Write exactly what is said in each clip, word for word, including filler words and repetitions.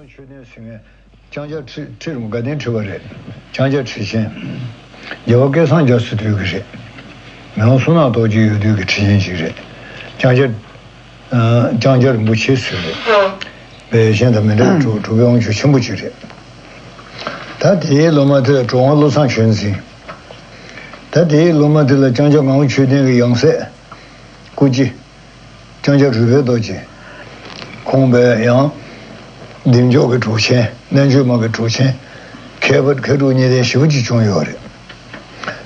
མཆོད་རྟེན་ཟེར་མཁན་ལྕང་སྐྱ་ཁྲི་ཁྲི་རིན་པོ་དགའ་ལྡན་ཁྲི་པ་རེད། ལྕང་སྐྱ་ཁྲི་ཆེན། རྒྱལ་བ་སྐལ་བཟང་རྒྱ་མཚོའི་དུས་ཀྱི་རེད། མི་དབང་བསོད་ནམས་རྡོ་རྗེ་ཡོད་དུས་ཀྱི་ཁྲི་ཆེན་ཞིག་རེད། ལྕང་སྐྱ། ཨ། ལྕང་སྐྱ་རིན་པོ་ཆེ་ཟེར་རེད། པའི་གཞན་དང་མི་འདྲ་བའི་གྲུབ་པའི་དབང་ཕྱུག་ཆེན་པོ་ཅིག་རེད། ད་དེའི་སློབ་མ་དེ་ལ་གྲུབ་དབང་བློ་བཟང་ཆོས་འཛིན། ད་དེའི་སློབ་མ་དེ་ལ་ལྕང་སྐྱ་ངག་དབང་ཆོས་ལྡན་གྱི་ཡང་སྲིད་སྐུ་སྐྱེ། ལྕང་སྐྱ་རོལ་པའི་རྡོ་རྗེ། ཁོང་པས་ཡང་བདེ་མཆོག་གི་གྲུབ་ཆེན། རྣལ་འབྱོར་མ་གི་གྲུབ་ཆེན། མཁས་པ་མཁས་གྲུབ་གཉིས་ལྡན་ཞེ་པོ་ཅིག་བྱུང་ཡོད་རེད།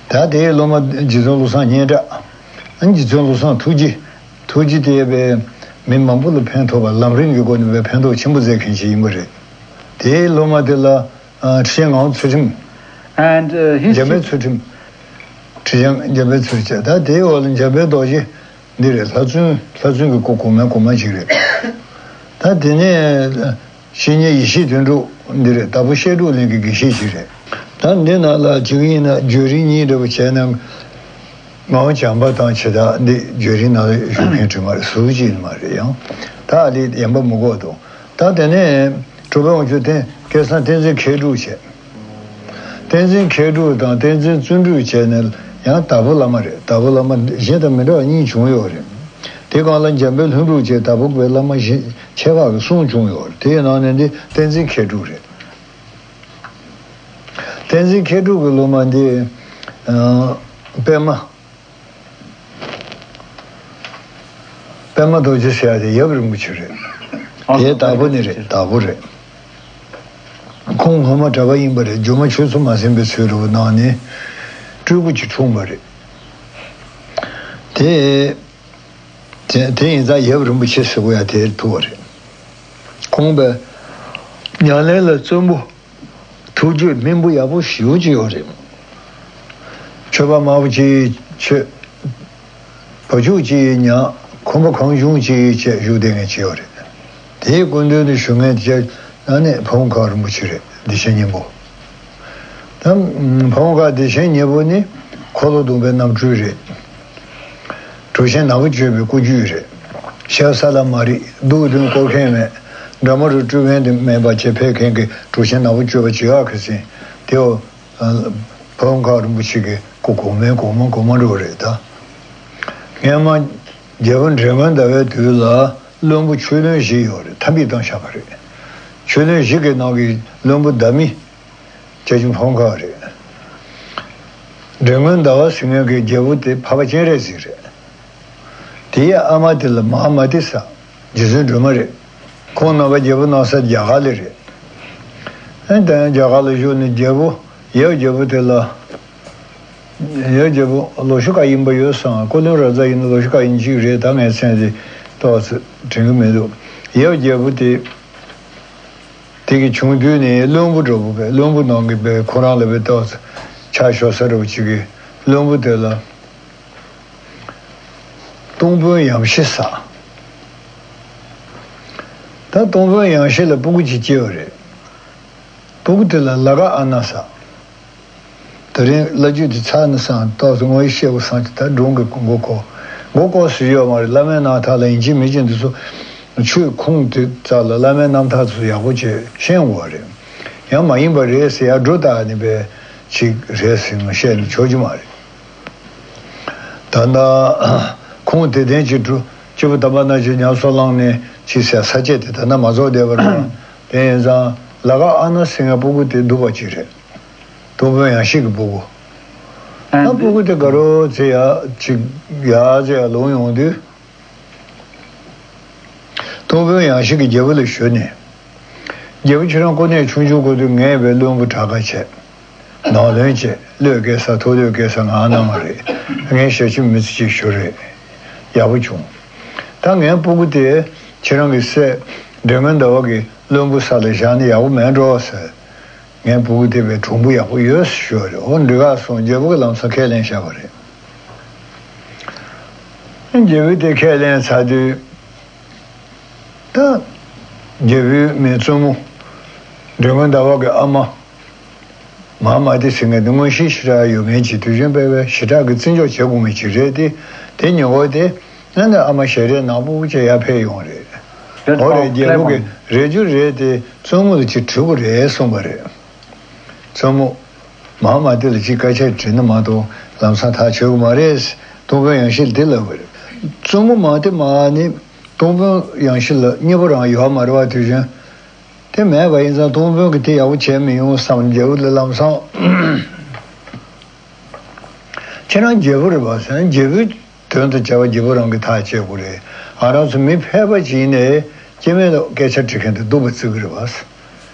ད་དེའི་སློབ་མ་རྗེ་བཙུན་བློ་བཟང་སྙན་གྲགས། རྗེ་བཙུན་བློ་བཟང་ཐུགས་རྗེ། ཐུགས་རྗེ་དེ་པས་མི་མང་པོ་ལ་ཕན་ཐོགས་པ། ལམ་རིམ་གྱི་སྒོ་ནས་པས་ཕན་ཐོགས་ཆེན་པོ་མཛད་མཁན་ཞིག་ཡིན་པ་རེད། དེའི་སློབ་མ་དེ་ལ། ཨ། ཁྲི་ཆེན་ངག་དབང་ཚུལ་ཁྲིམས། And, uh, his འཇམ་དཔལ་ཚུལ་ཁྲིམས། ཁྲི་ཆེན་འཇམ་དཔལ་ཚུལ་ཁྲིམས། ད་དེའི་འོག་ལ་འཇམ་དཔལ་རྡོ་རྗེ་འདི་རེད། ལྷ་བཙུན། ལྷ་བཙུན་གྱི་སྐུ་གོང་མའི་གོང་མ་ཅིག་རེད། ད་དེ་ནས་བཤེས་གཉེན་ཡེ་ཤེས་དོན་གྲུབ་འདི་རེད། དྭགས་པོ་བཤད་སྒྲུབ་གླིང་གི་དགེ་བཤེས་ཅིག་རེད། ད་འདི་ནང་ལ་བྱེད་ཀྱི་ཡིན་ན་བརྗོད་རིམ་གཉིས་འདྲ་པོ་བྱས་ན། ངག་དབང་བྱམས་པ་དང་བྱེ་བྲག་འདི་བརྗོད་རིམ་ནང་ལ་བཞུགས་མཁན་དྲི་མ་རེད། ཟུར་གཅིག་མ་རེད། ཡང་ད་ཨ་ལི་ཡན་པ་མི་དགོས་འདུག་ད་དེ་ནས་གྲུབ་པའི་དབང་ཕྱུག་བསྟན། སྐལ་བཟང་བསྟན་འཛིན་མཁས་གྲུབ་བྱས། བསྟན་འཛིན་མཁས་གྲུབ་དང་བསྟན་འཛིན་བརྩོན་འགྲུས་བྱས་ནས་ཡང་དྭགས་པོ་བླ་མ་རེད། དྭགས་པོ་བླ་མ་གཞན་དང་མི་འདྲ་བ་གཉིས་བྱུང་ཡོད་རེད། དེ་སྒང་ལ་འཇམ་དཔལ་ལྷུན་གྲུབ་བྱས། དྭགས་པོ་པའི་བླ་མ་གཞན་ཁྱད་འཕགས་ཀྱི་གསུང་བྱུང་ཡོད་རེད། དེའི་ནང་ནས་འདི་བསྟན་འཛིན་མཁས་གྲུབ་རེད། བསྟན་འཛིན་མཁས་གྲུབ་ཀྱི་སློབ་མ་འདི། ཨ། པདྨ། པདྨ་རྡོ་རྗེ་ཟེར་ཡ་དེ་ཡབ་རིན་པོ་ཆེ་རེད། ཨ། དེ་དྭགས་པོ་ནི་རེད། དྭགས་པོ་རེད། ཁོང་སྔོན་མ་གྲྭ་པ་ཡིན་པ་རེད། རྗེས་མ་ཆོས་ཚོགས་མ་ཟིན་པའི་ཚུལ་རུ་གནང་ནས་སྤྲུལ་སྐུ་ཅིག་འཁྲུངས་པ་རེད། དེ། དེ་དེ་ཡིན་ཙང་ཡབ་རིན་པོ་ཆེ་ཟེར་དགོས་ཡ་དེར་ཐུག་པ་རེད། ཁོང་པས་ཉམས་ལེན་ལ་བརྩོན་པོ། ཐུགས་རྒྱུད་སྨིན་པོ་ཡག་པོ་ཞེ་པོ་ཅིག་ཡོད་རེད། ཆོས་པ་དམར་པོ་ཅིག་ཆོས། བ་ཕྱུགས་ཅིག་ཉག་ཁོམ་པ་གང་བྱུང་ཅིག་བྱས་བཞུགས་བསྡད་མཁན་ཅིག་ཡོད་རེད། དེའི་སྐུ་མདུན་དུ་བཞུགས་མཁན་དེ་ནི་ཕ་བོང་ཁ་རིན་པོ་ཆེ་རེད། བདེ་ཆེན་སྙིང་པོ། ད་ཕ་བོང་ཁ་བདེ་ཆེན་སྙིང་པོ་ནི་འཁོར་ལོ་སྡོམ་པའི་རྣམ་སྤྲུལ་རེད། གྲུབ་ཆེན་ནག་པོ་སྤྱོད་པའི་སྐུ་རྒྱུད་རེད། ཞབས་ས་ལ་མ་རིག་སྡུག་དོན་སྐོར་མཁན་མེད། དགྲ་མ་རུ་སྤྲུལ་མཁན་དེ་མེད་པ་བྱས་ཕེབས་མཁན་གྱི་གྲུབ་ཆེན་ནག་པོ་སྤྱོད་པ་བྱེད་ཡག་གི་ཟིན་དེའོ། ཕ་བོང་ཁ་རིན་པོ་ཆེ་གི་སྐུ་གོང་མའི་གོང་མ་གོང་མ་འགྲོ་རེད་ད། སྔན་མ་རྒྱལ་པོ་འབྲས་སྔོན་ཟླ་བའི་དུས་ལ་བློན་པོ་ཆོས་བློན་བཞི་ཡོད་རེད། ཐ་མིག་བཏང་བཞག་པ་རེད། ཆོས་བློན་བཞི་གི་ནང་གི་བློན་པོ་ཟླ་མི། བྱ་ཆུང་ཕ་བོང་ཁ་རེད། འབྲས་སྔོན་ཟླ་བ་ཟེར་མཁན་གྱི་རྒྱལ་པོ་དེ་འཕགས་པ་སྤྱན་རས་གཟིགས་རེད། དེའི་ཨ་མ་དེ་ལ་མ་ཧཱ་མ་ཏི་ས། རྗེ་བཙུན་སྒྲོལ་མ་རེད། ཁོང་རྣམ་པ་རྒྱལ་པོ་གནང་ས་རྒྱ་གར་ལ་རེད། ཨ་ནི་ད་ཡང་རྒྱ་གར་ལ་བཞུགས་ནས་རྒྱལ་པོ། ཡབ་རྒྱལ་པོ་དེ་ལ། ཡབ་རྒྱལ་པོ་ལོ་ཤུ་ཀ་ཡིན་པ་ཡོད་བསམ། ཀོ་ལིང་རཱ་ཛ་ཡིན་ན་ལོ་ཤུ་ཀ་ཡིན་གཅིག་རེད། ད་ངའི་མཚན་དེ་ཏོག་ཙམ་དྲན་གྱི་མི་འདུག་ཡབ་རྒྱལ་པོ་དེ། དེ་གི་ཆུང་དུས་ནས་བློན་པོ་འདྲ་པོ་བས། བློན་པོ་ནང་གི་བས་ཁོ་རང་ལ་བས་ཏོག་ཙམ་ཆ་ཞོག་ས་འདྲ་པོ་ཅིག་གིས་བློན་པོ་དེ་ལ། སྟོང་དཔོན་ཡང་ཤི་ས། ད་སྟོང་དཔོན་ཡང་ཤི་ལ་སྤུ་གུ་ཅིག་སྐྱེས་པ་རེད། སྤུ་གུ་དེ་ལ་ལ་ཀ་ཨ་ན་ས། དེ་རིང་བླ་བརྒྱུད་དེ་ཚར་ན་བསམ། ཏོག་ཙམ་ངོ་ཡི་ཤེས་པ་བསམ་གྱི། ད་སྒྲུང་གི་མགོ་སྐོར། མགོ་སྐོར་ཟེར་ཡོད་མ་རེད། བླ་མའི་རྣམ་ཐར་ལ་ཡིན་གཅིག་མིན་གཅིག་འདི་ཚོ་ཆོས་ཁུངས་དེ་རྩ་ལ་བླ་མའི་རྣམ་ཐར་ཚོ་ཡག་པོ་བྱས་ཤེས་དགོས་པ་རེད། ཡང་མ་ཡིན་པ་རེད་ཟེར་ཡ་སྒྲོ་བཏགས་ནས་པའི་ཅིག་རེད་ཟེར་ནས་བཤད་ནས་ཆོག་རྒྱུ་མ་རེད། ད་ལྟ་ཁུངས་དེ་ལྡན་གྱི་འབྲུ་སྐྱེས་བུ་དམ་པ་རྣམས་ཀྱིས་ཉམས་སུ་བླངས་ནས་ཅིག་ཟེར་ས་བཅད་དེ་ད་ལྟ་མ་རྫོགས་བསྡད་པ་རེད། དེ་ཡིན་ཙང་ལ་ཀ་ཨ་ན་ཟེར་མཁན་སྤུ་གུ་དེ་སྡུག་པ་ཅིག་རེད། སྟོང་དཔོན་ཡང་ཤི་གི་སྤུ་གུ། ད་སྤུ་གུ་དེ་དགའ་རོགས་ཚེ་ཡ་ཅིག་ཡ་ཚེ་ཡ་ལོང་ཡོང་དུས། སྟོང་དཔོན་ཡང་ཤི་གི་རྒྱལ་པོ་ལ་ཞུས་ནས། རྒྱལ་པོ་ཁྱེད་རང་སྐུ་ནས་ཆུང་ཆུང་སྐུ་དུས་ངས་བས་བློན་པོ་དྲག་ག་བྱས། ནང་བློན་བྱས། བློས་བཀལ་ས་ཐུགས་བློས་བཀལ་ས་ང་གནང་བ་རེད། ངས་ཞབས་ཕྱི་མི་ཚེ་གཅིག་ཞུ་རེད། ཡག་པོ་བྱུང་། ད་ངའི་སྤུ་གུ་དེ་ཁྱེད་རང་གི་སྲས་འབྲས་སྔོན་ཟླ་བ་གི་བློན་པོ་ས་ལ་བཞག་ན་ཡག་པོ་མེད་འགྲོ་ཟེར། ངའི་སྤུ་གུ་དེ་བས་གྲུང་པོ་ཡག་པོ་ཡོད་ཞུ་བ་རེད། འོ་འགྲིག་ག་སོང་། རྒྱལ་པོ་གི་ལམ་སང་ཁས་ལེན་བཞག་པ་རེད། རྒྱལ་པོས་དེ་ཁས་ལེན་ཚར་དུས། ད་རྒྱལ་པོའི་མི་བཙུན་མོ་འབྲས་སྔོན་ཟླ་བ་གི་ཨ་མ་མ་ཧཱ་མ་ཏི་ཟེར་མཁན་དེ་མངོན་ཤེས་ཞེ་དྲག་ཡོད་མཁན་ཅིག་དུས་རྒྱུན་པས་པས་ཞེ་དྲག་གི་བརྩི་འཇོག་བྱེད་དགོས་མཁན་ཅིག་རེད་དེ། དེ་ཉེ་འཁོར་དེ་ཨ་ནི་ཨ་མ་ཞལ་རས་ནག་པོ་བྱས་ཡར་ཕེབས་ཡོང་རེད། འོ་རེད། རྒྱལ་པོ་གིས་རེད་རྒྱུ་རེད་དེ་བཙུན་མོ་ལ་ཅིག་དྲི་དགོས་རེད་གསུངས་པ་རེད། བཙུན་མོ། མ་མ་དེ་ལ་ཅིག་སྐད་ཆ་དྲིས་ན་མ་གཏོགས་ལམ་སང་ཐག་ཆོད་གི་མ་རེད། སྟོང་དཔོན་ཡང་ཤི་ལ་དེ་ལབ་པ་རེད། བཙུན་མོ་མ་དེ་མ་ནི་སྟོང་དཔོན་ཡང་ཤི་ལ་གཉིས་པོ་རང་ཡོད་མ་རེད་བ། དུས་རྒྱུན་དེ་མེད་པ་ཡིན་ཙང་སྟོང་དཔོན་གྱིས་དེ་ཡག་པོ་བྱས་མི་ཡོང་བསམ། རྒྱལ་པོ་ལ་ལམ་སང་ཁྱེད་རང་རྒྱལ་པོ་རེད་པ་ཟེར་ན། རྒྱལ་པོའི་དོན་དུ་བྱ་བ་རྒྱལ་པོ་རང་གིས་ཐག་བཅད་དགོས་རེད། ང་རང་ཚོ་མི་ཕལ་པ་ཅིག་ཡིན་ནའི་སྐྱེ་དམན་ལ་སྐད་ཆ་དྲི་མཁན་དེ་སྡུག་པ་བརྩི་གི་རེད་བ།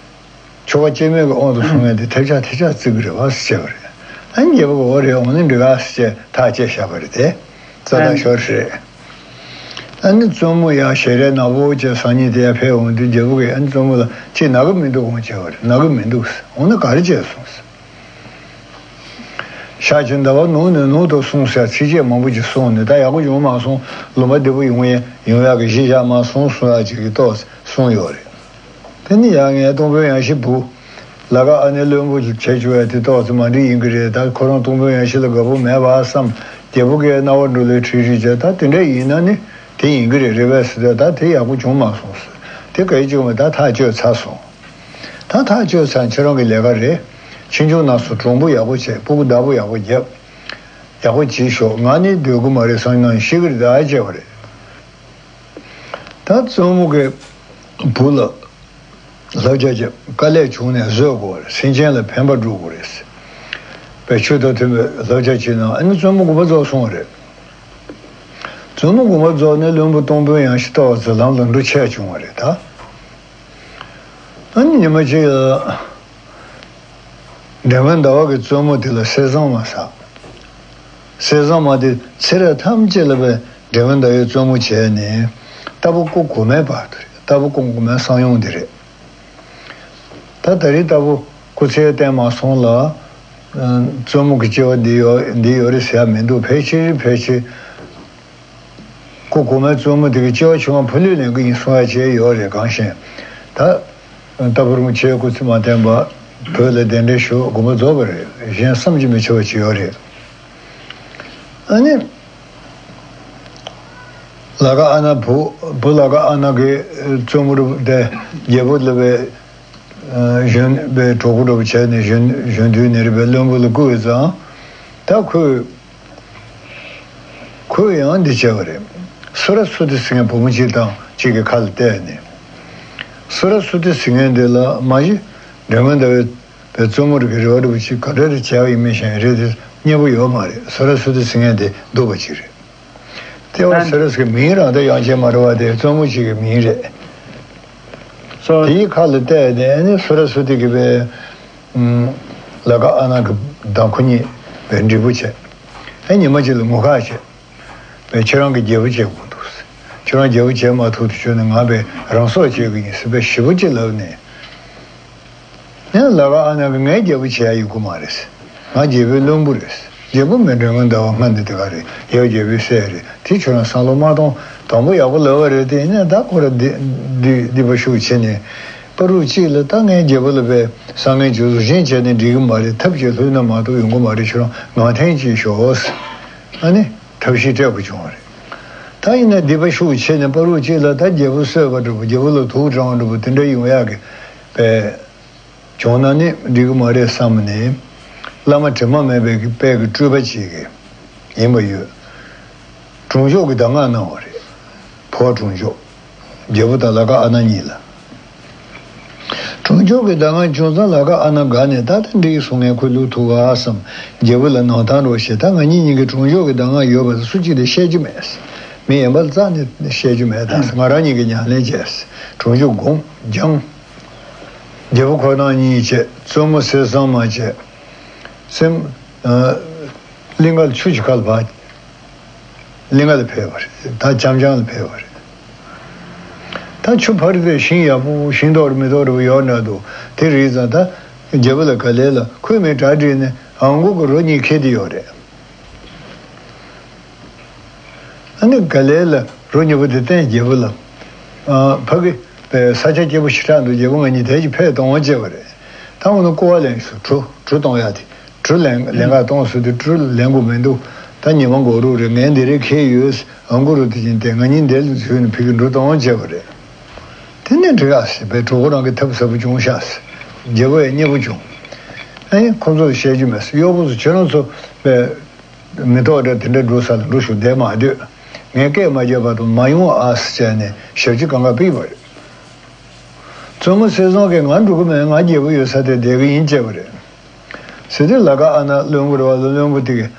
ཆོ་ག་སྐྱེ་དམན་གྱི་དབང་དུ་སོང་མཁན་དེ་ཐེབས་ཆག་ཐེབས་ཆག་བརྩི་གི་རེད་བ་ཟེར་བྱས་པ་རེད། ཨ་ནི་རྒྱལ་པོ་གིས་འོ་རེད། འོ་ན་འགྲིག་ག་ཟེར་བྱས་ཐག་བཅད་བཞག་པ་རེད་དེ། རྩ་དང་ཤོར་རེད། ཨ་ནི་བཙུན་མོ་ཡང་ཞལ་རས་ནག་པོ་བྱས་སང་ཉིན་དེ་ཡར་ཕེབས་འོང་དུས་རྒྱལ་པོ་གིས་ཨ་ནི་བཙུན་མོ་ལ་ཅིག་ན་གི་མི་འདུག་འོང་བྱས་པ་རེད། ན་གི་མི་འདུག་ཟེར། འོ་ན་ག་རེ་བྱས་སོང་ཟེར། ཤར་གྱི་ཟླ་བ་ནུབ་ནས་ནུབ་ཏུ་སོང་ཟེར་ཚིགས་བཅད་མང་པོ་ཅིག་གསུངས་ནས། ད་ཡག་པོ་བྱུང་མ་སོང་། ལུང་པ་བདེ་པོ་ཡོང་ཡ་ཡོང་ཡག་གི་གཞི་བཞག་མ་སོང་གསུང་ཡག་ཅིག་གི་ཏོག་ཙམ་གསུངས་ཡོད་རེད། དེ་ནི་ཡང་ངས་སྟོང་དཔོན་ཡང་ཤི་བུ་ལ་ཀ་ཨ་ནེ་བློན་པོ་བྱས་བཅུག་ཡ་དེ་ཏོག་ཙམ་མ་འགྲིག་ཡིན་གི་རེད། ད་ཁོ་རང་སྟོང་དཔོན་ཡང་ཤི་ལ་དགའ་པོ་མེད་པ་བསམ། རྒྱལ་པོ་གིས་རྣ་བ་འགྲོ་ལོས་ཁྲིད་རིགས་བྱས། ད་དེ་འདྲ་ཡིན་ན་ནི་དེ་ཡིན་གི་རེད། རེད་པས་ཟེར་དུས་ད་དེ་ཡག་པོ་བྱུང་མ་སོང་ཟེར། དེ་ག་ཡི་བྱུང་བས། ད་ཐག་གཅོད་ཚར་སོང་། ད་ཐག་གཅོད་ཚར། ཁྱེད་རང་གི་ལས་ཀ་རེད། ཕྱི་འབྱུང་ནང་སོ་གྲུང་པོ་ཡག་པོ་བྱས། སྤུ་གུ་བདག་པོ་ཡག་པོ་བརྒྱབ། ཡག་པོ་བྱེད་ཤོག་ང་ནི་སྡོད་དགོས་མ་རེད་བསམ་ན་ཤི་གི་རེད། ད་ཨེ་བྱས་པ་རེད། ད་བཙུན་མོ་གི་བུ་ལ་བསླབ་བྱ་བྱས། དཀའ་ལས་བྱུང་ནས་བཟོད་དགོས་པ་རེད། སེམས་ཅན་ལ་ཕན་པ་སྒྲུབ་དགོས་རེད། པའི་ཆོས་དང་མཐུན་པའི་བསླབ་བྱ་བྱས་ན། ཨ་ནི་བཙུན་མོ་དགོངས་པ་རྫོགས་སོང་བ་རེད། བཙུན་མོ་དགོངས་པ་རྫོགས་ནས་བློན་པོ་སྟོང་དཔོན་ཡང་ཤི་ལྟ་བ་ཚོ་ལམ་ལ་འགྲོ་ཆས་བྱུང་བ་རེད་ད། ཨ་ནི་ཉི་མ་གཅིག་ལ་འདྲེ་སྔོན་ཟླ་བ་གིས་བཙུན་མོ་དེ་ལ་གསེར་ཟངས་མ་བསགས། གསེར་ཟངས་མ་དེ་ཚེ་རབས་ཐམས་ཅད་ལ་བའི་འདྲེ་སྔོན་ཟླ་བའི་བཙུན་མོ་བྱས་ནས་རྟ་ཕོ་སྐུ་གོང་མའི་བར་དུ་རེད། རྟ་ཕོ་སྐུ་གོང་མའི་གསང་ཡུམ་དེ་རེད། ད་ད་རེས་རྟ་ཕོ་སྐུ་ཚེ་བརྟན་མ་སོང་ལ། ཨ། བཙུན་མོ་གི་སྐྱེ་བ་འདི་ཡོད་འདི་ཡོད་རེད་ཟེར་ཡ་མི་འདུག་ཕལ་ཆེར་ཕལ་ཆེར། སྐུ་གོང་མའི་བཙུན་མོ་དེ་གི་སྐྱེ་བ་ཕྱི་མ་ཕ་ལུས་ལེན་གི་ཡིན་གསུང་ཡ་བྱས་ཡོད་རེད། གང་ཤེས། ད་རྟ་ཕོ་རིན་པོ་ཆེ་སྐུ་ཚེ་མ་བརྟན་པ་བོད་ལ་གདན་འདྲེན་ཞུ། དགོངས་པ་རྫོགས་པ་རེད། གཞན་བསམ་གྱིས་མི་ཁྱབ་པ་ཅིག་ཡོད་རེད། ཨ་ནི། ལ་ཀ་ཨ་ན་བུ། བུ་ལ་ཀ་ཨ་ན་གིས་བཙུན་མོ་རུ་དེ་རྒྱལ་པོ་ལ་བའི་གཞོན་པའི་གྲོགས་པོ་འདྲ་བོ་བྱས་ནས་གཞོན་གཞོན་དུས་ནས་རེད་པའི་བློན་པོ་ལ་བསྐུར་བའི་ཙང་། ད་ཁོས་ཁོས་ཡང་འདི་བྱས་པ་རེད། སུ་ར་སུ་ཏི་ཟེར་མཁན་བུ་མོ་གཅིག་དང་གཅིག་གི་ཁ་ལ་གཏད་ནས། སུ་ར་སུ་ཏི་ཟེར་མཁན་དེ་ལ་མ་གཞི་འདྲེ་སྔོན་ཟླ་བའི་བའི་བཙུན་མོ་རིགས་ཀྱི་རེ་བ་འདྲ་བོ་ཅིག་ག་འདྲ་རེ་བྱས་པ་ཡིན་མིན་ཞིག་རེད་དེ་སྙན་པོ་ཡོད་མ་རེད། སུ་ར་སུ་ཏི་ཟེར་མཁན་དེ་སྡུག་པ་ཅིག་རེད། ལྟེ་བ་སུ་ར་སུ་ཏི་མིང་རང་ད་ཡང་ཆེ་མ་རེད་བ། དེ་བཙུན་མོ་ཅིག་གི་མིང་རེད། སོ། དེའི་ཁ་ལ་གཏད་ནས་ཨ་ནི་སུ་ར་སུ་ཏི་གི་བའི་ལ་ཀ་ཨ་ན་གི་དང་ཁོ་གཉིས་བའི་འགྲིག་པོ་བྱས། ཨ་ཉི་མ་གཅིག་ལ་ངུ་ཁ་བྱས། བས་ཁྱེད་རང་གི་རྒྱལ་པོ་བྱེད་དགོས་འདུག་ཁྱེད་རང་རྒྱལ་པོ་བྱེད་མ་ཐུབ་དུས་ཆོག་ནས་ང་བས་རང་སྲོག་བཅད་ཀྱི་ཡིན་ཟེར་བས་ཞེ་པོ་ཅིག་ལབ་ནས། ཡང་ལ་ཀ་ཨ་ན་གིས་ངའི་རྒྱལ་པོ་བྱེད་ཡ་ཡོད་ཀྱི་མ་རེད། ང་རྒྱལ་པོའི་བློན་པོ་རེད། རྒྱལ་པོ་མི་འདྲ་ངོ་ཟླ་བ་སྔ་འདི་དེ་ག་རེད། ཡབ་རྒྱལ་པོའི་སྲས་རེད། དེ་ཁྱོད་རང་བསམ་བློ་མ་གཏོང་། དང་པོ་ཡག་པོ་ལབ་པ་རེད། དེ་ཡིན་ན་ད་ཁོ་ར་སྡི་སྡི་སྡིག་པ་ཤུགས་ཆེ་ནས་པ་རུ་གཅིག་ལ་ད་ངའི་རྒྱལ་པོ་ལ་བས་བསམ་ངན་བྱུང་སོང་། གཞན་བྱས་ནས་འགྲིག་གི་མ་རེད། ཐབས་ཀྱིས་ལྷོད་ན་མ་གཏོགས་ཡོང་གི་མ་རེད། ཁྱོད་རང་ངང་འཐེན་གྱིས་ཤོག་ཨ་ནི། ཐབས་ཤེས་སྤྲད་དགོས་བྱུང་བ་རེད། ད་ཡིན་ན་སྡིག་པ་ཤུགས་ཆེ་ནས་པ་རུ་གཅིག་ལ་ད་རྒྱལ་པོ་གསོད་པ་འདྲ་པོ། རྒྱལ་པོ་ལ་དུག་དྲངས་པ་འདྲ་པོ་དེ་འདྲ་ཡོང་ཡག་གི་པས་བྱུང་ན་ནི་འགྲིག་གི་མ་རེད་བསམ་ནས། བླ་མ་དྲི་མ་མེད་པའི་གི་དཔལ་གྱི་སྤྲུལ་པ་ཅིག་གི་ཡིན་པ་ཡོད། གྲོང་ཆོག་གི་གདམས་ངག་གནང་བ་རེད། འཕོ་བ་གྲོང་ཆོག་རྒྱལ་པོ་དང་ལ་ཀ་ཨ་ན་གཉིས་ལ། གྲོང་ཆོག་གི་གདམས་ངག་བྱུང་ཙང་ལ་ཀ་ཨ་ན་དགའ་ནས། ད་ལྟ་འགྲིག་སོང་། ངས་ཁོ་བླུག་ཐུབ་ག་བསམ། རྒྱལ་པོ་ལ་ནང་ཐང་རོགས་བྱས། ད་ང་གཉིས་གཉིས་ཀྱི་གྲོང་ཆོག་གི་གདམས་ངག་ཡོད་པ་ལ་སུ་གཅིག་ལ་བཤད་རྒྱུ་མེད། མི་གཞན་པ་ལ་རྩ་ནས་བཤད་རྒྱུ་མེད། ད་ང་རང་གཉིས་ཀྱིས་ཉམས་ལེན་བྱས། གྲོང་ཆོག་སྒོམ་སྦྱངས། རྒྱལ་པོ་ཁོ་རང་གཉིས་བྱས། བཙུན་མོ་གསེར་ཟངས་མ་བྱས། སེམས། ཨ། གླིང་ག་ལ་ཆུ་ཞིག་ཁ་ལ་བབས། གླིང་ག་ལ་ཕེབས་པ་རེད། ད་འཆམ་འཆམ་ལ་ཕེབས་པ་རེད། ད་ཆུ་ཕ་རི་དེ་ཤིང་ཡག་པོ་ཤིང་ཏོག་རེ་མེ་ཏོག་རེ་ཡོད་འདྲ་འདུག་དེ་རེད་ཙང་ད་རྒྱལ་པོ་ལ་ག་ལེ་ལ་ཁོས་མི་གྲ་སྒྲིག་ནས་ཨང་གུ་གི་རོ་གཉིས་ཁྱེར་ཏེ་ཡོད་རེད། ཨ་ནི་ག་ལེ་ལ་རོ་གཉིས་པོ་དེ་བསྟན། རྒྱལ་པོ་ལ། ཨ། ཕ་གི་ས་ཆ་སྐྱིད་པོ་ཞེ་དྲག་འདུག་རྒྱལ་པོ་ང་གཉིས་དེ་ཅིག་ཕེབས་གཏོང་བ་བྱས་པ་རེད། ད་འོ་ན་སྐུར་བ་ལེན་སོང་། གྲུ་གྲུ་གཏོང་ཡ་དེ། གྲུ་ལེན་ལེན་ག་གཏོང་སོང་དུས་གྲུ་ལེན་དགོས་མི་འདུག་ད་ཉི་མ་འགོར་རུ་རེད། ངས་འདི་རེ་ཁེལ་ཡོད། ཨང་གུ་རུ་དེ་བཞིན་དེ་ང་གཉིས་འདིར་འཛུལ་ནས་ཕ་གི་འགྲོ་གཏོང་བྱས་པ་རེད། དེ་ནས་འགྲིག་ཨ་ཟེར་བས། གྲོགས་པོ་རང་གི་ཐབས་ཟབ་པོ་བྱུང་ཤག་ཟེར། རྒྱལ་པོ་ཡང་མཉེས་པོ་བྱུང་། ཨ་ནི་ཁོ་ཚོ་ལ་བཤད་རྒྱུ་མེད་ཟེར། གཡོག་པོ་ཚོ་ཁྱེད་རང་ཚོ་བས་མེ་ཏོག་འདྲ་དེ་འདྲ་འགྲོ་ས་ལ་འགྲོ་ཤོག་བསྡད་མ་སྡོད། ངས་སྐད་མ་བརྒྱབ་བར་དུ་མ་ཡོང་ཨ་ཟེར་བྱས་ནས་ཞབས་ཕྱི་གང་ག་ཕུལ་བ་རེད། བཙུན་མོ་གསེར་བཟང་གིས་ང་འགྲོ་གི་མེད། ང་རྒྱལ་པོ་ཡོད་ས་དེ་བསྡད་གི་ཡིན་བྱས་པ་རེད། ཟེར་དུས་ལ་ཀ་ཨ་ན་བློན་པོ་རེད་བ། བློན་པོ་དེ་གིས།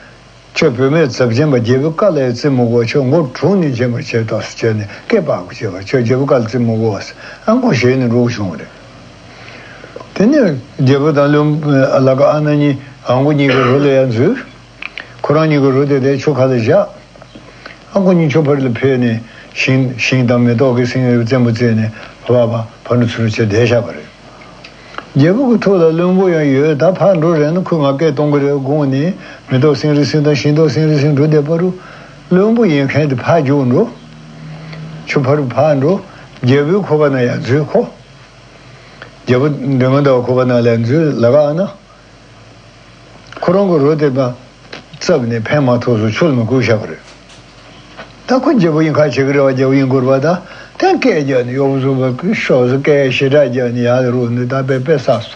ཁྱོད་བུད་མེད་ཚབས་ཆེན་པ་རྒྱལ་པོའི་བཀའ་ལ་ཡང་བརྩི་མི་དགོས། ཁྱོད་མགོ་དྲུངས་ནས་འཇོམས་པར་བྱེད་དོ་ཟེར་བྱས་ནས་སྐད་སྤར་དགོས་བྱས་པ། ཁྱོད་རྒྱལ་པོའི་བཀའ་ལ་བརྩི་མི་དགོས་ཟེར། ཨ་མགོ་བཞེས་ནས་འགྲོ་དགོས་བྱུང་བ་རེད། དེ་ནས་རྒྱལ་པོ་དང་བློན་ལ་ཀ་ཨ་ན་གཉིས་ཨ་མགོ་གཉིས་ཀྱི་རོ་ལ་ཡར་འཛུལ། ཁོ་རང་གཉིས་ཀྱི་རོ་དེ་དེ་ཆུ་ཁ་ལ་བཞག། ཨ་མགོ་གཉིས་ཆུ་ཕར་ལ་ཕེབས་ནས་ཤིང་ཤིང་དང་མེ་ཏོག་གི་སེང་རི་བཙན་པོ་བཙལ་ནས་ཕ་བ་ཕ་ཕ་འགྲོ་ཚུར་བྱས་བསྡད་བཞག་པ་རེད། རྒྱལ་པོ་གི་ཐུགས་ལ་བློན་པོ་ཡང་ཡོད། ད་ཕར་འགྲོ་རན་ན་ཁོས་ང་སྐད་གཏོང་གི་རེད་དགོངས་ནས་མེ་ཏོག་སེང་རི་སེང་དང་ཤིང་ཏོག་སེང་རི་སེང་འགྲོ་བསྡད་པ་རུ། བློན་པོ་ཡིན་མཁན་དེ་ཕར་རྒྱུགས་འགྲོ། ཆུ་ཕར་ཕར་འགྲོ། རྒྱལ་པོའི་ཁོག་པ་ན་ཡར་འཛུལ་ཁོ། རྒྱལ་པོ་མགྲོན་ཁང་ཟླ་བ་ཁོག་པ་ན་ལ་འཛུལ་ལ་ཀ་ཨ་ན། ཁོ་རང་གི་རོ་དེ་མ་བཙབས་ནས་ཕན་མ་ཐོགས་སུ་ཆུ་ལ་མ་བསྐུར་བཞག་པ་རེད། ད་ཁོ་རྒྱལ་པོ་ཡིན་ཁ་བྱེད་ཀྱི་རེད་བ། རྒྱལ་པོ་ཡིན་དགོས་རེད་བ། ད་དེ་སྐད་རྒྱག་ནས་གཡོག་པོ་ཚོ་བ་ཀི་ཤོག་ཟེར་སྐད་ཞེ་དྲག་རྒྱག་ནས་ཡར་ལ་རུབ་ནས་ད་དཔེ་དཔེ་བསགས་སོང་།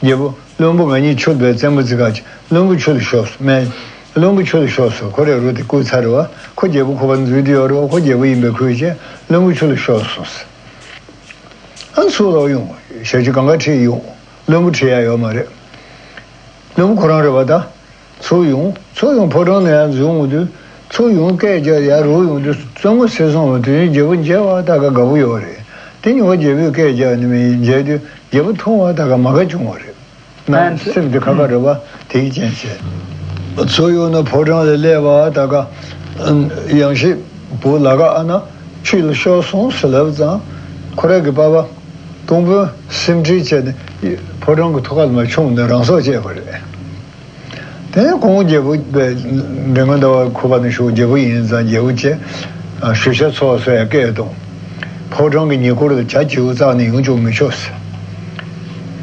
རྒྱལ་པོ་བློན་པོ་ང་གཉིས་ཆུ་བས་བཙན་པོ་བརྩི་ཁ་ཆེ། བློན་པོ་ཆུ་ལ་ཤོར་སོང་མེད། བློན་པོ་ཆུ་ལ་ཤོར་སོང་། ཁོ་རའི་རོ་དེ་བསྐུར་ཚར་རེད་བ། ཁོ་རྒྱལ་པོ་ཁོ་པ་འཛུལ་དུ་ཡོད་རེད་བ། ཁོ་རྒྱལ་པོ་ཡིན་པའི་ཁུལ་བྱས་བློན་པོ་ཆུ་ལ་ཤོར་སོང་ཟེར། ཨ་ཚུར་ལོག་ཡོང་། ཞབས་ཕྱི་གང་ག་ཁྲིད་ཡོང་། བློན་པོ་ཁྲིད་ཡ་ཡོད་མ་རེད། བློན་པོ་ཁོ་རང་རེད་བ་ད། ཚུར་ཡོང་། ཚུར་ཡོང་ཕོ་བྲང་ནས་ཡར་འཛུལ་འོང་དུས། ཚུར་ཡོང་སྐད་རྒྱག་ཡར་རུབ་ཡོང་དུས་བཙུན་མོ་གསེར་བཟང་བ་དུས་ཡུན་རྒྱལ་པོ་མཇལ་བ་ད་ག་དགའ་པོ་ཡོད་རེད། དེ་ཉི་མ་རྒྱལ་པོས་སྐད་རྒྱག་ནི་མིན་མཇལ་དུས་རྒྱལ་པོ་མཐོང་བ་ད་ག་མ་དགའ་བྱུང་བ་རེད། ནང་སེམས་དེ་ཁ་ཁ་རེད་བ། དེ་གི་རྐྱེན་བྱས། ཚུར་ཡོང་ན་ཕོ་བྲང་ལ་སླེབས་པ་ད་ག་ཡང་ཤེས་བུ་ལ་ཀ་ཨ་ན་ཆུ་ལ་ཤོར་སོང་ཟེར་ལབ་ཙང་། ཁོ་རང་གི་པ་ཕ་སྟོང་དཔོན་སེམས་ཁྲལ་བྱས་ནས་ཕོ་བྲང་གི་ཐོག་ཁ་ལ་མ་མཆོངས་ནས་རང་སྲོག་བཅད་པ་རེད། དེ་ནས་ཁོང་རྒྱལ་པོ་པའི་མགྲོན་ཁང་ཟླ་བ་ཁོ་པ་ནས་ཞུགས། རྒྱལ་པོ་ཡིན་ཙང་རྒྱལ་པོ་བྱས། ཞུ་ཤ་ཚོགས་སོ་ཡ་སྐད་གཏོང་། ཕོ་བྲང་གི་ཉེ་འཁོར་ལ་བྱ་བྱིའུ་རྩ་ནས་ཡོང་བཅུག་མི་ཆོག་ཟེར།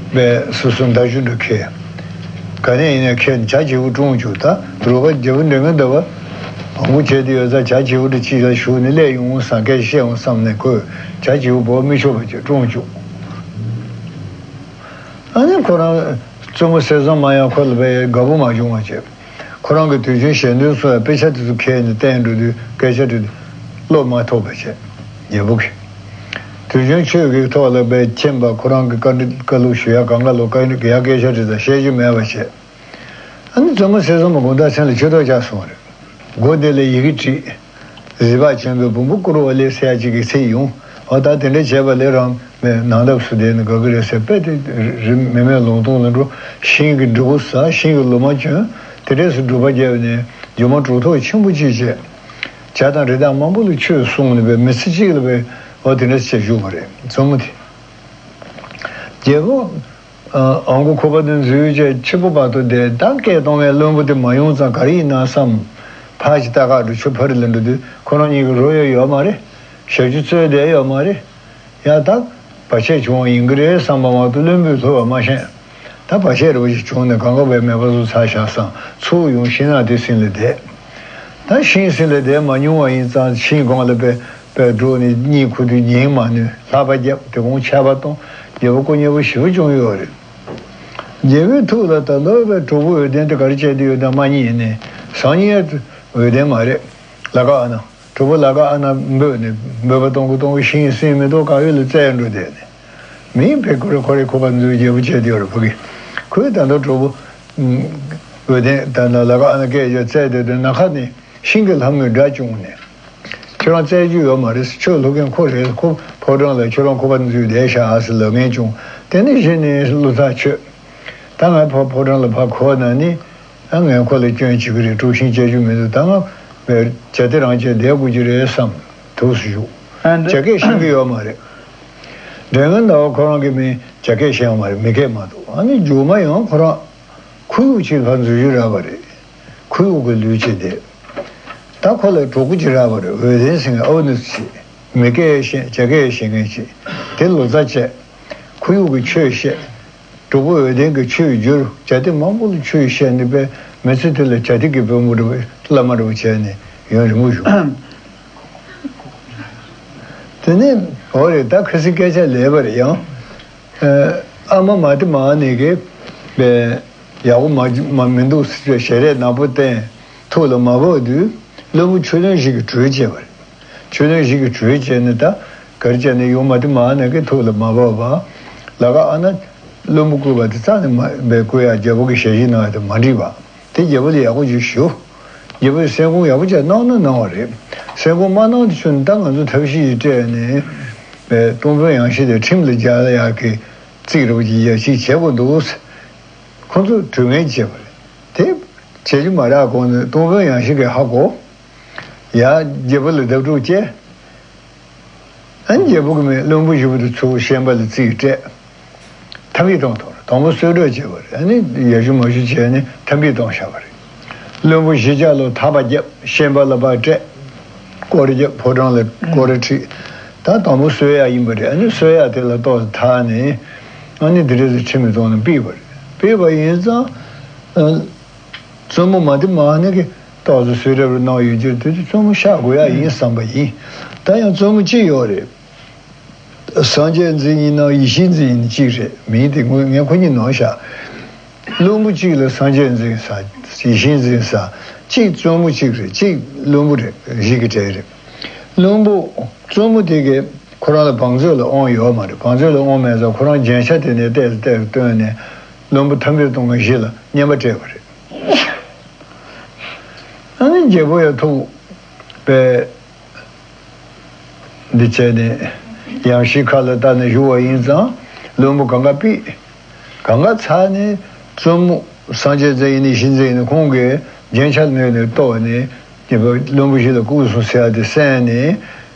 པས་སོ་སོ་མདའ་གཞུ་འདྲ་འཁྱེར། ག་ནས་ཡིན་ན་འཁྱེར་ནས་བྱ་བྱིའུ་བཀྲོངས་བཅུག་ད་རུ་ཁ་རྒྱལ་པོ་མགྲོན་ཁང་ཟླ་བ་བང་བུ་བྱས་ཏེ་ཡོད་ཙང་། བྱ་བྱིའུ་འདྲ་ཅིག་ལ་ཞུགས་ནས་སླེབས་ཡོང་བསམ་སྐད་ཆ་བཤད་འོང་བསམ་ནས་ཁོས་བྱ་བྱིའུ་འབོག་མི་ཆོག་པ་བྱས་བཀྲོངས་བཅུག་ཨ་ནི་ཁོ་རང་བཙུན་མོ་གསེར་བཟང་མ་ཡང་ཁོ་ལ་བས་དགའ་པོ་མ་བྱུང་བ་བྱས། ཁོ་རང་གི་དུས་རྒྱུན་ཞལ་འདོན་སོགས་ཡང་དཔེ་ཆ་དེ་ཚོ་ཁྱེར་ནས་བསྟན་འགྲོ་དུས་སྐད་ཆ་དེ་བློ་མ་ཐོགས་པ་བྱས། རྒྱལ་པོ་གིས། དུས་རྒྱུན་ཆོས་ཀྱི་ཐོག་ལ་བས་མཁྱེན་པ་ཁོ་རང་གི་བཀའ་འདྲི་བཀའ་སློབ་ཞུ་ཡ་གང་ག་ལོ་བཀའ་འདྲི་གི་ཡ་སྐད་ཆ་དེ་དག་བཤད་རྒྱུ་མེད་པ་བྱས། ཨ་ནི་བཙུན་མོ་གསེར་བཟང་མ་དགོང་དག་མཚན་ལ་ཆུ་ཐོག་བཅག་སོང་བ་རེད། སྒོ་དེ་ལ་ཡི་གེ་བྲིས། གཟིགས་པ་ཆེན་པོའི་བུ་མོ་བཀུར་བ་ལས་ཟེར་ཡ་གཅིག་གི་ཚིག་ཡོང་། འོ་ད་དེ་འདྲ་བྱས་པ་ལས་རང་མེད་ནང་འདབས་སུ་བསྡད་ནས་དགའ་གི་རེད་ཟེར། དཔེ་དེ་རི་མེ་མེ་ལོང་སྟོང་ལ་འགྲོ། ཤིང་གི་འབྲུ་གུ་ཟ། ཤིང་གི་ལོ་མ་གྱོན། དེ་འདྲས་སུ་སྒྲུབ་པ་བརྒྱབ་ནས་རྒྱུ་མ་གྲུབ་ཐོབ་ཆེན་པོ་གཅིག་བྱས། བྱ་དང་རི་དྭགས་མང་པོ་ལ་ཆོས་གསུངས་ནས་པའི་མི་ཚེ་གཅིག་ལ་པའི་འོ་དེ་འདྲས་བྱས་བཞུགས་པ་རེད་བཙུན་མོ་དེ། རྒྱལ་པོ། ཨ་མགོ་ཁོག་པ་དེ་འཛུལ་བྱས་ཕྱི་པོ་བར་དུ་བསྡད། ད་སྐད་གཏོང་བའི་བློན་པོ་དེ་མ་ཡོང་ཙང་ག་རེ་ཡིན་ན་བསམ། ཕར་ཅིག་ལྟ་ག་འགྲོ། ཆུ་ཕ་རི་ལ་འགྲོ་དུས་ཁོ་རང་གཉིས་ཀྱི་རོ་ཡོད་ཡོད་མ་རེད། ཞབས་ཕྱི་རྩོད་བསྡད་ཡོད་མ་རེད། ཡ་ད་བར་ཆད་བྱུང་བ་ཡིན་གྱི་རེད་བསམ་པ་མ་གཏོགས་བློན་པོས་ལྷོད་པ་མ་ཤེས། ད་བར་ཆད་རེ་བ་ཞིག་བྱུང་ནས་གང་ག་བའི་མེད་པ་བཟོ་ཚར་བཞག་བསམ། ཚུར་ཡོང་ཤིང་ནགས་དེ་ཟིན་ལ་བསྡད། ད་ཤིང་ཟིན་ལ་བསྡད་མ་མྱོང་བ་ཡིན་ཙང་ཤིང་སྒང་ལ་པའི་པའི་འགྲོ་ནས་གཉིད་ཁུག་དུས་ཉན་མ་ནུས། ལྷགས་པ་བརྒྱབ། དེ་གོང་ཆད་པ་གཏོང་། རྒྱལ་པོ་སྐུ་མཉེལ་པོ་ཞེ་པོ་བྱུང་ཡོད་རེད། རྒྱལ་པོའི་ཐུགས་ལ་ད་ལོ་བའི་གྲོགས་པོ་འོད་ལྡན་དེ་ག་རེ་བྱས་ཏེ་ཡོད་དམ་མ་རྙེད་ནས་སང་ཉིན་འོད་ལྡན་མ་རེད། ལ་ཀ་ཨ་ན། གྲོགས་པོ་ལ་ཀ་ཨ་ན་འབོད་ནས་འབོད་པ་གཏོང་གི་གཏོང་གི་ཤིང་ཟིན་མི་འདུག་ག་ཡོད་ལ་བཙལ་འགྲོ་བསྡད་ནས། མིན་པའི་ཁོ་རེ་ཁོ་རེ་ཁོ་པ་འཛུལ་རྒྱལ་པོ་བྱས་ཏེ་ཡོད་རེད་ཕ་གི། ཁོས་ད་ལྟ་གྲོགས་པོ། འོད་ལྡན་ད་ལྟ་ལ་ཀ་ཨ་ན་སྐད་ཆ་བཙལ་བསྡད་དུས་ན་ཁ་ནས་ཤིང་གི་ལྷ་མོའི་སྒྲ་བྱུང་ནས། ཁྱོད་རང་བཙལ་རྒྱུ་ཡོད་མ་རེད། ཆོས་སློབ་མཁན་ཁོ་རེད། ཁོ་ཕོ་བྲང་ལ་ཁྱོད་རང་ཁོ་པ་འཛུལ་བསྡད་ཤག་ཨ་ཟེར་ལབ་མཁན་བྱུང་། དེ་ནས་གཞི་ནས་བློ་ཐག་ཆོད། ད་ང་ཕོ་ཕོ་བྲང་ལ་ཕར་འཁོར་ན་ནི། ཨ་ངས་ཁོ་ལ་སྐྱོན་བྱེད་ཀྱི་རེད། དཀྲུག་ཤིང་བྱེད་རྒྱུ་མི་འདུག་ད་ང་བྱ་དེ་རང་བྱས་བསྡད་དགོས་ཀྱི་རེད་བསམ། དུགས་སུ་བཞུགས། ཨ་འདི་བྱ་སྐད་ཤེས་ཀྱི་ཡོད་མ་རེད། མགྲོན་ཁང་ཟླ་བ་ཁོ་རང་གི་མིང་བྱ་སྐད་ཤེས་ཡོད་མ་རེད། མི་སྐད་མ་གཏོགས། ཨ་ནི་མཇུག་མ་ཡང་ཁོ་རང་ཁོར་ཡུག་ཅིག་ལ་ཕར་འཛུལ་རྒྱུ་རག་པ་རེད། ཁོར་ཡུག་གི་ལུས་བྱས་བསྡད། ད་ཁོ་ལ་གྲོགས་པོ་ཅིག་རག་པ་རེད། འོད་ལྡན་ཟེར་མཁན་ཨའུ་ནུ་ཟེར། མི་སྐད་ཤེས། བྱ་སྐད་ཤེས་མཁན་ཅིག་དེ་ལོ་ཙཱ་བྱས། ཁོར་ཡུག་གི་ཆོས་བཤད། གྲོགས་པོ་འོད་ལྡན་གྱིས་ཆོས་བསྒྱུར། བྱ་དེ་མང་པོ་ལ་ཆོས་བཤད་ནས་པའི་མི་ཚེ་དེ་ལ་བྱ་དེ་གི་དཔོན་པོ་འདྲ་བོ་བླ་མ་འདྲ་བོ་བྱས་ནས་ཡུན་རིང་པོ་བཞུགས། དེ་ནས་ འོ་རེད། ད་ཁ་སང་སྐད་ཆ་ལས་པ་རེད་ཡང་། ཨ་མ་མ་ཏི་མ་ནི་གི་ཡག་པོ་མ་མ་མི་འདུག་ཟེར། ཞལ་རས་ནག་པོ་བསྟན། ཐུགས་ལ་མ་བབས་དུས་བློན་པོ་ཆོས་བློན་ཞིག་གིས་གྲོས་བྱས་པ་རེད། ཆོས་བློན་ཞིག་གིས་གྲོས་བྱས་ནས་ད་ག་རེ་བྱས་ནས་ཡོང་མ་ཏི་མ་ནི་གི་ཐུགས་ལ་མ་བབས་པ། ལ་ཁ་ཨ་ན་བློན་པོ་བསྐོས་པ་དེ་རྩ་ནས་མ་བསྐོས་ཡ། རྒྱལ་པོ་གི་ཞལ་བཞེས་གནང་ཡ་དེ་མ་འགྲིག་པ། དེ་རྒྱལ་པོ་ལ་ཡག་པོ་ཅིག་ཞུ། རྒྱལ་པོས་སེམས་ཁུར་ཡག་པོ་ཅིག་གནང་ན་གནང་བ་རེད། སེམས་ཁུར་མ་གནང་དུས་ཚོད་ནི་ད་ང་ཚོ་ཐབས་ཤེས་ཤིག་སྤྲད་ནས་པའི་སྟོང་དཔོན་ཡང་ཤིང་དེ་ཁྲིམས་ལ་སྦྱར་ཡག་གི་རྩིས་རེ་བ་ཅིག་ཡ་ཞིག་བྱེད་དགོས་འདུག། ཁོ་ཚོས་གྲོས་ངན་བྱས་པ་རེད། དེ་བྱེད་རྒྱུ་མ་རག་གོང་ནས་སྟོང་དཔོན་ཡང་ཤིང་གིས་ཧ་གོ། ཡ། རྒྱལ་པོ་ལ་བརྡབ་འཁྲུག་བྱས། ཨ་ནི་རྒྱལ་པོ་གི་མི་བློན་པོ་བཞི་པོ་དེ་ཚུར་ཤན་པ་ལ་རྩིས་སྤྲད། འཐམ་འབིག་གཏོང་ཐུབ་རེད། དང་པོ་གསོད་རོགས་བྱས་པ་རེད། ཨ་ནི་ཡ་ཞུ་མ་ཞུ་བྱས་ནས་འཐམ་འབིག་གཏོང་བཞག་པ་རེད། བློན་པོ་བཞི་ཆ་ལ་ཐག་པ་བརྒྱབ། ཤན་པ་ལ་ཕར་སྤྲད། སྐོར་ར་བརྒྱབ། ཕོ་བྲང་ལ་སྐོར་ར་ཁྲིད། ད་དང་པོ་གསོད་ཡག་ཡིན་པ་རེད། ཨ་ནི་གསོད་ཡག་དེ་ལ་ཏོག་ཙམ་ཐར་ནས་ཨ་ནི་དེ་རེས་སུ་ཁྲིམས་མི་གཏོང་ནས་ཕུད་པ་རེད། ཕུད་པ་ཡིན་ཙང་། བཙུན་མོ་མ་ཏི་མ་ནི་གི་ཏོག་ཙམ་གསོད་རོགས་གནང་ཡོད་རྒྱུ་དེ་དུས་བཙུན་མོ་གཤགས་དགོས་ཡག་ཡིན་བསམ་པ་ཡིན། ད་ཡང་བཙུན་མོ་གཅིག་ཡོད་རེད། སངས་རྒྱས་འཛིན་ཡིན་ནམ་ཡེ་ཤེས་འཛིན་ཡིན་ནམ་གཅིག་རེད། མིང་དེ་ངོས་ངས་ཁོ་གཉིས་ནོར་བཞག། བློན་པོ་གཅིག་ལ་སངས་རྒྱས་འཛིན་ས། ཡེ་ཤེས་འཛིན་ས། གཅིག་བཙུན་མོ་གཅིག་རེད། གཅིག་བློན་པོ་རེད། བཞི་གི་གྲས་རེད། བློན་པོ་བཙུན་མོ་དེ་གས་ཁོ་རང་ལ་བང་མཛོད་ལ་དབང་ཡོད་མ་རེད། བང་མཛོད་ལ་དབང་མེད་ཙང་ཁོ་རང་རྒྱན་ཆ་དེ་ནས་ཏོག་ཙམ་ཏོག་ཙམ་བཏོན་ནས་བློན་པོ་འཐམ་འབིག་གཏོང་མཁན་བཞི་ལ་རྔན་པ་སྤྲད་པ་རེད། ཨ་ནི་རྒྱལ་པོ་ཡང་ཐུག་པས། འདི་བྱས་ནས་ཡང་ཤིང་ཁ་ལ་བལྟས་ནས་བཞུགས་པ་ཡིན་ཙང་བློན་པོ་གང་ག་ཕུད། གང་ག་ཚར་ནས་བཙུན་མོ་སངས་རྒྱས་འཛིན་ཡིན་ནམ་ཡེ་ཤེས་འཛིན་ཡིན་ནམ་ཁོང་གིས་རྒྱན་ཆ་ལ་མནན་ནས་གཏོར་ནས་རྒྱལ་པོ་བློན་པོ་བཞི་ལ་བཀུག་སོང་ཟེར་ཡག་དེ་གསན་ནས།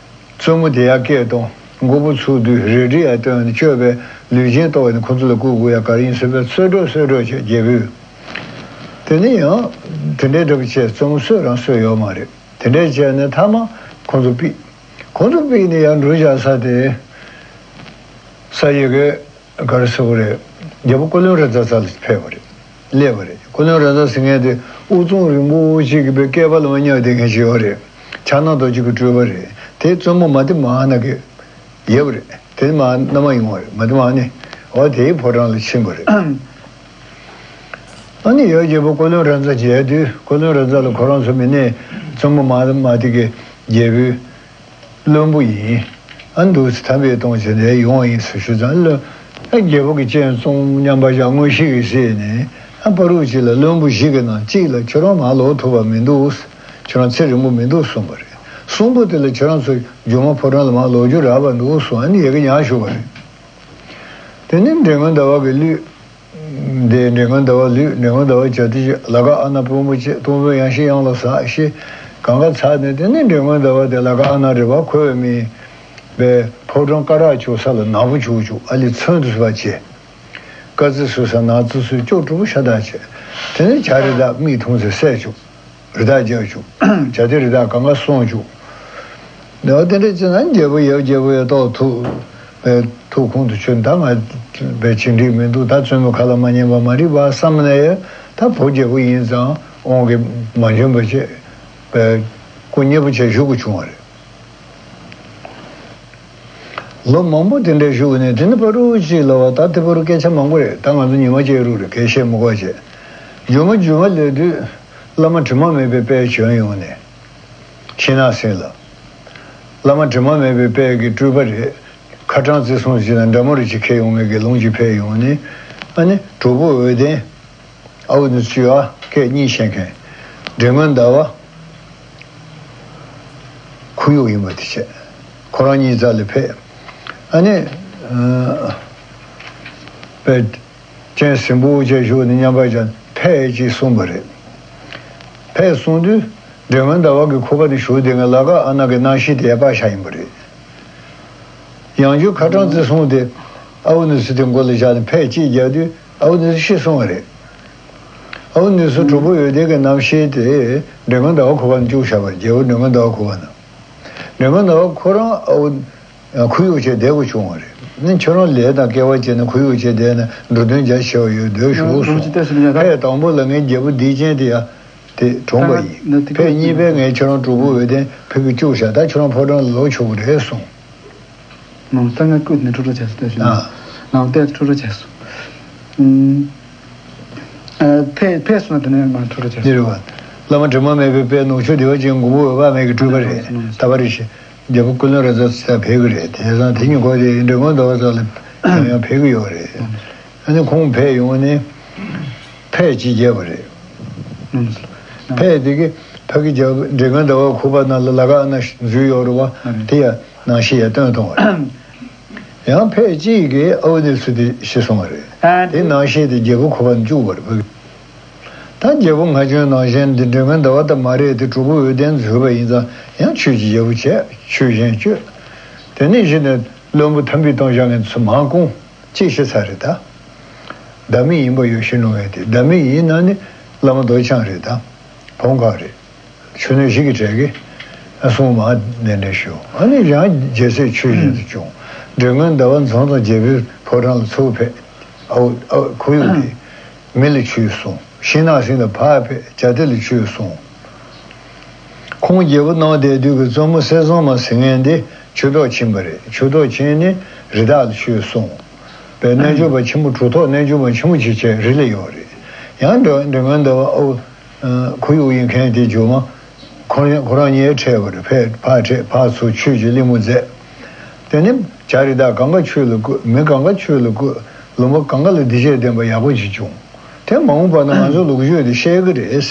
བཙུན་མོ་དེ་ཡར་སྐད་གཏོང་། མགོ་བོ་ཚུགས་དུས་རལ་གྲི་ཡར་བཏོན་ནས་གཅོད་པའི་ལུས་ཅན་གཏོར་ནས་ཁོ་ཚོ་ལ་བཀུག་དགོས་ཡག་ག་རེ་ཡིན་ཟེར་བས། གསོད་རོགས་གསོད་རོགས་བྱས། རྒྱལ་པོས། དེ་ནས་ཡང་དེ་འདྲའི་འདྲ་པོ་བྱས། བཙུན་མོ་གསོད་རང་གསོད་ཡོད་མ་རེད། དེ་འདྲས་བྱས་ནས་མཐའ་མ་ཁོ་ཚོ་ཕུད། ཁོ་ཚོ་ཕུད་ནས་ཡར་འགྲོ་བཞག་ས་དེ། ས་ཡི་གེ་ག་རེ་ཟེར་དགོས་རེད། རྒྱལ་པོ་ཀུན་གླེང་རིག་འཛིན་རྩ་ལ་ཕེབས་པ་རེད། སླེབས་པ་རེད། ཀུན་གླེང་རིག་འཛིན་ཟེར་མཁན་དེ་དབུ་གཙང་རིང་པོ་ཅིག་གི་བཀའ་བརྒྱུད་ལ་མ་ཉམས་བསྡད་མཁན་ཞིག་ཡོད་རེད། ཕྱག་ན་རྡོ་རྗེ་གི་སྤྲུལ་པ་རེད། དེ་བཙུན་མོ་མ་ཏི་མ་ན་གི་ཡབ་རེད། དེ་མ་མནའ་མ་ཡོང་བ་རེད། མ་ཏི་མ་ནི་འོ་དེའི་ཕོ་བྲང་ལ་ཕྱིན་པ་རེད། ཨ་ནི་ཡབ་རྒྱལ་པོ་ཀུན་གླེང་རིག་འཛིན་མཇལ་དུས། ཀུན་གླེང་རིག་འཛིན་ལ་ཁོ་རང་ཚོ་མི་ནས་བཙུན་མོ་མ་མ་ཏི་གི་རྒྱལ་པོའི་བློན་པོ་ཡིན། ཨ་འདུག་སེ་འཐམ་འབིག་གཏོང་བྱས་ནས་ཡོང་བ་ཡིན་ཟེར་ཞུས་ཙང་། ལོ། ཨ་རྒྱལ་པོ་གི་སྤྱན་བཙུམ། མཉམ་པར་བཞག་མངོན་ཤེས་ཀྱིས་གཟིགས་ནས། ཨ་ཕ་རུ་ཅིག་ལ་བློན་པོ་བཞི་གི་ནང་གཅིག་ལ་ཁྱོད་རང་མར་ལོག་ཐུབ་པ་མི་འདུག། ཁྱོད་རང་ཚེ་རིང་པོ་མི་འདུག་གསུངས་པ་རེད། གསུངས་པ་དེ་ལ་ཁྱོད་རང་ཚོ་རྒྱུ་མ་ཕོ་བྲང་ལ་མར་ལོག་རྒྱུ་རག་པ་འདུག་གསུངས། ཨ་ནི་ཡ་གི་ཉག་ཞུ་བ་རེད། དེ་ནས་འདྲེ་སྔོན་ཟླ་བ་གི་གླུད། འདི་འདྲེ་སྔོན་ཟླ་བ་གླུད། འདྲེ་སྔོན་ཟླ་བ་བྱ་དུས་ལ་ཁ་ཨ་ན་དཔོན་པོ་བྱས། སྟོང་དཔོན་ཡང་ཤིང་གཡང་ལ་ཟགས་ཤིང་། གང་ག་ཚར་ནས་དེ་ནས་འདྲེ་སྔོན་ཟླ་བ་དེ་ལ་ཁ་ཨ་ན་རི་བ་ཁོལ་བའི་མི་པའི་ཕོ་བྲང་སྐ་རགས་བྱུག་ས་ལ་ནག་པོ་བྱུག་བྱུག། ཨ་ལི་ཚོན་དུ་བཟོས་པ་བྱས། དཀར་རྩི་བཟོས་ས་ནག་རྩི་བཟོས། སྐྱོ་གྲུ་པོ་ཤ་སྟག་བྱས། དེ་ནས་བྱ་རི་དྭགས་མིག་ཐུང་ཚེ་བསད་བཅུག། རི་དྭགས་རྒྱག་བཅུག། བྱ་དེ་རི་དྭགས་གང་ག་སོང་བཅུག། འདི་བ་དེ་འདྲ་བྱས་ན་རྒྱལ་པོ་ཡབ་རྒྱལ་པོ་ཡ་ཏོག་ཐུག་པའི་ཐུགས་ཁོང་དུ་ཆུད། ད་ང་བའི་བྱེད་འགྲིག་མི་འདུག། ད་བཙུན་མོ་ཁ་ལ་མ་ཉན་པ་མ་རིག་པ་བསམ་ནས། ད་བུ་རྒྱལ་པོ་ཡིན་ཙང་དབང་གིས་མ་འབྱོན་པ་བྱས་པའི་སྐུ་མཉེལ་པོ་བྱས་བཞུགས་དགོས་བྱུང་བ་རེད། ལོ་མང་པོ་དེ་འདྲ་བཞུགས་ནས། དེ་ནི་ཕ་རུ་ཅིག་ལ་བ། ད་དེ་ཕ་རུ་སྐད་ཆ་མང་པོ་རེད། ད་ང་ཚོ་ཉི་མ་སྐྱེལ་རུ་རེད། གལ་བཤད་མི་དགོས་བྱས། རྒྱུ་མ་རྒྱུ་མ་ལས་དུས་བླ་མ་དྲི་མ་མེད་པའི་དཔལ་བྱོན་ཡོང་ནས། ཤིང་ནགས་ཟིན་ལ། བླ་མ་དྲི་མ་མེད་པའི་དཔལ་གྱི་སྤྲུལ་པ་རེད། ཁ་སྦྲང་རྩེ་སྲུང་ཞིག་ན་འདྲ་མོ་རེ་ཅིག་ཁྱེར་ཡོང་མཁན་གྱི་ལུང་ཅིག་ཕེབས་ཡོང་ནས། ཨ་ནི་གྲོགས་པོ་འོད་ལྡན། ཨའུ་ནི་སུ་ཡ་སྐད་གཉིས་བཤད་མཁན། འདྲེ་སྔོན་ཟླ་བ། ཁོར་ཡུག་ཡིན་པ་དེ་བྱས། ཁོ་རང་གཉིས་རྩ་ལ་ཕེབས། ཨ་ནི། ཨ། པའི་སྤྱན་ཟིམ་པོ་བྱས་བཞུགས་ནས་མཉམ་པར་བཞག་ཕེབས་ཅེས་གསུངས་པ་རེད། ཕེབས་གསུངས་དུས་འདྲེ་སྔོན་ཟླ་བ་གི་ཁུག་པ་ནས་ཞུགས་དེ་ངས་ལ་ཁ་ཨ་ན་གི་རྣམ་ཤེས་དེ་ཡར་སྤར་བཞག་ཡིན་པ་རེད། ཡང་བསྐྱར་ཁ་སྦྲང་རྩེ་སྲུང་དེ་ཨའུ་ནི་སུ་དེ་མགོ་ལ་བཞག་ནས་ཕེབས་ཅེས་རྒྱག་དུས། ཨའུ་ནི་སུ་ཤི་སོང་བ་རེད། ཨའུ་ནི་སུ་གྲོགས་པོ་འོད་ལྡན་གྱི་རྣམ་ཤེས་དེ་འདྲེ་སྔོན་ཟླ་བ་ཁུག་པ་ནས་བཅུག་བཞག་པ་རེད། རྒྱལ་པོ་འདྲེ་སྔོན་ཟླ་བ་ཁུག་པ་ན། འདྲེ་སྔོན་ཟླ་བ་ཁོ་རང་ཨའུ་ཁོར་ཡུག་བྱས་བསྡད་དགོས་བྱུང་བ་རེད། ནི་ཁྱོད་རང་ལས་དང་སྐལ་བ་བྱས་ནས་ཁོར་ཡུག་བྱས་བསྡད་ན་འགྲོ་དོན་རྒྱ་ཆེ་བ་ཡོད་འདོད་ཞུ་གསུངས། ཕས་དང་པོ་ལ་ངའི་རྒྱལ་པོ་སྡིག་ཅན་དེ་ཡ་དེ་གྲོངས་པ་ཡིན། ཕས་གཉིས་པས་ངའི་ཁྱོད་རང་གྲོགས་པོ་འོད་ལྡན་ཕ་གིར་བཅུག་བཞག། ད་ཁྱོད་རང་ཕོ་བྲང་ལ་ལོག་ཆོག་གི་རེད་གསུངས། ནང་གཙང་ང་བསྐུལ་ནས་ཁྲུ་ཁྲུ་བྱས་སོ་ལྟ་ཞུ། ཨ། ནང་བལྟས་ཁྲུ་ཁྲུ་བྱས་སོ། ཨ། ཕེབས་ཕེབས་སོང་ན་དེ་ནས་ང་ཁྲུ་ཁྲུ་བྱས་སོ། འདི་རེད་བ། བླ་མ་དྲི་མ་མེད་པའི་དཔལ་ནུ་ཞོ་བདེ་བ་ཅན་མགོན་པོ་འོད་དཔག་མེད་ཀྱི་སྤྲུལ་པ་རེད། ད་བར་རེ་ཞིག་རྒྱལ་པོ་ཀུན་ལེགས་རབ་རྩེ་ས་ཕེབས་ཀྱི་རེད། དེང་སང་དེ་ཉིན་གོ་དེ་འབྲི་གུང་ཟླ་བ་ས་ལ་ཡང་ཡང་ཕེབས་ཀྱི་ཡོད་རེད། ཨ་ནི་ཁོང་ཕེབས་ཡོང་ནས་ཕད་ཅིག་བརྒྱབ་པ་རེད། ཕད་དེ་གི་ཕ་གི་རྒྱལ་པོ་འབྲི་གུང་ཟླ་བ་ཁུག་པ་ནང་ལ་ལ་ཁ་ཨ་ན་འཛུལ་ཡོད་རེད་བ། དེ་ཡང་ནང་ཤེས་ཡ་སྟོན་གཏོང་བ་རེད། ཡང་ཕལ་གཅིག་གིས་ཨའུ་ནི་སུ་དེ་ཤི་སོང་བ་རེད། ཨ་དེ་ནང་ཤེས་དེ་རྒྱལ་པོ་ཁོ་པ་བཅུག་པ་རེད། ད་རྒྱལ་པོ་ང་ཆོའི་ནང་བཞིན་འདི་འབྲི་གུང་ཟླ་བ་ད་མ་རེད། དེ་གྲུབ་པ་འོད་ལྡན་འཛུལ་བ་ཡིན་ཙང་ཡང་ཆོས་ཀྱི་རྒྱལ་པོ་བྱས། ཆོས་གཞན་སྤྱོད། དེ་ནས་གཞི་ནས་བློན་པོ་ཐམ་པའི་སྟོང་བཞག་མཁན་ཚོ་མང་ཀུང་གཅིག་ཤི་ཚར་རེད་ད། བདག་མེད་ཡིན་པ་ཡོད་ཤི་ནོ་ངས་དེ་བདག་མེད་ཡིན་ན་ནི་བླ་མ་རྡོ་རྗེ་འཆང་རེད་ད། བོང་ཁ་རེད། ཆུ་སྣོད་བཞི་གི་གྲས་ཀྱི་གསུང་མ་གདན་འདྲེན་ཞུ། ཨ་ནི་ཡང་རྒྱལ་སྲས་ཆོས་བཞིན་དུ་སྐྱོང་། འབྲི་གུང་ཟླ་བ་འཛོམས་དང་རྒྱལ་པོའི་ཕོ་བྲང་ལ་ཚུར་ཕེབས། ཨའུ་ཨའུ་ཁོར་ཡུག་དེ་མི་ལ་ཆོས་གསུངས། ཤིང་ནགས་གསེང་ལ་ཕར་ཕེབས། བྱ་དེ་ལ་ཆོས་གསུངས། ཁོང་རྒྱལ་པོ་གནང་བསྡད་དུས་ཀྱི་བཙུན་མོ་གསེར་བཟང་མ་ཟེར་མཁན་དེ་ཆོས་ཐོག་ཕྱིན་པ་རེད། ཆོས་ཐོག་ཕྱིན་ནས་རི་དྭགས་ལ་ཆོས་གསུངས། པའི་རྣལ་འབྱོར་པ་ཆེན་པོ་གྲུབ་ཐོབ་རྣལ་འབྱོར་པ་ཆེན་པོ་ཅིག་བྱས་རི་ལ་ཡོད་རེད། ཡང་འགྲོ་འགྲོ་ངན་འདྲ་བ་ཨོ། ཁོར་ཡུག་ཡིན་མཁན་དེ་ཇོ་མ། ཁོ་རང་ཁོ་རང་ཉལ་འཕྲད་པ་རེད། ཕར་ཕར་འཕྲད་ཕར་ཚུར་ཆོས་ཀྱི་གླེང་མོ་མཛད། དེ་ནས་བྱ་རི་དྭགས་གང་ག་ཆོས་ལ་བཀོད། མི་གང་ག་ཆོས་ལ་བཀོད། ལུང་པ་གང་ག་ལ་སྡིག་ཆེ་ལྡན་པ་ཡག་པོ་ཅིག་བྱུང་། དེ་མ་འོངས་པ་ན་ང་ཚོ་ལོ་རྒྱུས་དེ་བཤད་གི་རེད།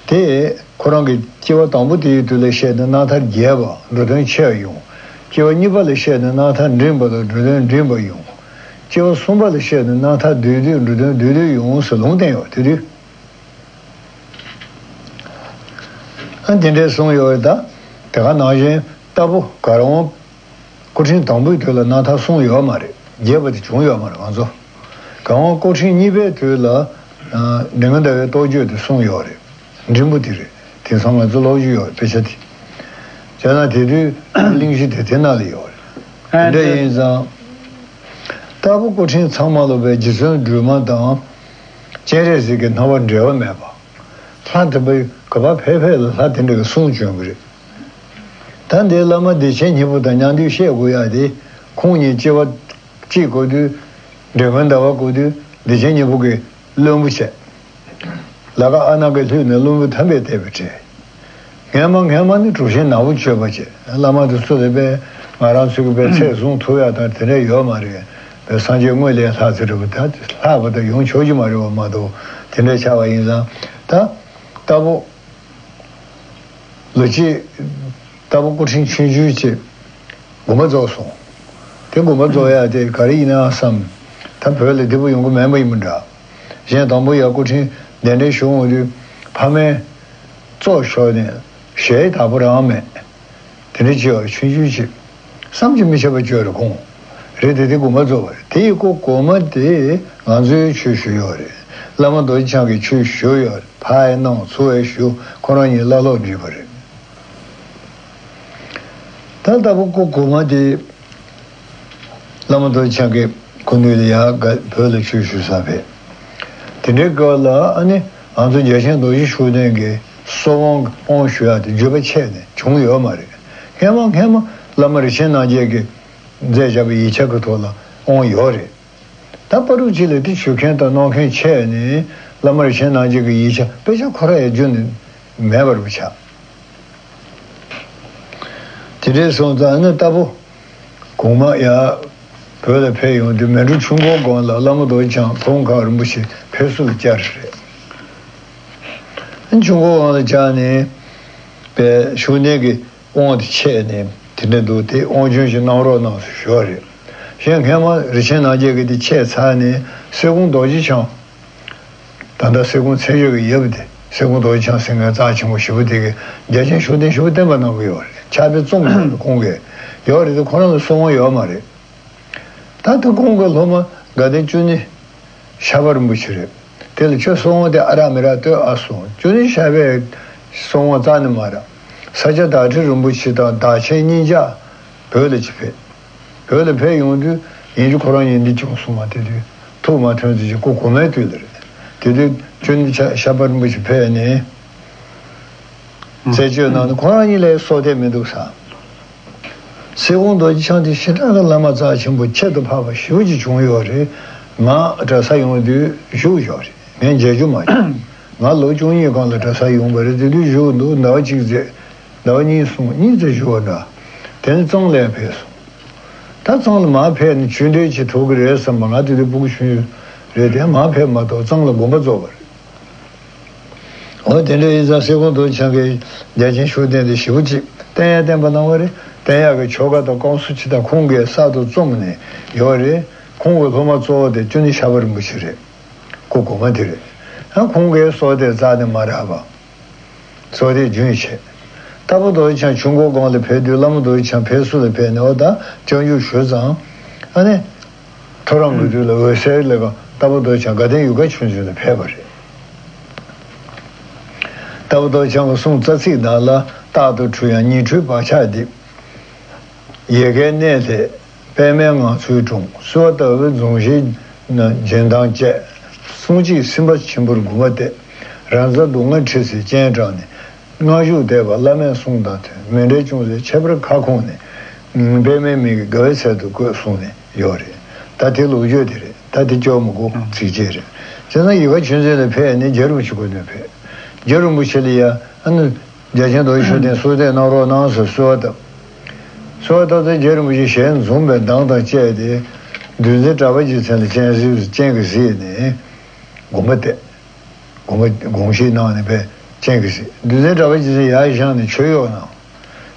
དེ་ཁོ་རང་གི་སྐྱེ་བ་དང་པོ་དེའི་དུས་ལ་བཤད་ན་རྣམ་ཐར་རྒྱས་པ་འགྲོ་དོན་ཆེ་བ་ཡོང་། སྐྱེ་བ་གཉིས་པ་ལ་བཤད་ན་རྣམ་ཐར་འབྲིང་བ་དང་འགྲོ་དོན་འབྲིང་བ་ཡོང་། སྐྱེ་བ་གསུམ་པ་ལ་བཤད་ན་རྣམ་ཐར་བསྡུས་བསྡུས་འགྲོ་དོན་བསྡུས་བསྡུས་ཡོང་ཟེར་ལུང་བསྟན་ཡོད་དེ་དུས། ཨ་དེ་འདྲའི་གསུངས་ཡོད་རེད་ད། དེ་ག་ནང་བཞིན་ལྟ་བུ་གར་འོང་སྐུ་ཕྲེང་དང་པོའི་དུས་ལ་རྣམ་ཐར་གསུངས་ཡོད་མ་རེད། རྒྱས་པ་དེ་བྱུང་ཡོད་མ་རེད་ང་ཚོ། གར་འོང་སྐུ་ཕྲེང་གཉིས་པའི་དུས་ལ་འབྲི་གུང་ཟླ་བའི་རྟོགས་བརྗོད་དེ་གསུངས་ཡོད་རེད། འབྲིང་པོ་དེ་རེད། དེང་སང་ང་ཚོ་ཀློག་རྒྱུ་ཡོད་དཔེ་ཆ་དེ། བྱས་ན་དེ་དུས་གླེང་གཞི་དེ་དེ་ནང་ལ་ཡོད་རེད། དེ་འདྲ་ཡིན་ཙང་། ལྟ་བུ་སྐུ་ཕྲེང་ཚང་མ་ལ་བའི་རྗེ་བཙུན་སྒྲོལ་མ་དང་། སྤྱན་རས་གཟིགས་ཀྱི་སྣང་བ་འབྲལ་བ་མེད་པ། ལྷ་དེ་འདྲ་ག་པར་ཕེབས་ཕེབས་ལ་ལྷ་དེ་འདྲ་གི་གསུང་བྱོན་གི་རེད། ད་འདི་བླ་མ་བདེ་ཆེན་སྙིང་པོ་དང་མཉམ་དུ་བཤད་དགོས་ཡ་དེ། ཁོང་གཉིས་སྐྱེ་བ་གཅིག་གོ་དུས། འབྲི་གུང་ཟླ་བ་གོ་དུས་བདེ་ཆེན་སྙིང་པོ་གི་བློན་པོ་བྱས། ལ་ཁ་ཨ་ན་གི་ལྷུས་ནས་བློན་པོ་ཐམས་པས་བཏད་པའི་གྲས། སྔན་མ་སྔན་མ་ནི་གྲུབ་ཆེན་ནག་པོ་སྤྱོད་པ་བྱས། བླ་མ་དེ་ཚོ་ལས་པས་ང་རང་ཚོ་གི་པའི་ཚད་བཟུང་ཐུབ་ཡ་དང་དེ་འདྲ་ཡོད་མ་རེད། པའི་སངས་རྒྱས་དངོས་ལས་ལྷག་ཚེ་རིང་པོ་ད་ལྷག་པ་དང་ཡོང་ཆོག་གི་མ་རེད་བ་མ་གཏོགས་དེ་འདྲ་ཆགས་པ་ཡིན་ཙང་ད། ལྟ་བུ། ལོ་གཅིག་ལྟ་བུ་སྐུ་ཕྲེང་ཆུང་ཆུང་ཅིག་དགོངས་པ་རྫོགས་སོང་། དེ་དགོངས་པ་རྫོགས་ཡ་དེ་ག་རེ་ཡིན་ན་བསམ། ད་བོད་ལ་བདེ་པོ་ཡོང་གི་མེད་པ་ཡིན་པ་འདྲ། གཞན་དང་པོ་ཡ་སྐུ་ཕྲེང་གདན་འདྲེན་ཞུ་འོང་དུས་ཕ་མས་བཙོག་ཤོར་ནས་ཞལ་དག་པོ་རང་མེད། དེ་འདྲ་བྱས་པ་ཆུང་ཆུང་ཅིག་བསམ་གྱིས་མི་ཁྱབ་པ་བྱོས་རེ་ཁོང་རེད། དེ་དེ་དགོངས་པ་རྫོགས་པ་རེད། དེ་ཡི་སྐུ་གོང་མ་དེ་ང་ཚོའི་ཆོས་ཞུ་ཡོད་རེད། བླ་མ་རྡོ་རྗེ་འཆང་གི་ཆོས་ཞུ་ཡོད་རེད། ཕ་ཡི་གནང་ཚུར་ཡི་ཞུ་ཁོ་རང་གཉིས་བླ་ལོག་བྲིས་པ་རེད། ད་ལྟ་བུ་སྐུ་གོང་མ་དེ་བླ་མ་རྡོ་རྗེ་འཆང་གི་སྐུ་མདུན་ལ་ཡར་བོད་ལ་ཆོས་ཞུ་ས་ཕེབས། དེ་འདྲའི་སྐབས་ལ་ཨ་ནི་ང་ཚོ་རྒྱལ་ཆེན་རྡོ་རྗེ་ཤུགས་ལྡན་གྱི་གསོལ་དབང་དབང་ཞུ་ཡག་དེ་བརྒྱུད་པ་ཆད་ནས་བྱུང་ཡོད་མ་རེད། སྔན་མ་སྔན་མ་བླ་མ་རིན་ཆེན་རྣམ་རྒྱལ་གྱིས་མཛད་བཞག་པའི་ཡིག་ཆ་གི་ཐོག་ལ་དབང་ཡོད་རེད། ད་བར་དུ་ཅིག་ལ་དེ་ཞུ་མཁན་དང་གནང་མཁན་ཆད་ནས་བླ་མ་རིན་ཆེན་རྣམ་རྒྱལ་གྱི་ཡིག་ཆ་དཔེ་ཆ་ཁོ་རང་ཡང་བརྒྱུད་ནས་མེད་པར་ཆགས། དེ་འདྲའི་སོང་ཙང་ནི་ལྟ་བུ་གོང་མ་ཡར་བོད་ལ་ཕེབས་ཡོང་དུས་མལ་གྲོ་ཆུ་འགོའི་སྒང་ལ་བླ་མ་རྡོ་རྗེ་འཆང་བོད་ཁམས་རིན་པོ་ཆེ་ཕེབས་བསུ་ལ་བཅར་རེད། ཆུ་འགོའི་སྒང་ལ་བཅར་ནས་པའི་ཤུགས་ལྡན་གྱི་དབང་དེ་ཆད་ནས་དེ་འདྲ་འདུག་དེ་དབང་ཆུང་ཞིག་གནང་རོགས་གནང་ཟེར་ཞུ་བ་རེད། གཞན་སྔན་མ་རིན་ཆེན་རྣམ་རྒྱལ་གྱི་དེ་ཆད་ཚར་ནས་སྲས་སྐུ་རྡོ་རྗེ་འཆང་། ད་ལྟ་སྲས་སྐུ་མཚན་བརྗོད་ཀྱི་ཡབ་དེ་སྲས་སྐུ་རྡོ་རྗེ་འཆང་ཟེར་མཁན་རྩ་ཆེན་པོ་ཞེ་པོ་དེ་གིས་རྒྱལ་ཆེན་ཤུགས་ལྡན་ཞེ་པོ་བསྟན་པ་གནང་གི་ཡོད་རེད། ཕྱག་དཔེ་རྩོམ་ཡོད་རེད་ཁོང་གིས། ཡོད་རེད་དེ་ཁོ་རང་ལ་གསོལ་དབང་ཡོད་མ་རེད། ད་ལྟ་ཁོང་གི་སློབ་མ་དགའ་ལྡན་ཅུ་ནེ་ཤར་པ་རིན་པོ་ཆེ་རེད། དེ་ལ་ཁྱོད་གསོལ་དབང་དེ་ཨ་རག་མི་རག་ལྟོས་ཨ་གསུངས། ཅུ་ནེ་ཤར་པས་གསོལ་དབང་རྩ་ནས་མ་རག་ས་སྐྱ་བདག་ཁྲི་རིན་པོ་ཆེ་དང་བདག་ཆེན་གཉིས་ཆ་བོད་ལ་ཅིག་ཕེབས། བོད་ལ་ཕེབས་ཡོང་དུས་ཡིན་རྒྱུ་ཁོ་རང་ཡིན་འདི་བྱུང་སོང་བ། དེ་དུས་ཐུགས་མ་ཐོན་ཚེ་ཅིག་སྐུ་གོང་མའི་དུས་ལ་རེད། དེ་དུས་ཅུ་ནེ་ཤར་པ་རིན་པོ་ཆེ་ཕེབས་ནས་རྩད་གཅོད་གནང་ནས་ཁོ་རང་གཉིས་ལ་སྲོག་ཐེག་མི་འདུག་ས། སེ་གོང་རྡོ་རྗེ་འཆང་དེ་ཞེ་དྲག་གི་བླ་མ་རྩ་ཆེན་པོ་ཁྱད་དུ་འཕགས་པ་ཞེ་པོ་ཅིག་བྱུང་ཡོད་རེད། ང་གྲྭ་ས་ཡོང་དུས་བཞུགས་ཡོད་རེད། ངས་མཇལ་རྒྱུ་མ་བྱུང་། ང་ལོ་བཅུ་གཉིས་སྒང་ལ་གྲྭ་ས་ཡོང་བ་རེད། དེ་དུས་བཞུགས་འདུག་ཟླ་བ་གཅིག་ཙམ། ཟླ་བ་གཉིས་གསུམ་གཉིས་ཙམ་བཞུགས་པ་འདྲ། དེ་ནས་གཙང་ལ་ཕེབས་སོང་། ད་གཙང་ལ་མར་ཕེབས་ནས་ཆོས་འབྲེལ་ཅིག་ཐོབ་ཀྱི་རེད་བསམ་པ། ང་དེ་དུས་སྤུ་གུ་ཆུང་ཆུང་རེད་དེ། མར་ཕེབས་མ་ཐག་གཙང་ལ་དགོན་པ་རྫོགས་པ་རེད། འོ་དེ་འདྲ་ཡིན་ཙང་སེ་གོང་རྡོ་རྗེ་འཆང་གིས་རྒྱལ་ཆེན་ཤུགས་ལྡན་དེ་ཞེ་པོ་ཅིག་བསྟེན་ཡ་བསྟེན་པ་གནང་བ་རེད། བསྟེན་ཡག་གི་ཆོ་ག་དང་བསྐང་གསོ་ཅིག་ད་ཁོང་གིས་གསར་དུ་རྩོམ་ནས་ཡོད་རེད། ཁོང་གི་སློབ་མ་གཙོ་བོ་དེ་ཅོ་ནེ་ཤར་པ་རིན་པོ་ཆེ་རེད། སྐུ་གོང་མ་དེ་རེད། ཡང་ཁོང་གིས་བསོད་བདེ་རྩ་ནས་མ་རག་པ། བསོད་བདེ་རྒྱུན་ཆད། རྟ་ཕོ་རྡོ་རྗེ་འཆང་ཆུ་འགོ་སྒང་ལ་ཕེབས་དུས་བླ་མ་རྡོ་རྗེ་འཆང་ཕེབས་བསུ་ལ་ཕེབས་ནས་འོ་ད་སྐྱབས་འཇུག་ཞུས་ཙང་། ཨ་ནི། ཐོ་རངས་ཀྱི་དུས་ལ་འོད་གསལ་ལས་ཀ་རྟ་ཕོ་རྡོ་རྗེ་འཆང་དགའ་ལྡན་ཡུལ་དགའ་ཆོས་འཛིན་ལ་ཕེབས་པ་རེད། རྟ་ཕོ་རྡོ་རྗེ་འཆང་གི་གསུང་རྩ་ཚིག་ནང་ལ། རྟག་ཏུ་འཁྲུལ་ཡང་ཉིད་འཁྲུལ་བག་ཆགས་འདི། ཡལ་གའི་གནས་ལས་པདྨའི་ངང་ཚུལ་འཁྲུངས། བསིལ་བ་ལྟ་བུའི་འཛུམ་ཞིག་ན་འཇོན་ཐང་བཅས། གསུང་གཅིག་སེམས་དཔའ་ཆེན་པོར་འགུགས་པ་སྟེ། རང་རྩལ་སྡུག་བསྔལ་འཁྲི་སའི་སྤྱན་དྲངས་ནས། སྔ་བཞུགས་འདས་པ་བླ་མའི་གསུང་དང་མཐུན། མཎྜལ་ཅུང་ཟད་ཁྱད་པར་ཁ་སྐོང་ནས། པདྨའི་མིག་གིས་དགའ་བའི་ཚལ་དུ་བཀོད་གསུངས་ནས་ཡོད་རེད། ད་དེ་ལོ་རྒྱུས་དེ་རེད། ད་དེ་སྐྱོར་མི་དགོས། ཚིགས་བཅད་རེད། བྱས་ཙང་ཡལ་ག་ཆོས་འཛིན་ལ་ཕེབས་ནས་རྒྱལ་བ་རིན་པོ་ཆེ་སྐུ་མདུན་ཕེབས། རྒྱལ་བ་རིན་པོ་ཆེ་ལ་ཡ་ཨ་ནི། རྒྱལ་ཆེན་རྡོ་རྗེ་ཤུགས་ལྡན་གསོལ་འདེབས་གནང་རོགས་གནང་ཟེར་གསོལ་བ་བཏབ། གསོལ་བ་བཏབ་ཚེ་རྒྱལ་བ་རིན་པོ་ཆེ་ཞལ་འཛུམ་པའི་མདངས་དང་བཅས་ཏེ། འདུལ་འཛིན་གྲགས་པ་རྗེ་མཚན་ལ་སྤྱན་གཟིགས། སྤྱན་གྱིས་གཟིགས་ནས་དགོངས་པ་གཏད། དགོངས་པ་དགོངས་བཞེས་གནང་ནས་པས་སྤྱན་གྱིས་གཟིགས། འདུལ་འཛིན་གྲགས་པ་རྗེ་མཚན་ཡར་བཞེངས་ནས་མཆོད་གཡོག་གནང་།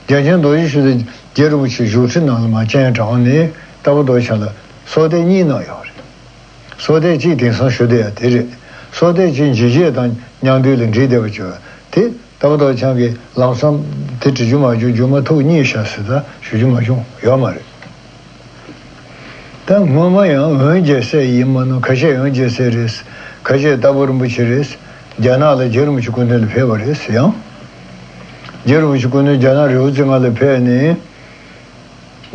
རྒྱལ་ཆེན་རྡོ་རྗེ་ཤུགས་ལྡན་རྒྱལ་བ་རིན་པོ་ཆེའི་བཞུགས་ཁྲི་ནང་ལ་མར་སྤྱན་དྲངས་ནས་རྟ་ཕོ་རྡོ་རྗེ་འཆང་ལ་གསོལ་འདེབས་གཉིས་གནང་ཡོད་རེད། གསོལ་འདེབས་གཅིག་དེང་སང་ཞུ་བསྡད་ཡ་དེ་རེད། གསོལ་འདེབས་གཅིག་འཇིགས་བྱེད་དང་མཉམ་འདུས་ལ་འབྲི་བསྡད་པ་བྱས་པ་དེ། རྟ་ཕོ་རྡོ་རྗེ་འཆང་གིས་ལམ་སང་དེ་འབྲི་རྒྱུ་མ་བྱུང་། རྒྱུ་མ་ཐུག་རྙེད་ཤག་ཟེར། ད་ཞུ་རྒྱུ་མ་བྱུང་། ཡོད་མ་རེད། ད་སྔོན་མ་ཡང་འོན་རྒྱལ་སྲས་ཡིན་མིན། ཁ་ཤས་འོན་རྒྱལ་སྲས་རེད། ཁ་ཤས་རྟ་ཕོ་རིན་པོ་ཆེ་རེད། རྒྱ་ནག་ལ་རྒྱལ་བ་རིན་པོ་ཆེ་སྐུ་མདུན་ལ་ཕེབས་པ་རེད་ཟེར། ཡང་རྒྱལ་བ་རིན་པོ་ཆེ་སྐུ་མདུན་རྒྱ་ནག་རི་བོ་རྩེ་ལྔ་ལ་ཕེབས་ནས།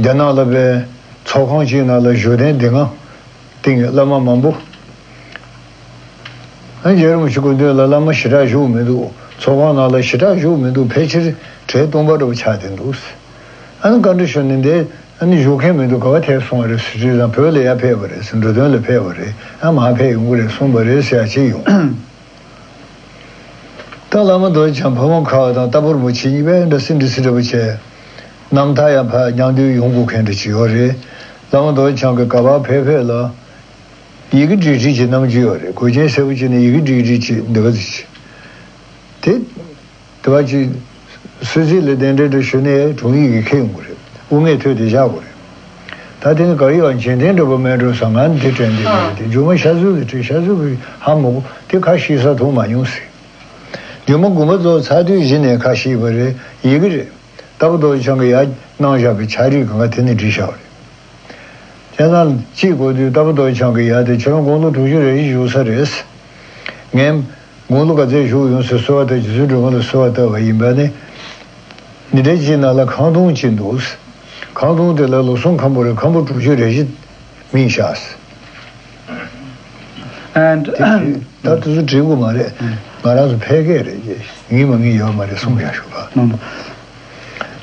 རྒྱ་ནག་ལ་པའི་ཚོགས་ཁང་གཅིག་ནང་ལ་བཞུགས་གདན་སྡིངས་ལྔ་བཏིང་། བླ་མ་མང་པོ། ཨ་ནི་རྒྱལ་བ་རིན་པོ་ཆེ་སྐུ་མདུན་ལ་བླ་མ་ཞེ་དྲག་བཞུགས་མི་འདུག་ཚོགས་ཁང་ནང་ལ་ཞེ་དྲག་བཞུགས་མི་འདུག་ཕལ་ཆེར་གྲལ་སྟོང་པ་འདྲ་པོ་ཆགས་བསྡད་འདུག་ཨ་ནི་བཀའ་འདྲི་ཞུ་ནས། འདི་ཨ་ནི་བཞུགས་མཁན་མི་འདུག་ག་པར་ཐལ་སོང་བ་རེད་ཟེར་དུས་ཙང་། བོད་ལ་ཡར་ཕེབས་པ་རེད་ཟེར། འགྲོ་དོན་ལ་ཕེབས་པ་རེད། ཨ་མར་ཕེབས་ཡོང་གི་རེད་གསུངས་པ་རེད་ཟེར་ཡ་ཅིག་ཡོང་། ད་བླ་མ་རྡོ་རྗེ་འཆང་ཕ་བོང་ཁ་བ་དང་རྟ་ཕོ་རིན་པོ་ཆེ་གཉིས་པོ་འདྲ་སེ་འདྲ་སེ་འདྲ་པོ་བྱས། རྣམ་ཐར་ཡང་ཕར་མཉམ་འདུས་ཡོང་དགོས་མཁན་འདྲ་ཅིག་ཡོད་རེད། བླ་མ་རྡོ་རྗེ་འཆང་གིས་ག་པར་ཕེབས་ཕེབས་ལ། ཡི་གེ་བྲིས་བྲིས་ཀྱི་རྣམ་འགྱུར་ཡོད་རེད། གོས་ཆེན་སེར་པོ་གྱོན་ནས་ཡི་གེ་བྲིས་བྲིས་ཀྱི་འདི་ག་ཅིག་དེ། དེ་བ་ཅིག་སུད་སི་ལ་གདན་འདྲེན་འདྲ་ཞུས་ནས་དྲུང་ཡིག་གིས་ཁྱེར་ཡོང་གི་རེད། དབུ་མེད་ཐོད་དེ་བཞག་དགོས་རེད། ད་དེ་ནི་ག་ཡོད་འཇིག་རྟེན་འདྲ་པོ་མེད་འགྲོ་བསམ། ང་འདི་དྲན་འདི་མེད་དེ། རྒྱུ་མ་ཤ་ཟུར་གྱིས་བྲིས། ཤ་ཟུར་གྱིས་ཧ་མ་གོ། དེ་ཁ་ཕྱེ་ས་མཐོང་མ་མྱོང་ཟེར། རྒྱུ་མ་དགོན་པ་རྫོགས་ཚར་དུས་གཞི་ནས་ཁ་ཕྱེ་བ་རེད། ཡི་གེ་རེད། རྟ་ཕོ་རྡོ་རྗེ་འཆང་གིས་ཡར་གནང་བཞག་པའི་ཕྱག་བྲིས་གང་ག་དེ་ནས་བྲིས་བཞག་པ་རེད། བྱས་ཙང་གཅིག་གོ་དུས་རྟ་ཕོ་རྡོ་རྗེ་འཆང་གིས་ཡར་དེ་ཁྱེད་རང་དགུང་ལོ་དྲུག་ཅུ་རེ་བཞི་བཞུགས་ས་རེད། ངས་དགུང་ལོ་ག་ཚད་བཞུགས་ཡོང་ཟེར་གསོལ་བ་བཏབ། རྗེ་བཙུན་སྒྲོལ་མ་ལ་གསོལ་བ་བཏབ་པ་ཡིན་པ་ནི། འདི་འདྲའི་ཅིག་ནང་ལ་ཁང་སྟོང་གཅིག་འདུག་ཁང་སྟོང་དེ་ལ་ལོ་གསུམ་ཁམ་པོ་རེད། ཁམ་པོ་དྲུག་ཅུ་རེ་བཞི་སྨིན་བཞག་ཟེར། And ད་དེ་ཚོ་འབྲི་དགོས་མ་རེད། ང་རང་ཚོ་ཕལ་སྐད་རེད། ངེས་མ་ངེས་ཡོད་མ་རེད། གསུངས་བཞག་ཞུ་ག་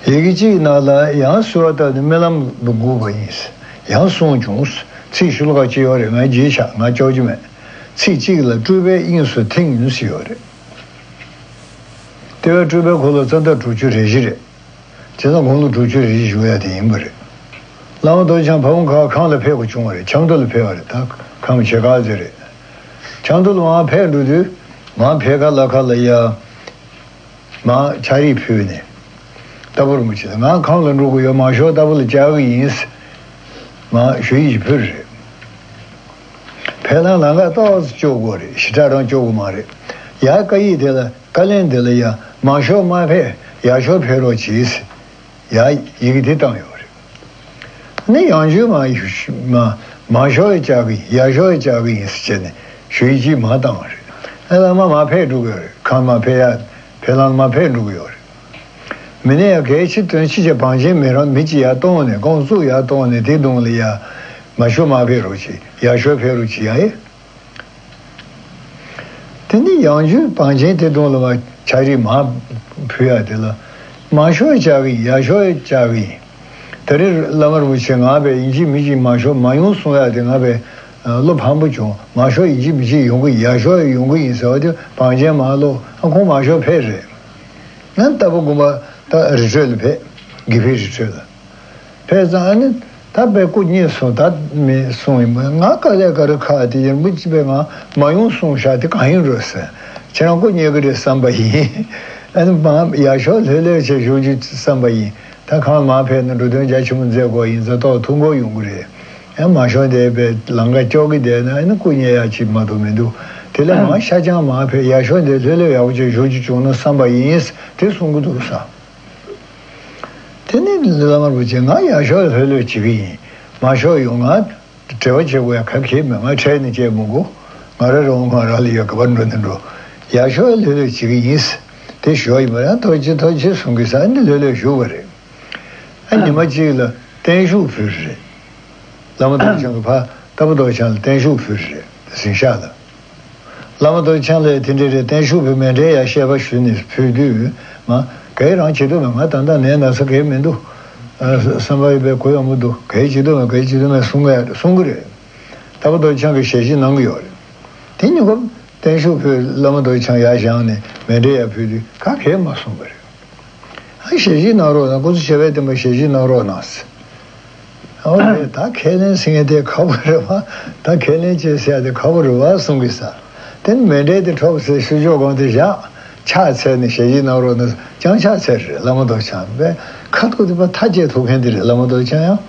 ཡི་གེ་གཅིག་ནང་ལ་ཡང་གསོལ་བ་བཏབ་ནས་རྨི་ལམ་དུ་འགུགས་པ་ཡིན། ཡང་གསུངས་བྱུང་། ཚིག་ཤོ་ལོ་ཀ་གཅིག་ཡོད་རེད། ང་བརྗེད་ཤག་ང་ཅོག་ཅི་མེད། ཚིག་གཅིག་ལ་སྤྲུལ་པའི་དབྱིངས་སུ་ཐིམ་ཟེར་ཡོད་རེད། དེ་བས་སྤྲུལ་པའི་འཁོར་ལོ་རྩ་ཟླ་དྲུག་ཅུ་རེ་བཞི་རེད། བྱས་ཙང་དགུང་ལོ་དྲུག་ཅུ་རེ་བཞི་བཞུགས་ཡ་དེ་ཡིན་པ་རེད། བླ་མ་རྡོ་རྗེ་འཆང་ཕ་བོང་ཁ་ཁམས་ལ་ཕེབས་དགོས་བྱུང་བ་རེད། ཆབ་མདོ་ལ་ཕེབས་པ་རེད། ད་ཁམས་བྱེ་ཁ་ཟེར་རེད། ཆབ་མདོ་ལ་མར་ཕེབས་འགྲོ་དུས་མར་ཕེབས་ཁ་ལ་ཁ་ལ་ཡ། མར་ཕྱག་བྲིས་ཕུལ་ནས། རྟ་ཕོ་རིན་པོ་ཆེ་ལ་ང་ཁམས་ལ་འགྲོ་གི་ཡོད། མང་ཤོས་རྟ་ཕོ་ལ་བཅར་གི་ཡིན། མར་ཞུ་ཡིག་ཅིག་ཕུལ་རེད། ཕེབས་ལམ་ལམ་ཁ་ཏོག་ཙམ་སྐྱོར་དགོས་རེད། ཞེ་དྲག་རང་སྐྱོར་དགོས་མ་རེད། ཡར་བཀའ་ཡིག་དེ་ལ། བཀའ་ལན་དེ་ལ་ཡ། མང་ཤོས་མར་ཕེབས། ཡག་ཤོས་ཕེབས་རོགས་གྱིས། ཡ་ཡི་གེ་དེ་བཏང་ཡོད་རེད། ནི་ཡང་ཞུ་མ་ཞུ་མ་མང་ཤོས་བཅར་གི་ཡིན། ཡག་ཤོས་བཅར་གི་ཡིན་ཟེར་བྱས་ནས་ཞུ་ཡིག་ཅིག་མར་བཏང་བ་རེད། ཨ་བླ་མ་མར་ཕེབས་འགྲོ་གི་ཡོད་རེད། ཁམས་མར་ཕེབས་ཡ། ཕེབས་ལམ་མར་ཕེབས་འགྲོ་གི་ཡོད་རེད། མི་ནས་ཡ་གལ་ཆེ་དོན་ཆེ་བྱས་བང་ཆེན་མི་རང་མི་གཅིག་ཡར་གཏོང་ནས། ཁོང་ཚུར་ཡར་གཏོང་ནས་དེ་གདོང་ལ་ཡ། མང་ཤོས་མར་ཕེབས་རོགས་གྱིས། ཡག་ཤོས་ཕེབས་རོགས་གྱིས་ཡ་ཨེ། དེ་ནི་ཡང་ཞུ་བང་ཆེན་དེ་གདོང་ལ་མར་ཕྱག་བྲིས་མར་ཕུལ་ཡ་དེ་ལ། མང་ཤོས་བཅར་གི་ཡིན། ཡག་ཤོས་བཅར་གི་ཡིན། ད་རེས་བླ་མ་རིན་པོ་ཆེ་ང་བས་ཡིན་གཅིག་མིན་གཅིག་མང་ཤོས་མ་ཡོང་གསུང་ཡག་དེ་ང་བས་བློ་ཕམ་པོ་བྱུང་། མང་ཤོས་ཡིན་གཅིག་མིན་གཅིག་ཡོང་གི་ཡག་ཤོས་ཡོང་གི་ཡིན་ཟེར་བ་དེ་བང་ཆེན་མ་ལོ་ཨ་ཁོང་མང་ཤོས་ཕེབས་རེད། ང་ལྟ་བུ་དགོངས་པ་ད་རི་ཁྲོད་ལ་ཕེབས། དགེ་འཕེལ་རི་ཁྲོད་ལ་ཕེབས་ཙང་ཨ་ནི་ད་དཔེ་སྐུ་མཉེལ་སོང་ད་མེད་གསུང་ཡིན་པ། ང་དཀའ་ལས་ག་རེ་ཁག་དེ་ཡིན་པོ་ཅི་པས་ང་མ་ཡོང་གསུང་ཤག་དེ་གང་ཡིན་རོ་ཟེར། ཁྱེད་རང་སྐུ་མཉེལ་གི་རེད་བསམ་པ་ཡིན། ཨ་ནི་མ་ཡག་ཤོས་ལྷོད་ལྷོད་བྱས་བཞུགས་རྒྱུ་བསམ་པ་ཡིན། ད་གང་མ་ཕེབས་ན་འགྲོ་དོན་རྒྱ་ཆེན་པོ་མཛད་དགོས་ཡིན་ཙང་ཏོག་ཐུགས་འགོར་ཡོང་གི་རེད། ཡང་མ་ཤོང་དེ་པའི་ལམ་ཁ་ཀྱོག་གི་བསྡད་ན་ཨ་ནི་སྐུ་མཉེལ་ཡག་ཅིག་མ་གཏོགས་མི་འདུག་དེ་ལས་མ་ཤ་ཆང་མ་ཕེབས་ཡག་ཤོས་དེ་ལྷོད་ལྷོད་ཡག་པོ་བྱས་བཞུགས་རྒྱུ་བྱུང་ན་བསམ་པ་ཡིན། དེ་གསུང་གི་འདུག་ས། དེ་ནི་བླ་མ་རིན་པོ་ཆེ་ང་ཡག་ཤོས་ལྷོད་ལྷོད་བྱེད་ཀྱི་ཡིན། མ་ཤོར་ཡོང་ང་འབྲེལ་བ་བྱེད་དགོས་ཡ་ག་གེ་མེད། ང་ཁྲལ་ནི་བྱེད་མི་དགོས། ང་རང་རང་ང་རང་ལ་ཡོད་ག་པར་འགྲོ་ནི་འགྲོ། ཡག་ཤོས་ལྷོད་ལྷོད་བྱེད་ཀྱི་ཡིན། དེ་ཞོ་ཡིན་པ་རང་ཐོག་ཆེ་ཐོག་ཆེ་གསུང་གི་ས་ནི་ལྷོད་ལྷོད་བཞུགས་པ་རེད། ཨ་ཉི་མ་གཅིག་ལ་བརྟན་བཞུགས་ཕུལ་རེད། བླ་མ་རྡོ་རྗེ་འཆང་གི་ཕ་ལྟ་བུ་རྡོ་རྗེ་འཆང་ལ་བརྟན་བཞུགས་ཕུལ་རེད་གཟིམ་ཤག་ལ། བླ་མ་རྡོ་རྗེ་འཆང་ལ་དེ་འདྲ་རེད་བརྟན་བཞུགས་ཕུལ་མཎྜལ་ཡང་བཤད་པ་ཞུས་ནས་ཕུལ་དུས་ང་གའི་རང་བྱེད་དུ་མེད། ང་ད་ལྟ་ནད་ན་ཚ་གའི་མི་འདུག་བསམ་པ་ཡོད་པའི་གུ་ཡངས་པོ་འདུག་གའི་བྱེད་དུ་མེད། གའི་བྱེད་དུ་མེད་གསུང་གི་གསུང་གི་རེད། ལྟ་བུ་རྡོ་རྗེ་འཆང་གིས་ཞལ་བཞེས་གནང་གི་ཡོད་རེད། དེ་ཉིན་ཁོ་བརྟན་བཞུགས་ཕུལ། བླ་མ་རྡོ་རྗེ་འཆང་ཡར་བཞེངས་ནས་མཎྜལ་ཡར་ཕུལ་དུས་ག་གེ་མ་གསུངས་པ་རེད། ཨ་ཞལ་བཞེས་གནང་རོགས་གནང་། སྐུ་ཚེ་ཞབས་པད་བརྟན་པ་ཞལ་བཞེས་གནང་རོགས་གནང་ཟེར། ཨོ་རེད། ད་ཁས་ལེན་ཟེར་མཁན་དེ་ཁག་པོ་རེད་བ། ད་ཁས་ལེན་བྱེད་ཟེར་ཡ་དེ་ཁག་པོ་རེད་བ་གསུང་གི་ས། དེ་ནི་མཎྜལ་དེ་འཕྲོག་ཟེར་ཤུ་ཤོག་གང་དེ་བཞག་ཕྱག་འཚལ་ནས་ཞལ་བཞེས་གནང་རོགས་གནང་ཟེར། ཅང་ཕྱག་འཚལ་རེད། བླ་མ་རྡོ་རྗེ་འཆང་པས་ཁ་ཐུག་དེ་པ་ཐག་བཅད་ཐུག་མཁན་དེ་རེད། བླ་མ་རྡོ་རྗེ་འཆང་ཡང་།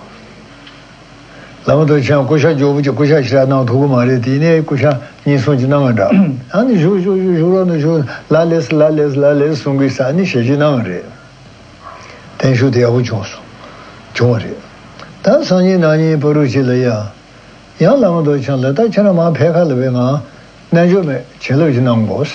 བླ་མ་རྡོ་རྗེ་འཆང་སྐུ་ཤ་མགྱོགས་པོ་ཅིག་སྐུ་ཤ་ཞེ་དྲག་གནང་ཐུབ་ཀྱི་མ་རེད། དེ་ནས་སྐུ་ཤ་གཉིས་གསུམ་ཅིག་གནང་བ་འདྲ། ཨ་ནི་བཞུགས་བཞུགས་བཞུགས་བཞུགས་རོགས་གནང་བཞུགས། ལ་ལས་ལ་ལས་ལ་ལས་གསུང་གི་ས་ནི་ཞལ་བཞེས་གནང་བ་རེད། བརྟན་བཞུགས་དེ་ཡག་པོ་བྱུང་སོང་། བྱུང་བ་རེད། ད་སང་ཉིན་གནངས་ཉིན་བར་དུ་ཅིག་ལ་ཡ། ཡང་བླ་མ་རྡོ་རྗེ་འཆང་ལ་ད་ཁྱེད་རང་མར་ཕེབས་ཁ་ལ་བས་ང་རྣལ་འབྱོར་མའི་བྱིན་རླབས་ཅིག་གནང་དགོས།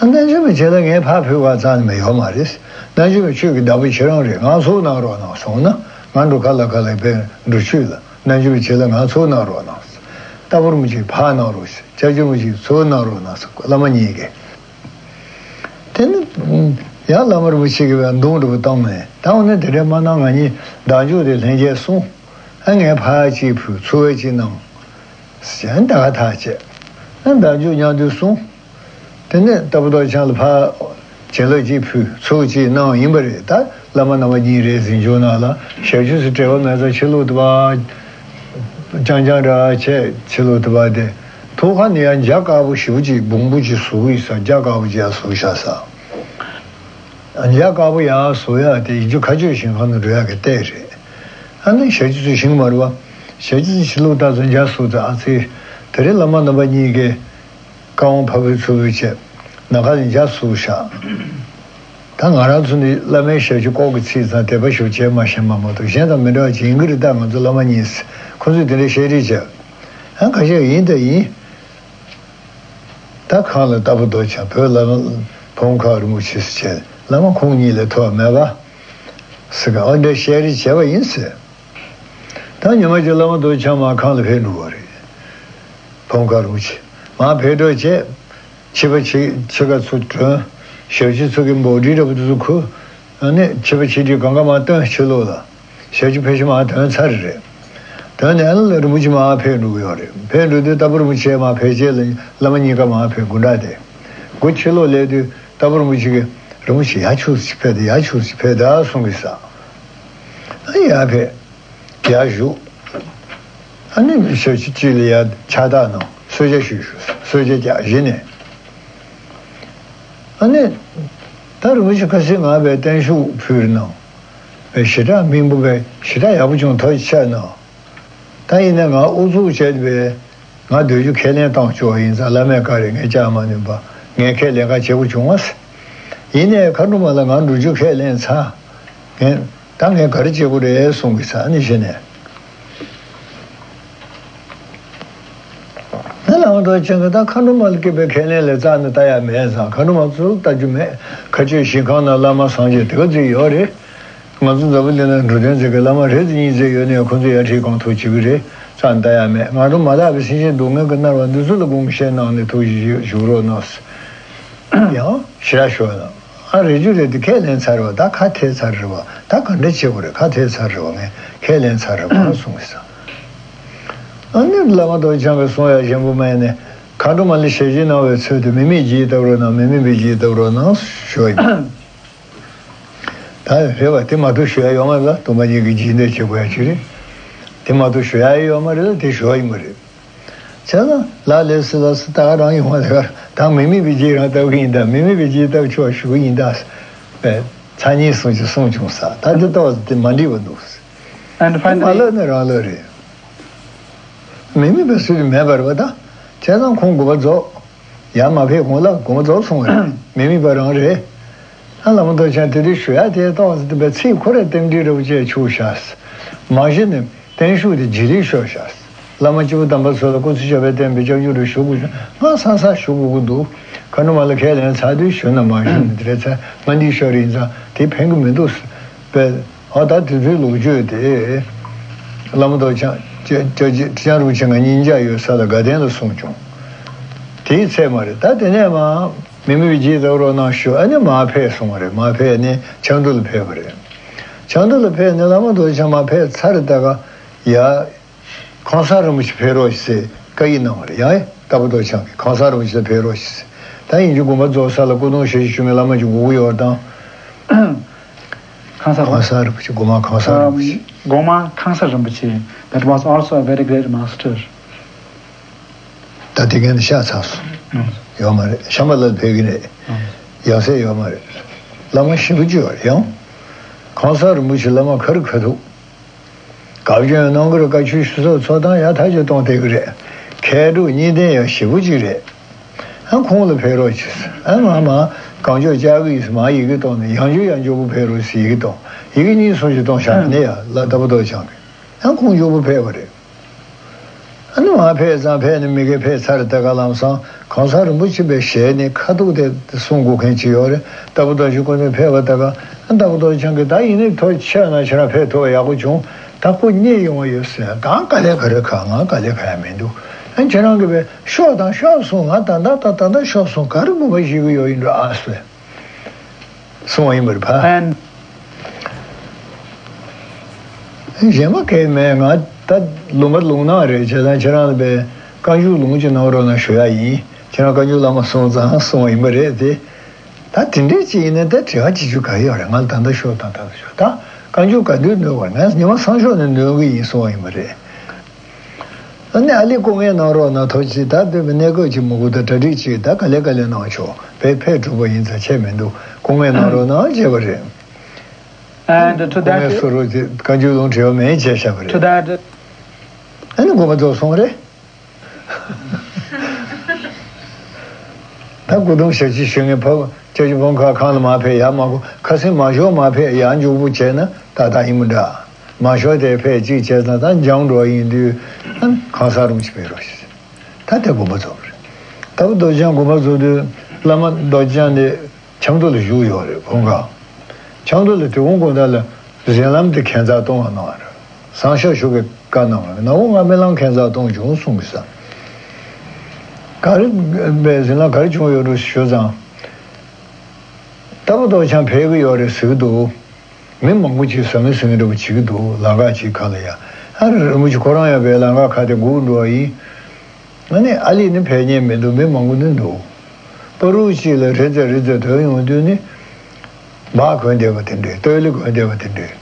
རྣལ་འབྱོར་མའི་བྱིན་རླབས་ངས་ཕར་ཕུལ་བ་རྩ་ནས་མི་ཡོད་མ་རེད། རྣལ་འབྱོར་མའི་ཆོས་ཀྱི་བདག་པོ་ཁྱེད་རང་རེད། ང་ཚུར་གནང་རོགས་གནང་གསུངས་ན་ང་འགྲོ་ཁ་ལ་ཁ་ལ་བས་འགྲོ་ཆུས་ལ་རྣལ་འབྱོར་མའི་བྱིན་རླབས་ང་ཚུར་གནང་རོགས་གནང་། ལྟ་བུ་རིན་པོ་ཆེ་ཕར་གནང་རོགས་ཞེས། སྐྱབས་རྗེ་རིན་པོ་ཆེ་ཚུར་གནང་རོགས་གནང་ཟེར། བླ་མ་གཉིས་ཀས། དེ་ནི་ཡང་བླ་མ་རིན་པོ་ཆེ་གིས་བས་འདུམ་འགྲོ་བཏང་ནས་ད་འོ་ན་དེ་འདྲའི་མ་གནང་། ང་གཉིས་བདག་འཇུག་དེ་ལྷན་རྒྱས་གསུངས། ཨ་ངས་ཕར་གཅིག་ཕུལ། ཚུར་གཅིག་གནང་། ཞེས་ད་ག་ཐག་བཅད། ཨ་བདག་འཇུག་མཉམ་དུ་གསུངས། དེ་ནས་ལྟ་བུ་རྡོ་རྗེ་འཆང་ལ་ཕར་བྱིན་རླབས་གཅིག་ཕུལ། ཚུར་གཅིག་གནང་ཡིན་པ་རེད། ད་བླ་མ་རྣམ་པ་གཉིས་རེད། གཟིམ་ཆུང་ནང་ལ་ཞབས་ཕྱི་སུ་བྲེལ་བ་མེད་ཙང་ཕྱི་ལོགས་དུ་བ། རྐྱང་རྐྱང་ར་བྱས་ཕྱི་ལོགས་དུ་བ་དེ། ཐོག་ཁ་ནས་ཡང་འཇའ་དཀར་པོ་ཞེ་པོ་ཅིག་སྦོམ་པོ་ཅིག་བཟོ་གི་ཡོད་ས། འཇའ་དཀར་པོ་ཅིག་ཡང་བཟོ་བཞག་ས། འཇའ་དཀར་པོ་ཡར་བཟོ་ཡག་དེ་ཡིན་རྒྱུ་མཁའ་སྤྱོད་ཞིང་ཁམས་ནང་འགྲོ་ཡག་གི་རྟེན་རེད། ཨ་ནི་ཞབས་ཕྱི་ཚོས་ཞིང་མ་རུ་བ། ཞབས་ཕྱི་ཚོས་ཕྱི་ལོགས་ལྟ་ཚོ་འཇའ་བཟོ་ཚོ་ཨ་ཙི། དེ་རིང་བླ་མ་རྣམ་པ་གཉིས་ཀས་བཀའ་དབང་ཕ་བུའི་ཚུལ་བུའི་བྱས་ནམ་མཁའ་ལ་འཇའ་བཟོ་བཞག་ད་ང་རང་ཚོ་ནི་བླ་མའི་ཞབས་ཕྱི་ལྐོག་གི་ཚིག་ཙང་དད་པ་ཞུ་བྱས་མ་ཤེས་པ་མ་གཏོགས་གཞན་དང་མི་འདྲ་བ་ཅིག་ཡིན་གྱི་རེད། ད་ང་ཚོ་བླ་མ་གཉིས་ཁོ་ཚོས་དེ་འདྲའི་བཤད་རེས་བྱས། ཨ་ཁ་ཤས་ཡིན་ད་ཡིན། ད་གང་ལ་ལྟ་བུ་རྡོ་རྗེ་འཆང་བོད་བླ་མ་བུམ་ཁ་རིན་པོ་ཆེ་ཟེར་བྱས་བླ་མ་ཁོང་གཉིས་ལས་མཐོ་བ་མེད་པ་ཟེར་ག་ཨ་འདྲ་བཤད་རེས་བྱས་པ་ཡིན་ཟེར། ད་ཉི་མ་གཅིག་བླ་མ་རྡོ་རྗེ་འཆང་མར་ཁང་ལ་ཕེབས་འགྲོ་བ་རེད། བུམ་ཁ་རིན་པོ་ཆེ་མར་ཕེབས་འགྲོ་བྱས། ཕྱི་པ་ཕྱི་ཕྱི་ཁ་ཚུར་བསྒྲོན། ཞབས་ཕྱི་ཚུ་གི་འབོལ་སྒྲིག་འདྲ་པོ་དེ་ཚོ་ཁུར། ཨ་ནི་ཕྱི་པ་ཕྱི་སྒྲིག་གང་ག་མར་བཏོན། ཕྱི་ལོགས་ལ། ཞབས་ཕྱི་ཕལ་ཆེར་མར་ཐོན་ཚར་རེད། ཐོན་ནས་ཨ་ནི་རིན་པོ་ཆེ་མར་ཕེབས་འགྲོ་གི་ཡོད་རེད། ཕེབས་འགྲོ་དུས་ལྟ་བུ་རིན་པོ་ཆེ་མར་ཕེབས་རྗེས་ལ་བླ་མ་གཉིས་ཀ་མར་ཕེབས། སྒོ་འགྲམ་དེ། སྒོ་ཕྱི་ལོགས་སླེབས་དུས་ལྟ་བུ་རིན་པོ་ཆེ་གིས་རིན་པོ་ཆེ་ཡར་ཕྱོགས་སུ་ཕེབས་དང་། ཡར་ཕྱོགས་སུ་ཕེབས་དང་གསུང་གི་ས། ཨ་ཡར་ཕེབས། ཡར་བཞུགས། ཨ་ནི་ཞབས་ཕྱི་གཅིག་ལ་ཡར་ཕྱག་རྟགས་གནང་། གསོལ་ཇ་ཞུས་ཞུས། གསོལ་ཇ་རྒྱག་གཞི་ནས། ཨ་ནི། ད་རིན་པོ་ཆེ་ཁ་སང་ང་བས་བརྟན་བཞུགས་ཕུལ་གནང་། བས་ཞེ་དྲག་སྙིང་པོ་བས་ཞེ་དྲག་ཡག་པོ་བྱུང་། ཐུགས་རྗེ་ཆེ་གནང་། ད་ཡིན་ན་ང་ཨུ་ཚུགས་བྱས་པས་ང་སྡོད་རྒྱུ་ཁས་ལེན་བཏང་ཆོག་ཡིན་ཙང་བླ་མས་བཀའ་རེད། ངས་བཅར་མ་ནུས་པ་ངས་ཁས་ལེན་ག་བྱེད་དགོས་བྱུང་བ། ཡིན་ནའི་མཁའ་འགྲོ་མ་ལ་ང་འགྲོ་རྒྱུ་ཁས་ལེན་ཚར། ངས། ད་ངས་ག་རེ་བྱེད་དགོས་རེད་གསུང་གི་ས་ནི་གཞི་ནས། ད་བླ་མ་རྡོ་རྗེ་འཆང་གིས་ད་མཁའ་འགྲོ་མ་ལ་སྐྱེས་པའི་ཁས་ལེན་ལས་རྩ་ནས་ལྟ་ཡ་མེད་ཙང་མཁའ་འགྲོ་མ་ཚོ་ལ་ལྟ་རྒྱུ་མེད། མཁའ་སྤྱོད་ཞིང་ཁམས་ན་བླ་མ་སངས་རྒྱས་དེ་ག་ཚོད་ཡོད་རེད། ང་ཚོ་འཛམ་བུ་གླིང་ན་འགྲོ་དོན་མཛད་མཁན་བླ་མ་རེ་ཙམ་གཉིས་ཙམ་ཡོད་ནའི་ཁོང་ཚོ་ཡར་ཁྲིད་གང་ཐུབ་བྱེད་ཀྱི་རེད། རྩ་ནས་ལྟ་ཡ་མེད། ང་རང་མ་དག་པའི་སེམས་ཅན་སྡུག་བསྔལ་གྱིས་མནར་བ་འདི་ཚོ་ལ་དགོངས་བཞེས་གནང་ནས་ཐུགས་རྗེ་ཞུ་རོགས་གནང་། ཡང་ཞེ་དྲག་ཞུ་བ་དང་ ཨ་རེ་རྒྱུ་རེད་དེ་ཁས་ལེན་ཚར་བ། ད་ཁ་ཐེ་ཚར་རེད་བ། ད་ག་འདྲ་བྱེད་དགོས་རེད། ཁ་ཐེ་ཚར་རེད་བ། ངས་ཁས་ལེན་ཚར་རེད་བ་གསུངས་ས། ཨ་ནི་བླ་མ་རྡོ་རྗེ་འཆང་གིས་གསུང་ཡ་གཞན་པོ་མེད་ནས། མཁའ་འགྲོ་མ་ལ་ཞལ་བཞེས་གནང་བའི་ཚུལ་དུ་མིག་མིག་བརྗིད་བལྟ་རོགས་གནང་། མིག་མིག་པའི་བརྗིད་བལྟ་རོགས་གནང་ཞུ་བ་ཡིན། ད་རེད་བ། དེ་མ་གཏོགས་ཞུ་ཡ་ཡོད་མ་རེད་ལ། སྟོང་པ་ཉིད་ཀྱི་འཇིག་རྟེན་བྱེད་དགོས་ཡ་ཅིག་རེད། དེ་མ་གཏོགས་ཞུ་ཡ་ཡོད་མ་རེད་ལ། དེ་ཞུ་བ་ཡིན་པ་རེད། བྱས་ཙང་ལ་ལས་སུ་ལ་སུ་ད་ག་རང་ཡོང་བ་དེ་གར་ད་མིག་མིག་པའི་རྗེས་རང་ལྟ་གི་ཡིན། ད་མིག་མིག་པའི་རྗེས་ལྟ་ཆོག་ཞུ་གི་ཡིན། ད་པས་མཚན་ཉིད་གསུང་ཅིག་གསུང་བྱུང་ས། ད་དེ་ལྟ་བ་དེ་མ་འགྲིག་པ་འདུག And མ finally ལབ་ན་རང་ལབ་རེད། མིག་མིག་པའི་སུ་དེ་མེད་པར་བ་ད། བྱས་ཙང་ཁོང་དགོངས་པ་རྫོགས། ཡར་མ་ཕེབས་གོང་ལ་དགོངས་པ་རྫོགས་སོང་བ་རེད། མིག་མིག་པ་རང་རེད། ཨ་བླ་མ་རྡོ་རྗེ་འཆང་དེ་དུས་ཞུ་ཡ་དེ་ཏོག་ཙམ་དེ་བས་ཚིག་ཁོ་རེ་རྟེན་འབྲེལ་རེ་བ་བཅས་ཆུག་ཤག་མ་གཞི་ནས་བརྟན་བཞུགས་དེ་རྗེས་ལུས་ཤོར་ཤག་བླ་མ་སྐྱེས་བུ་དམ་པ་ཚོ་ལ་སྐུ་ཚེ་ཞབས་པད་བརྟན་པའི་སྐྱབས་འཇུག་རེ་ཞུ་དགོས་བྱུང་། ང་ས་ས་ཞུ་དགོས་ཀྱི་འདུག་མཁའ་འགྲོ་མ་ལ་ཁས་ལེན་ཚར་དུས་ཞུ་ན་མ་ཞུ་ན་དེ་རེད། ཚེ་ང་འདི་ཤོར་ཡིན་ཙང་དེ་ཕན་གི་མི་འདུག་པས། ཨ་ད་དེ་ཚོའི་ལོ་རྒྱུས་དེ་བླ་མ་རྡོ་རྗེ་འཆང་ཁྲི་བྱང་རིན་པོ་ཆེ་ང་གཉིས་མཇལ་ཡོད་ས་ལ་དགའ་ལྡན་ལ་གསུངས་བྱུང་། དེའི་ཚད་མ་རེད། ད་དེ་ནས་མ་མིག་མིག་པའི་རྗེས་ལྟ་རོགས་གནང་ཞུ། ཨ་ནི་མར་ཕེབས་སོང་བ་རེད། མར་ཕེབས་ནས་ཆབ་མདོ་ལ་ཕེབས་པ་རེད། ཆབ་མདོ་ལ་ཕེབས་ནས་བླ་མ་རྡོ་རྗེ་འཆང་མར་ཕེབས་ཚར་ད་ག་ཡ། ཁང་གསར་རིན་པོ་ཆེ་ཕེབས་རོགས་ཞེས་བཀའ་ཡིག་གནང་བ་རེད། ཡང་ལྟ་བུ་རྡོ་རྗེ་འཆང་གིས་ཁང་གསར་རིན་པོ་ཆེ་ལ་ཕེབས་རོགས་ཞེས། ད་ཡིན་རྒྱུ་དགོངས་པ་རྫོགས་ས་ལ་སྐུ་གདུང་ཞལ་བཞེས་ཞུ་མཁན་བླ་མ་ཅིག་དགོས་ཀྱི་ཡོད་རེད་དང་། ཁང་གསར། ཁང་གསར་རིན་པོ་ཆེ། སྒོ་མང་ཁང་གསར་རིན་པོ་ཆེ། སྒོ་མང་ཁང་གསར་རིན་པོ་ཆེ། That was also a very great master. ད་དེ་གན་ཤ་ཚ་སོང་། ཡོད་མ་རེད། ཤམ་བྷ་ལ་ལ་ཕེབས་ཀྱི་རེད། ཡང་སེ་ཡོད་མ་རེད། བླ་མ་ཞེ་པོ་ཅིག་ཡོད་རེད། ཡང་ཁང་གསར་རིན་པོ་ཆེ་བླ་མ་ག་རེ་ག་འདུག་བཀའ་བཀྱོན་གནང་གི་རེད། བཀའ་ཆོས་ཞུ་ས་ཚོགས་སྟངས་ཡག་ཐག་ཆོད་གཏོང་བསྡད་ཀྱི་རེད། མཁས་གྲུབ་གཉིས་ལྡན་ཡག་ཞེ་པོ་ཅིག་རེད། ཨ་ཁོང་ལ་ཕེབས་རོགས་བྱེད། ཨ་མ་མ་གང་ལྕོགས་བཅར་གི་ཡིན་ཟེར་མ་ཡི་གེ་གཏོང་ནས། ཡང་མགྱོགས་ཡང་མགྱོགས་པོ་ཕེབས་རོགས་ཟེར་ཡི་གེ་གཏོང་། ཡི་གེ་གཉིས་གསུམ་ཞིག་གཏོང་བཞག་ནས་ཡ་ལ་ལྟ་བུ་རྡོ་རྗེ་འཆང་གིས། ཨ་ཁོང་མགྱོགས་པོ་ཕེབས་པ་རེད། ཨ་ནི་མ་ཕེབས་ཙང་ཕེབས་ནས་མི་དགེ་ཕེབས་ཚར་ད་ག་ལམ་སང་ཁང་གསར་རིན་པོ་ཆེ་པའི་ཞལ་ནས་ཁ་ཐུག་དེ་གསུང་དགོས་མཁན་ཅིག་ཡོད་རེད། ལྟ་བུ་རྡོ་རྗེ་ཁོ་ཚོས་ཕེབས་པ་ད་ག་ཨ་ལྟ་བུ་རྡོ་རྗེ་འཆང་གིས་ད་ཡིན་ནའི་ཐོག་ཆེ་ན་ཁྱེད་རང་ཕེབས་ཐུབ་པ་ཡག་པོ་བྱུང་། ད་སྐུ་མཉེལ་ཡོང་བ་ཡོད་ཟེར། ད་ག་ལེ་ག་རེ་ཁ་ང་ག་ལེ་ཁ་ཡ་མི་འདུག་ཨ་ཁྱེད་རང་གིས་པས་ཤོག་དང་ཤོག་སོང་། ང་ད་ལྟ་ད་ད་ལྟ་ཤོག་སོང་། ག་རེ་དགོངས་པ་བཞེས་གི་ཡོད་ཡིན་འགྲོ་ཨ་ཟེར། གསུང་བ་ཡིན་པར་ཕ། And གཞན་པ་གལ་མེད། ང་ད་ལུང་པ་ལུང་ནག་རེད། བྱས་ཙང་ཁྱེད་རང་ལ་པའི་བཀའ་འགྱུར་ལུང་ཅིག་གནང་རོགས་གནང་ཞུ་ཡ་ཡིན། ཁྱེད་རང་བཀའ་འགྱུར་བླ་མ་གསུང་ཙང་གསུང་བ་ཡིན་པ་རེད་དེ། ད་དེ་འདྲས་ཅིག་ཡིན་ན་ད་དྲི་བ་བྱེད་རྒྱུ་ག་ཡོད་རེད། ང་ལ་ད་ལྟ་ཤོག་དང་ད་ལྟ་ཤོག་ད་བཀའ་འགྱུར་ག་དུས་ནོར་བར་ངས་ཉི་མ་སང་ཞོགས་ནས་འདོན་གི་ཡིན་གསུང་བ་ཡིན་པ་རེད། ཨ་ནི་ཨ་ལི་སྐུ་ངལ་གནང་རོགས་གནང་། ཐོག་ཅིག་ད་སྡོད་པའི་གནས་སྐབས་ཅིག་མི་དགོས། ད་གྲ་སྒྲིག་ཅིག་ད་ག་ལེ་ག་ལེ་གནང་ཆོག་ཕེབས་ཕེབས་གྲུབ་པ་ཡིན་ཙང་ཁྱད་མི་འདུག་སྐུ་ངལ་གནང་རོགས་གནང་བྱས་པ་རེད། And to སྐུ་ངལ་that, གསོ་རོགས་ཅིག་བཀའ་འགྱུར་ལུང་དྲི་བ་མེད་བྱས་བཞག་པ to རེད། That, ཨ་ནི་དགོངས་པ་རྫོགས་སོང་རེད། ད་སྐུ་གདུང་ཞལ་གྱིས་ཞུ་མཁན་ཕ་བུ་སྐྱབས་རྗེ་ཕོ་ཁ་ཁང་ལ་མ་ཕེབས་ཡར་མ་གོ། ཁ་སེང་མ་ཞོགས་མ་ཕེབས་ཡར་མགྱོགས་པོ་བྱས་ན་ཏག་ཏག་ཡིན་པ་འདྲ། མ་ཞོགས་དེ་ཕེབས་གཅིག་བྱས་ཙང་ད་འགྱངས་འགྲོ་ཡིན་དུས་ཨ་ཁང་གསར་རིན་པོ་ཆེ་ཕེབས་རོགས་ཞེས། ད་དེ་དགོངས་པ་རྫོགས་པ་རེད། ད་བུ་རྡོ་རྗེ་འཆང་དགོངས་པ་རྫོགས་དུས་བླ་མ་རྡོ་རྗེ་འཆང་དེ་ཆབ་མདོ་ལ་བཞུགས་ཡོད་རེད། དགོངས་ཁ། ཆབ་མདོ་ལ་དེ་དགོང་དགོང་དག་ལ་གཟིམ་ལམ་དེ་ཁྱད་མཚར་གཏོང་བ་གནང་བ་རེད། བསང་ཤོག་ཞུ་གི་བཀའ་གནང་བ་རེད། ནག་པོ་ང་རྨི་ལམ་ཁྱད་མཚར་གཏོང་བྱུང་གསུང་གི་ས། ག་རེ་བས་གཟིམ་ལམ་ག་རེ་བྱུང་ཡོད་རུ་ཞུ་ཙང་། ལྟ་བུ་རྡོ་རྗེ་འཆང་ཕེབས་གི་ཡོད་རེད་ཟེར་གི་འདུག་མི་མང་པོ་ཅིག་ཟ་མི་ཟ་མི་འདྲ་པོ་བྱེད་ཀྱི་འདུག་ལམ་ཁ་ཅིག་ཁ་ལ་ཡ། ཨ་རི་རིན་པོ་ཆེ་ཁོ་རང་ཡང་བས་ལམ་ཁ་ཁ་དེ་སྒུག་འགྲོ་བ་ཡིན། ང་ནི་ཨ་ལི་ནི་ཕེབས་མཁན་མི་འདུག་མི་མང་པོ་ནི་འདུག་པ་རུ་གཅིག་ལ་རེ་ཙེ་རེ་ཙེ་དོན་ཡོང་དུས་ནི། སྦག་གོན་བསྡད་པ་དེ་འདྲས། སྟོད་ལི་གོན་བསྡད་པ་དེ་འདྲས།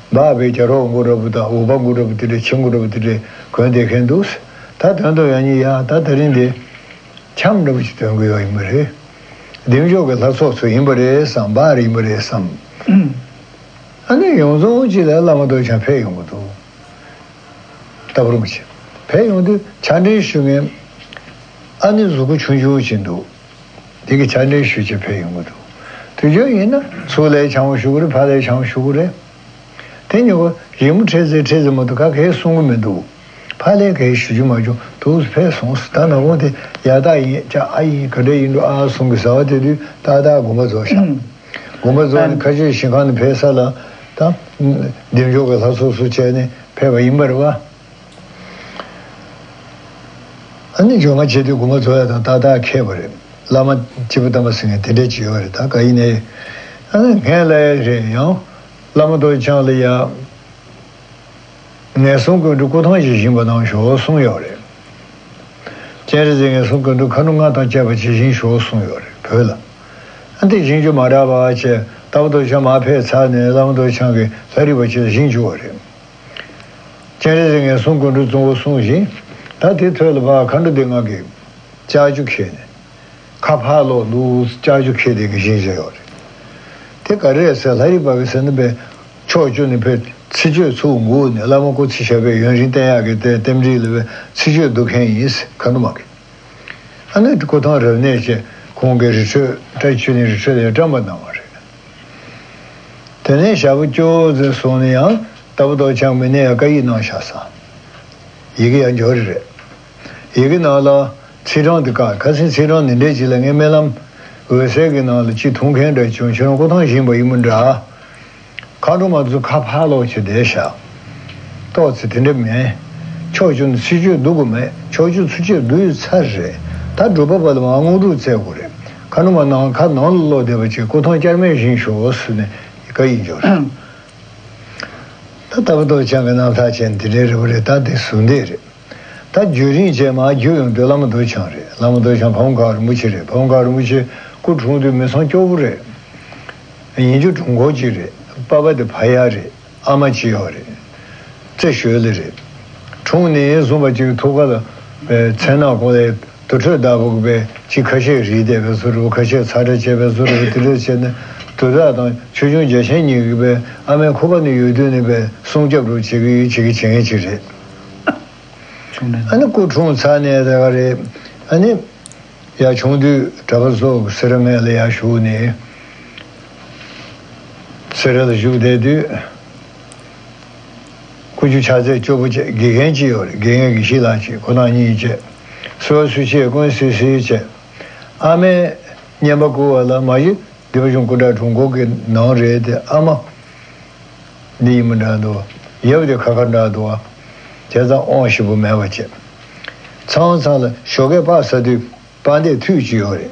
སྦག་པའི་རྒྱ་རོགས་མགོ་འདྲ་པོ་དང་འུག་པ་མགོ་འདྲ་པོ་དེ་འདྲས། ཁྱི་མགོ་འདྲ་པོ་དེ་འདྲས་གོན་བསྡད་མཁན་འདུག་ད་དོན་དུ་ཡང་ནི་ཡ་ད་དེ་རིང་འདི། འཆམ་འདྲ་པོ་ཅིག་སྟོན་གི་ཡོད་ཡིན་པ་རེད། བདེ་མཆོག་གི་ལྷ་ཚོགས་ཚོ་ཡིན་པ་རེད་བསམ། བར་ཡིན་པ་རེད་བསམ། ཨ་ནི་ཡོངས་རྫོགས་ཅིག་ལ་བླ་མ་རྡོ་རྗེ་འཆང་ཕེབས་ཡོང་གི་འདུག་ལྟ་བུ་རིན་པོ་ཆེ་ཕེབས་ཡོང་དུས་ཕྱག་འབྲེལ་ཞུ་མཁན་ཨ་ནི་གཟུགས་པོ་ཆུང་ཆུང་ཅིག་འདུག་དེ་གི་ཕྱག་འབྲེལ་ཞུ་ཆེད་ཕེབས་ཡོང་གི་འདུག་དུས་རྒྱུན་ཡིན་ན་ཚུར་ལས་བྱང་བ་ཞུ་གི་རེད། ཕར་ལས་བྱང་བ་ཞུ་གི་རེད། དེ་ཉིན་གོ་རི་མོ་ཁྲེ་ཙེ་ཁྲེ་ཙེ་མ་གཏོགས་ག་གེ་གསུང་གི་མི་འདུག་ཕ་ལས་གེ་ཞུ་རྒྱུ་མ་བྱུང་། དུས་ཕེབས་སོང་ཟེར། ད་ནག་པོ་དེ་ཡ་ད་ཡིན་ཅག་ཨ་ཡིན་ག་འདྲ་ཡིན་འགྲོ་ཨ་གསུང་གི་ཟ་བ་དེ་དུས་ཏག་ཏག་དགོངས་པ་རྫོགས་ཤག་དགོངས་པ་རྫོགས་ནས་ཁ་ཆོས་ཞིང་ཁང་ནས་ཕེབས་ས་ལ་ད་བདེ་མཆོག་གི་ལྷ་ཚོགས་སུ་བྱས་ནས་ཕེབས་པ་ཡིན་པ་རེད་བ། ཨ་ནི་འཇོག་མ་བྱེད་དུས་དགོངས་པ་རྫོགས་ཡ་དང་ཏག་ཏག་ཁེལ་བ་རེད། བླ་མ་སྐྱེས་བུ་དམ་པ་ཟེར་མཁན་དེ་འདྲ་ཅིག་ཡོད་རེད། ད་ག་ཡིན་ནའི་ཨ་ནི་ངས་ལབ་ཡ་རེད། ཡང་བླ་མ་རྡོ་རྗེ་འཆང་ལ་ཡ། ངན་སོང་ཀུན་འདུལ་སྐུ་ཐང་ཞིག་བཞེངས་པ་གནང་ཤོག་གསུངས་ཡོད་རེད། སྤྱན་རས་གཟིགས་ངན་སོང་ཀུན་འདུལ་མཁའ་འགྲོ་མངའ་ཐང་བཅས་པ་ཅིག་བཞེངས་ཤོག་གསུངས་ཡོད་རེད་བོད་ལ། ཨ་འདི་བཞེངས་རྒྱུ་མ་རག་པ་བྱས་ལྟ་བུ་རྡོ་རྗེ་འཆང་མར་ཕེབས་ཚར་ནས་བླ་མ་རྡོ་རྗེ་འཆང་གིས་ལྷ་རིས་པ་ཅིག་ལ་བཞེངས་བཅུག་པ་རེད། སྤྱན་རས་གཟིགས་ངན་སོང་ཀུན་འདུལ་གཙོ་བོ་གསུངས་ཤིང་། ད་དེ་ཐོག་ལ་ཕར་མཁའ་འགྲོ་སྡེ་ལྔ་གིས་ལྕགས་ཀྱུ་ཁྱེར་ནས། ཁ་ཕར་ལོག་འདུག་ལྕགས་ཀྱུ་ཁྱེར་དེ་གི་བཞེངས་བཞག་ཡོད་རེད། དེ་ག་རེ་རེད་ཟེར་ལྷ་རིས་པ་གི་ཟེར་ན་པས་ཕྱོགས་བཅུ་ནས་ཕེབས་ཚེ་བརྗོད་ཚུར་འགུག་ནས་བླ་མ་སྐུ་ཚེ་ཞབས་པད་ཡུན་རིང་བརྟན་ཡག་གི་དེ་རྟེན་འབྲེལ་ལ་པས་ཚེ་བརྗོད་འདུག་མཁན་ཡིན་ཟེར་མཁའ་འགྲོ་མ་གི། ཨ་ནི་སྐུ་ཐང་རབ་གནས་བྱས་ཁོང་གི་རི་ཁྲོད་བཀྲ་ཤིས་ཆོས་གླིང་རི་ཁྲོད་ལ་བཀྲམ་པ་གནང་བ་རེད། དེ་ནས་ཞག་པོ་བཅུ་ཙམ་སོང་ནས་ཡང་ལྟ་བུ་རྡོ་རྗེ་འཆང་མི་ནས་ཡང་བཀའ་ཡིག་གནང་བཞག་ས། ཡི་གེ་ཡང་འབྱོར་རེད། ཡི་གེ་ནང་ལ་ཚེས་གྲངས་དེ་བཀག་ཁ་སང་ཚེས་གྲངས་འདི་འདྲའི་ཅིག་ལ་ངའི་སྨོན་ལམ་འོད་གསལ་གྱི་ནང་ལ་ཅིག་ཐུག་མཁན་འདྲ་བྱུང་ཁྱེད་རང་སྐུ་ཐང་བཞེངས་པ་ཡིན་པ་འདྲ། མཁའ་འགྲོ་མ་ཚོ་ཁ་ཕར་ལོག་བྱས་བསྡད་ཤག་ཏོག་ཙེ་དེ་འདྲ་མེད། ཕྱོགས་བཅུ་ནས་ཚེ་བརྗོད་འདུག་གི་མེད། ཕྱོགས་བཅུ་ཚུར་བཅད་བསྡུས་ཚར་རེད། ད་སྒྲུབ་པ་པ་ལ་མ་དངོས་གྲུབ་སྩལ་དགོས་རེད། མཁའ་འགྲོ་མ་ནང་ཁ་ནང་ལ་ལོག་བསྡད་པ་ཅིག་སྐུ་ཐང་བསྐྱར་མེད་བཞེངས་ཤོག་ཟེར་ནས་བཀའ་ཡིག་འབྱོར། ད་ལྟ་བུ་རྡོ་རྗེ་འཆང་གི་རྣམ་ཐར་བྱས་ནས་དེ་འདྲའི་རེ་བ་རེད། ད་དེ་ཟུང་འདེགས་རེད། ད་རྒྱུན་རིང་བྱས་མར་རྒྱུད་ཡོང་དུས་བླ་མ་རྡོ་རྗེ་འཆང་རེད། བླ་མ་རྡོ་རྗེ་འཆང་ཕ་བོང་ཁ་རིན་པོ་ཆེ་རེད། ཕ་བོང་ཁ་རིན་པོ་ཆེ་སྐུ་འཁྲུངས་དུས་མི་ཚང་སྐྱོ་པོ་རེད། ཡིན་རྒྱུ་དྲུང་འཁོར་གཅིག་རེད། པ་ཕ་དེ་ཕ་ཡག་རེད། ཨ་མ་གཅིག་ཡོད་རེད། རྩེ་ཞོལ་ལ་རེད། འཁྲུངས་ནས་བཟུང་བ་གཅིག་ཐུགས་ཀ་ལ་པའི་མཚན་ནག་གོ་ལའི་དུར་ཁྲོད་བདག་པོ་གི་པའི་གཅིག་ཁ་ཤས་རིལ་བསྡད་པའི་བཟོ་འདྲ་བོ། ཁ་ཤས་ཚ་གྲང་བྱས་པའི་བཟོ་འདྲ་བོ། དེ་འདྲ་བྱས་ནས་དུར་བདག་དང་ཆོས་སྐྱོང་རྒྱལ་ཆེན་གཉིས་ཀྱི་པའི་ཨ་མའི་ཁུ་བ་ནས་ཡོད་དུས་ནས་པའི་སྲུང་སྐྱོབ་རུ་བྱེད་ཀྱི་ཡོད། བྱེད་ཀྱི་བྱེད་མཁན་གཅིག་རེད། ཨ་ནི་སྐུ་འཁྲུངས་ཚར་ནས་དེ་ག་རེད། ཨ་ནི་ཡར་ཆུང་དུས་གྲྭ་པ་ཚོ་སེ་ར་སྨད་ལ་ཡར་བཞུགས་ནས། སེ་ར་ལ་བཞུགས་བསྡད་དུས། སྐུ་རྒྱུ་ཕྱག་རྫས་སྐྱོ་པོ་བྱས། དགེ་རྒན་གཅིག་ཡོད་རེད། དགེ་རྒན་དགེ་བཤེས་ལགས་གཅིག་ཁོ་རང་གཉིས་བྱས། གསོལ་བ་གསོལ་ཇ་ཀུན་གསོལ་གསོལ་བྱས། ཨ་མས་བསྙེན་པ་བསྐུར་བ་ལ་མ་གཞི་སྡེ་པ་གཞུང་སྐུ་དྲག་དྲུང་འཁོར་གྱི་ནང་རེད་དེ། ཨ་མ་འདི་ཡིན་པ་འདྲ་འདུག་ཡབ་དེ་ཁ་ཁ་འདྲ་འདུག་བྱས་ཙང་དབང་ཞིབ་པོ་མེད་པ་བྱས། ཚང་ཚང་ལ་ཞོགས་ཀས་པ་ཟ་དུས། དཔལ་ལྡན་ཐུད་ཅིག་ཡོད་རེད།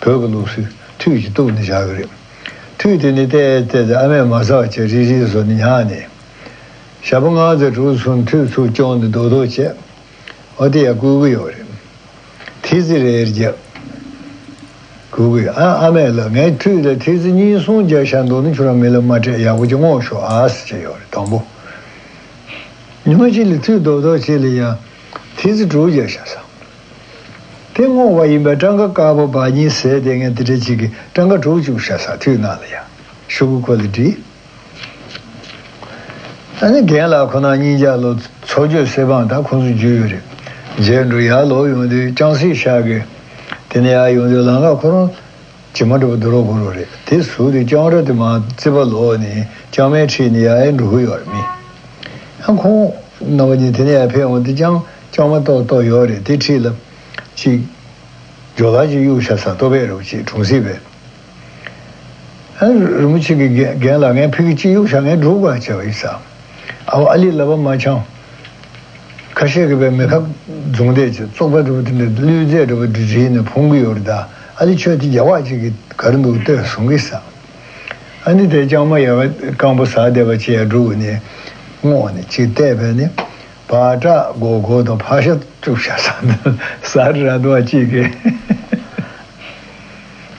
བོད་ཀྱི་ལུགས་སྲོལ་ཐུད་ཅིག་གཏུབ་ནས་བཞག་གི་རེད། ཐུད་དེ་ནི་བལྟས་བལྟས་ཏེ་ཨ་མས་མ་ཟ་བ་བྱས་རིལ་རིལ་བཟོས་ནས་ཉར་ནས། ཞག་པོ་ལྔ་ཙམ་དྲུག་སོང་ཐུད་ཚུར་བཅོམ་ནས་རྡོག་རྡོག་བྱས། ཨོ་དེ་ཡང་བསྐུལ་གི་ཡོད་རེད། ཐི་ཙི་རེ་རེ་བརྒྱབ། བསྐུལ་གི་ཡོད། ཨ་ཨ་མས་ལབ། ངས་ཐུད་ལ་ཐི་ཙི་གཉིས་གསུམ་བརྒྱབ་བཞག་འདུག་ན་ཁྱོད་རང་མི་ལ་མ་སྤྲད། ཡག་པོ་ཅིག་བསྔོགས་ཤོག་ཨ་ཟེར་བྱས་ཡོད་རེད། དང་པོ། ཉི་མ་གཅིག་ལ་ཐུད་རྡོག་རྡོག་གཅིག་ལ་ཡང་ཐི་ཙི་དྲུག་བརྒྱབ་བཞག་ས། དེ་བསྔོགས་པ་ཡིན་པས་སྤྲང་ཀ་དཀར་པོ་བ་གཉིས་ཟེར་དེ། ངས་དེ་འདྲ་ཅིག་གིས་སྤྲང་ཀ་དྲུག་བཅུག་བཞག་ས་ཐུད་ནང་ལ་ཡ། ཤོག་གུ་ཁོ་ལ་བྲིས། ཨ་ནི་རྒན་ལགས་ཁོ་ན་གཉིས་ཀ་ལོ་ཚོགས་གཅོད་གསེར་བང་ད་ཁོང་ཚོ་རྒྱུས་ཡོད་རེད། མཇལ་འགྲོ་ཡར་ལོག་ཡོང་དུས་ལྕང་སྲེག་ཤག་གི། དེ་ནས་ཡར་ཡོང་དུས་ལམ་ཁ་ཁོ་རང་བྱེ་མ་འདྲ་པོ་རྡོ་རོག་པོ་རོག་རེད། དེ་ཟུག་དེ་ལྕང་ར་དེ་མར་རྩིད་པ་ལོག་ནས་ལྕང་མའི་འཁྲིས་ནས་ཡར་ཡར་འགྲོ་གི་ཡོད་རེད་མི། ཨ་ཁོང་རྣམ་པ་གཉིས་དེ་ནས་ཡར་ཕེབས་འོང་དུས་ལྕང་ལྕང་མ་ཏོག་ཏོག་ཡོད་རེད། དེ་འཁྲིས་ལ་ཅིག་ཇོ་ལགས་ཅིག་གཡུགས་བཞག་ས། ལྟོ་ཕད་རོགས་ཅིག་གྲོང་གསེབ་པས། ཨ་རིན་པོ་ཆེ་གི་རྒན་རྒན་ལགས་ངས་ཕ་གི་ཅིག་གཡུགས་བཞག་ངས་འགྲོ་དགོས་བྱས་པ་ཡིན་ས། ཨའོ་ཨ་ལི་ལབ་པ་མ་འཆང་། ཁ་ཤས་ཀྱིས་པའི་མེ་ཁ་རྫོང་བསྡད་ཅིག་བཙོག་པ་འདྲ་པོ་དེ་འདྲ་བླུད་རྫས་འདྲ་པོ་འདྲ་བྲིས་ནས་ཕུང་གི་ཡོད་རེད། ད་ཨ་ལི་ཁྱོད་དེ་རྒྱ་བ་ཅིག་གིས་ག་རེ་འདུག་ལྟོས་གསུང་གི་ས། ཨ་ནི་དེ་ལྕང་མ་ཡ་ག་སྐམ་པོ་ཟ་བསྡད་པ་ཅིག་ཡར་འགྲོ་ནས་བསྔོགས་ནས་ཅིག་བལྟས་པས་ནི། བག་དྲག་སྒོར་སྒོར་དང་ཕག་ཤ་བཅུག་བཞག་ས་ན་ཟ་ར་འདུག་བ་ཅིག་གིས།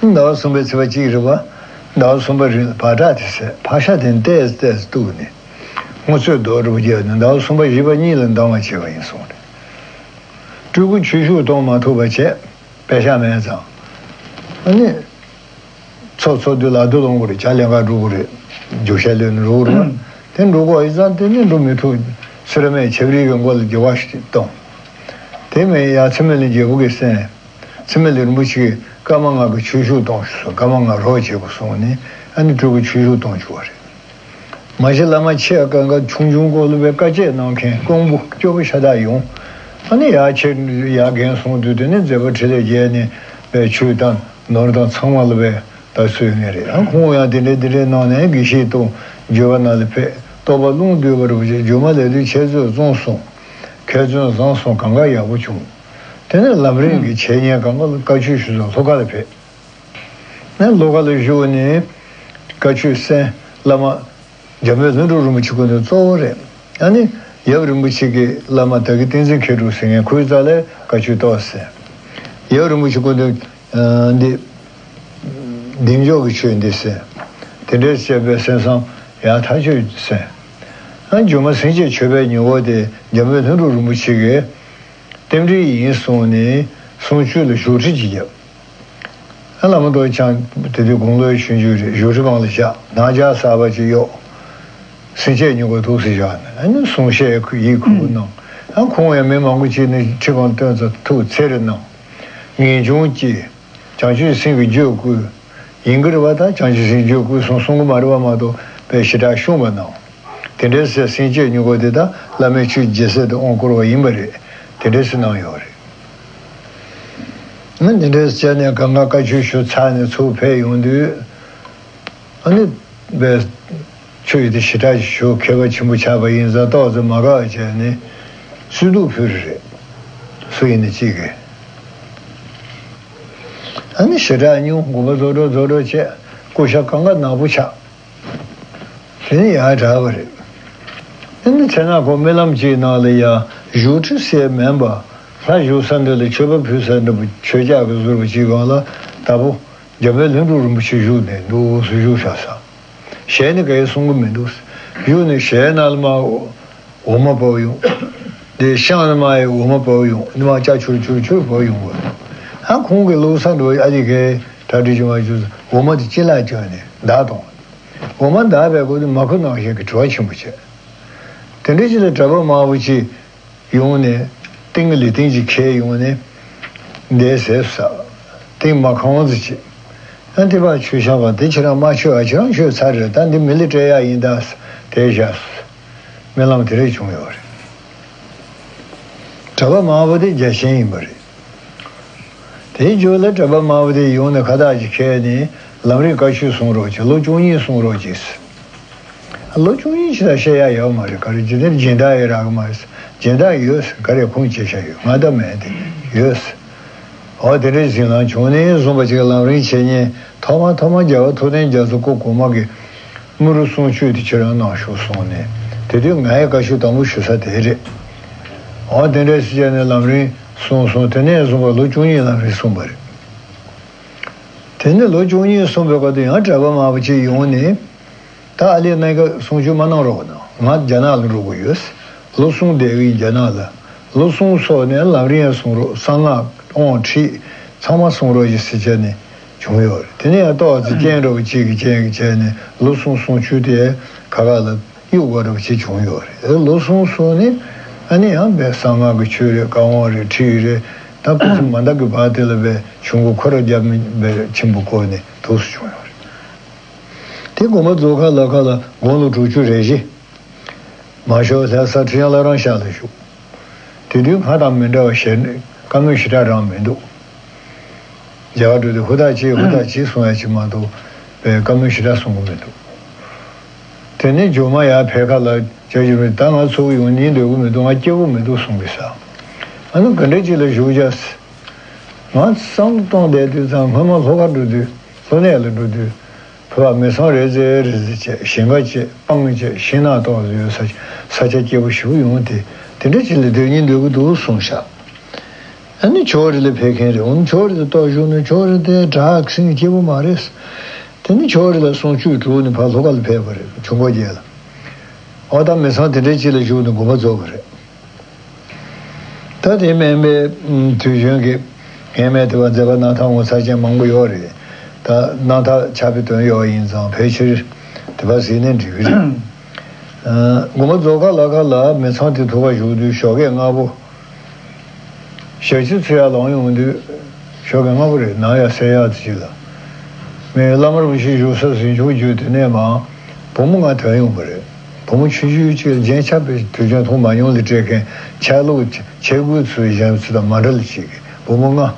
ཟླ་བ་གསུམ་པའི་ཚེས་པ་གཅིག་རེད་པ། ཟླ་བ་གསུམ་པ་རིང་ལ་བག་དྲག་དེ་ཟས་ཕག་ཤ་དེ་ཏོག་ཙམ་ཏོག་ཙམ་གཏུབ་ནས་སྔོ་ཚོད་རྡོག་འདྲ་པོ་བརྒྱབ་ནས་ཟླ་བ་གསུམ་པ་བཞི་པ་གཉིས་ལ་འདང་བ་བྱས་པ་ཡིན་གསུངས་རེད། སྤྲུལ་སྐུ་ཆོས་ཞུགས་གཏོང་མ་ཐུབ་པ་བྱས་པད་ཤག་མེད་ཙང་། ཨ་ནི། ཚོགས་ཚོགས་དུས་ལ་དུ་ལོངས་དགོས་རེད། ཇ་ལེན་ག་འགྲོ་དགོས་རེད། རྒྱུག་ཤར་ལོན་འགྲོ་དགོས་རེད། དེ་འགྲོ་དགོས་ཡིན་ཙང་དེ་ནི་འགྲོ་མི་ཐུབ། སེ་ར་སྨད་ཆབ་རིལ་གྱི་མགོ་ལ་རྒྱུག་པ་ཞིག་གཏོང་། དེ་མིན་ཡ་ཚེ་སྨོན་གླིང་རྒྱལ་པོ་གི་སྲས། ཚེ་སྨོན་གླིང་རིན་པོ་ཆེ་གིས་ཀརྨ་ང་གི་ཆོས་ཞུགས་གཏོང་ཞུ་སོང་། ཀརྨ་ང་རོགས་བྱེད་དགོས་གསུངས་ནས་ཨ་ནི་སྤྲུལ་སྐུ་ཆོས་ཞུགས་གཏོང་བཅུག་པ་རེད། མ་གཞི་བླ་མ་ཆེ་གང་ག་ཆུང་ཆུང་སྐོར་ལ་བའི་དཀའ་སྤྱད་གནང་མཁན་ཀོང་པོ་སྐྱོ་པོ་ཤ་སྟག་ཡོང་། ཨ་ནི་ཡ་ཆེ་ཡ་རྒན་སོང་དུས་དེ་ནི་མཛད་པ་འཕྲིན་ལས་རྒྱས་ནས་བའི་ཆོས་དང་ནོར་དང་ཚང་མ་ལ་བའི་ད་གསོལ་ངེས་རེད། ཨ་ཁོང་ཡང་དེ་འདྲས་དེ་འདྲས་གནང་ནས་དགེ་བཤེས་གཏོང་། འགྱོད་པ་ནང་ལ་ཕེབས། རྟོགས་པ་རླུང་བསྡུས་པ་རུ་བྱས། སྒྱུ་མ་ལས་དུས་འཆད་རྩོད་བཟང་སོང་། མཁས་བཙུན་བཟང་སོང་། གང་ག་ཡག་པོ་བྱུང་། དེ་ནས་ལམ་རིམ་གྱི་འཆད་ཉན་སྒང་ག་ལ་བཀའ་ཆོས་ཞུ་ས་ལྷོ་ཁ་ལ་ཕེབས། ནས་ལྷོ་ཁ་ལ་བཞུགས་ནས་བཀའ་ཆོས་གསན། བླ་མ་འཇམ་དཔལ་ལྷུན་གྲུབ་རིན་པོ་ཆེ་སྐུ་མདུན་གཙོ་བོ་རེད། ཨ་ནི་ཡབ་རིན་པོ་ཆེ་གི་བླ་མ་དག་གི་བསྟན་འཛིན་མཁས་གྲུབ་ཟེར་མཁན་ཁོའི་རྩ་ལས་བཀའ་ཆོས་ཏོག་ཙམ་གསན། ཡབ་རིན་པོ་ཆེ་སྐུ་མདུན་འདི་བདེ་མཆོག་གི་ཆོས་འདི་གསན། དེ་འདྲའི་བཤད་པའི་གསན་བསམ་ཡང་ཐག་ཆོད་གསན། ཨ་སྒྱུ་མ་སེམས་བསྐྱེད་མཆོད་པའི་མྱུ་གུ་དེ་འཇམ་དཔལ་ལྷུན་གྲུབ་རིན་པོ་ཆེ་གིས་རྟེན་འབྲེལ་ཡིན་གསུངས་ནས་གསུང་ཆོས་ལ་བཞུགས་ཁྲི་ཅིག་བརྒྱབ། ཨ་བླ་མ་རྡོ་རྗེ་འཆང་དེ་དུས་དགུང་ལོའི་ཆུང་ཆུང་རེད། བཞུགས་ཁྲི་སྒང་ལ་བཞག། ནང་ཇ་གསར་པ་ཅིག་གཡོགས། སེམས་བསྐྱེད་མྱུ་གུ་འདུག་སེ་བཞག་ནས་ཨ་ནི་གསུང་བཤད་ཡིད་ཁུག་པོ་གནང་། ཨ་ཁོང་ཡང་མི་མང་པོ་ཅིག་ནི་ཁྲི་སྒང་བཏོན་ཙང་ཐུགས་འཚེར་གནང་། ངེས་འབྱུང་སྐྱེས། བྱང་ཆུབ་སེམས་ཀྱི་རྒྱུད་བསྐུལ། ཡིན་གྱི་རེད་པ། ད་བྱང་ཆུབ་སེམས་རྒྱུད་བསྐུལ་སོང་གསུང་གི་མ་རེད་པ། མ་གཏོགས་པའི་ཞེ་དྲག་ཤོང་བ་གནང་། དེ་འདྲའི་སེ་སེམས་བསྐྱེད་མྱུ་གུ་དེ་དག་བླ་མའི་ཆོས་རྒྱལ་སྲས་དུ་དབང་བསྐུར་བ་ཡིན་པ་རེད། དེ་འདྲའི་སེ་གནང་ཡོད་རེད། ཨ་འདི་འདྲའི་བྱས་ནས་གང་ག་བཀའ་ཆོས་ཞུ་ཚར་ནས་ཚུར་ཕེབས་ཡོང་དུས། ཨ་ནི་པའི་ཆོས་དེ་ཞེ་དྲག་ཞུ་མཁས་པ་ཆེན་པོ་ཆགས་པ་ཡིན་ཙང་ཏོག་ཙམ་མ་དགའ་བ་བྱས་ནས་གསོལ་འདེབས་ཕུལ་རེད། སུ་ཡིན་ནི་གཅིག་གིས། ཨ་ནི་ཞེ་དྲག་སྙུང་དགོངས་པ་རྫོགས་འགྲོ་རྫོགས་འགྲོ་བྱས། སྐུ་ཤ་གང་ག་ནག་པོ་ཆགས། དེ་ནི་ཡར་དྲག་པ་རེད། དེ་ནི་ཚེ་ན་ཁོ་རྨི་ལམ་གཅིག་ནང་ལ་ཡ་བཞུགས་ཁྲི་ཟེར་མིན་པ། ལྷ་བཞུགས་ས་འདི་ལ་མཆོད་པ་ཕུལ་ས་འདྲ་པོ་ཆོས་རྒྱག་གི་བཟོ་འདྲ་པོ་ཅིག་སྒང་ལ་ད་པོ་འཇམ་དཔལ་ལྷུན་གྲུབ་རིན་པོ་ཆེ་བཞུགས་ནས་འདུག་སེ་བཞུགས་བཞག་ས། ཞལ་ནི་ག་ཡེ་གསུང་གི་མི་འདུག། བཞུགས་ནས་ཞལ་ནང་ལ་མར་འོ་མ་བབས་ཡོང་། དེ་ཤངས་ནས་མར་ཡ་འོ་མ་བབས་ཡོང་། འདི་མར་ལྕགས་ཆུར་ཆུར་ཆུར་བབས་ཡོང་གི། ཨ་ཁོང་གི་བླུགས་ས་འདྲ་པོ་ཨ་ཅེ་གིས་གྲ་སྒྲིག་བྱུང་བ་བྱུང་། འོ་མ་དེ་ཅི་ལ་བཅོས་ནས་བདག་གཏོང་། འོ་མ་བདག་པའི་སྐོར་དུ་མ་ཁུ་ནང་བཞིན་གྱི་དྲི་བ་ཆེན་པོ་བྱས། དེ་འདྲ་ཅིག་ལ་གྲྭ་པ་མང་པོ་ཅིག་ཡོང་ནས་ཏིང་ལི་ཏིང་ཅིག་ཁྱེར་ཡོང་ནས་འདས་ཟེར་ས། ཏིང་མ་ཁང་བ་ཅིག། ཨ་འདི་པ་མཆོད་བཤམས་པ་འདི་ཁྱེད་རང་མ་མཆོད་ཨ། ཁྱེད་རང་མཆོད་ཚར་རེད། ད་འདི་མི་ལ་སྤྲད་ཡག་ཡིན་ད། དེ་བཞག་རྨི་ལམ་དེ་རེད་བྱུང་ཡོད་རེད། གྲྭ་པ་མང་པོ་དེ་རྒྱལ་ཞེན་ཡིན་པ་རེད། དེའི་མཇུག་ལ་གྲྭ་པ་མང་པོ་དེ་ཡོང་ནས་ཁ་བཏགས་ཅིག་ཁྱེར་ནས་ལམ་རིམ་བཀའ་ཆོས་གསུང་རོགས་གྱིས། ལོ་བཅུ་གཉིས་གསུང་རོགས་གྱིས། ལོ་བཅུ་གཉིས་ཅིག་ལ་བཤད་ཡག་ཡོད་མ་རེད། ག་རེ་ཇི་ལྟར་སྦྱིན་བདག་ཡོད་རག་གི་མ་རེད། སྦྱིན་བདག་ཡོད་ཟེར། ག་རེ་ཁུངས་སྐྱེལ་བྱ་ཡོད། ང་ད་མེད་དེ་ཡོད་ཟེར། འོ་དེ་འདྲའི་ཟིན་ལམ་བྱུང་ནས་བཟུང་བ་ཅིག་ལམ་རིམ་འཆད་ཉན་ཐོག་མ་ཐོག་མ་རྒྱལ་བ་ཐུབ་བསྟན་རྒྱ་མཚོ་སྐུ་གོང་མ་གིས་དམུ་རུ་གསུང་ཆོས་དེ་ཁྱེད་རང་གནང་ཤོག་གསུངས་ནས། དེ་དུས་ང་ཡི་བཀའ་ཆོས་དང་པོ་ཞུ་ས་དེ་རེད། འོ་དེ་འདྲའི་སི་བྱས་ནས་ལམ་རིམ་གསུངས་སོང་། དེ་ནས་བཟུང་བ་ལོ་བཅུ་གཉིས་ལམ་རིམ་གསུངས་པ་རེད། དེ་ནས་ལོ་བཅུ་གཉིས་གསུངས་པའི་སྐབས་དུ་ཡང་གྲྭ་པ་མང་པོ་ཅིག་ཡོང་ནས། ད་ཨ་ལས་གནད་ཀ་གསུང་ཆོས་མ་གནང་རོགས་གནང་། ང་རྒྱ་ནག་ལ་འགྲོ་དགོས་ཡོད། ལོ་གསུམ་བསྡད་ཀྱི་ཡིན་རྒྱ་ནག་ལ། ལོ་གསུམ་སོང་ནས་ལམ་རིམ་ཡང་གསུང་རོགས། གསང་སྔགས་དབང་ཁྲིད་ཚང་མ་གསུང་རོགས་ཞེས་ཟེར་བྱས་ནས་བྱུང་ཡོད་རེད། དེ་ནས་ཡང་ཏོག་ཙམ་རྐྱེན་འདྲ་བོ་གཅིག་གི་རྐྱེན་གྱིས་བྱས་ནས་ལོ་གསུམ་གསུང་ཆོས་དེ་ཁ་ཁ་ལ་གཡུག་དགོས་འདྲ་བོ་ཅིག་བྱུང་ཡོད་རེད། ལོ་གསུམ་སོང་ནས་ཨ་ནི་ཡང་བས་གསང་སྔགས་ཀྱི་ཆོས་རེད། བཀའ་དབང་རེད། ཁྲིད་རེད། ད་སྐུ་ཚེ་མ་འདས་ཀྱི་བར་དེ་ལ་བས་ཆུང་ཀུ་ཁོ་ར་རྒྱབ་མི་བས་ཆེན་པོ་བསྐོས་ནས་འདུག་སེ་བྱུང་ཡོད་རེད། དེ་དགོངས་པ་རྫོགས་ཁ་ལ་ཁ་ལ་དགུང་ལོ་དྲུག་ཅུ་རེ་བཞི། མ་ཤོར་ལྷ་ས་ཁྲི་བྱང་བླ་བྲང་ཤག་ལ་བཞུགས། དེ་དུས་སྔར་དང་མི་འདྲ་བ་ཞེ་ནས་བཀའ་མོལ་ཞེ་དྲག་རང་མི་འདུག། མཇལ་བ་འགྲོ་དུས་ཧུར་ཐག་བྱེད་ཧུར་ཐག་བྱེད་གསུང་ཡ་ཅིག་མ་གཏོགས་པའི་བཀའ་མོལ་ཞེ་དྲག་གསུང་གི་མི་འདུག། དེ་ནས་མཇུག་མ་ཡར་ཕེབས་ཁ་ལ་བཅར་རྒྱུ་མེད། ད་ང་ཚུགས་ཡོང་སྙིང་འདོད་གི་མི་འདུག། ང་སྐྱིད་པོ་མི་འདུག་གསུང་གི་ས། ཨ་ནི་ག་འདྲ་ཅིག་ལ་བཞུགས་བྱ། ང་བསམ་བློ་གཏོང་བསྡད་དུས་ཙང་སྔོན་མ་ལྷོ་ཁ་འགྲོ་དུས་ལྷོ་གནས་ལ་འགྲོ་དུས། བོད་པ་མི་ཚང་རེ་ཙེ་རེ་ཙེ་བྱས། ཞིང་ཁ་བཅད། སྤང་བཅད། ཤིང་ནགས་ཏོག་ཙམ་ཡོད་ས་ས་ཆ་སྐྱིད་པོ་ཞིག་ཡོང་སྟེ། དེ་འདྲ་ཅིག་ལ་སྡོད་སྙིང་འདོད་ཀྱི་འདུག་གསུངས་ཤག། ཨ་ནི་ཕྱོགས་རེ་ལ་ཕེབས་མཁན་རེད། འོ་ན་ཕྱོགས་རེ་ལ་གཏོགས་བཞུགས་ན་ཕྱོགས་རེ་དེ་དྲག་ཟིང་སྐྱིད་པོ་མ་རེད། དེ་ནི་ཕྱོགས་རེ་ལ་གསུང་ཆོས་གྲུབ་ནས་ཕར་ལྷོ་ཁ་ལ་ཕེབས་པ་རེད། ཆུ་འགོ་བརྒྱད་ལ། འོ་ད་མི་ཚང་དེ་འདྲ་ཅིག་ལ་བཞུགས་ནས་དགོངས་པ་རྫོགས་པ་རེད། ད་དེ་སྨན་པའི་དུས་གཞོན་གྱི་སྔས་མའི་དེ་བ་མཛད་པ་རྣམ་ཐར་ངོ་མཚར་ཅན་མང་པོ་ཡོད་རེད། ད་རྣམ་ཐར་ཆགས་པའི་དོན་ཡོད་ཡིན་ཙང་ཕལ་ཆེར་དེ་བ་གཟིགས་ནས་འགྲིག་གི་རེད། དགོངས་པ་རྫོགས་ཁ་ལ་ཁ་ལ་མི་ཚང་དེ་ཐུག་པ་བཞུགས་དུས་ཞོགས་ཀས་སྔ་པོ། ཞག་གཅིག་འཚོལ་ཡག་ལངས་ཡོང་དུས་ཞོགས་ཀས་སྔ་པོ་རེད། ནམ་ཡང་གསལ་ཡག་ཅིག་ལ། མི་བླ་མ་རིན་པོ་ཆེ་བཞུགས་ས་ཟིང་ཆུང་བརྒྱུད་དེ་ནས་མར་བུ་མོ་ལྔ་ཐོན་ཡོང་བ་རེད། བུ་མོ་ཆུང་ཆུང་གཅིག་ལ་རྒྱན་ཆ་པའི་དུས་རྒྱུན་མཐོང་མ་མྱོང་ལ་སྤྲད་མཁན་ཆ་ལུགས་ཆས་གོས་ཚུལ་གཞན་ཚོ་དང་མ་འདྲ་ལ་ཅིག་གི་བུ་མོ་ལྔ།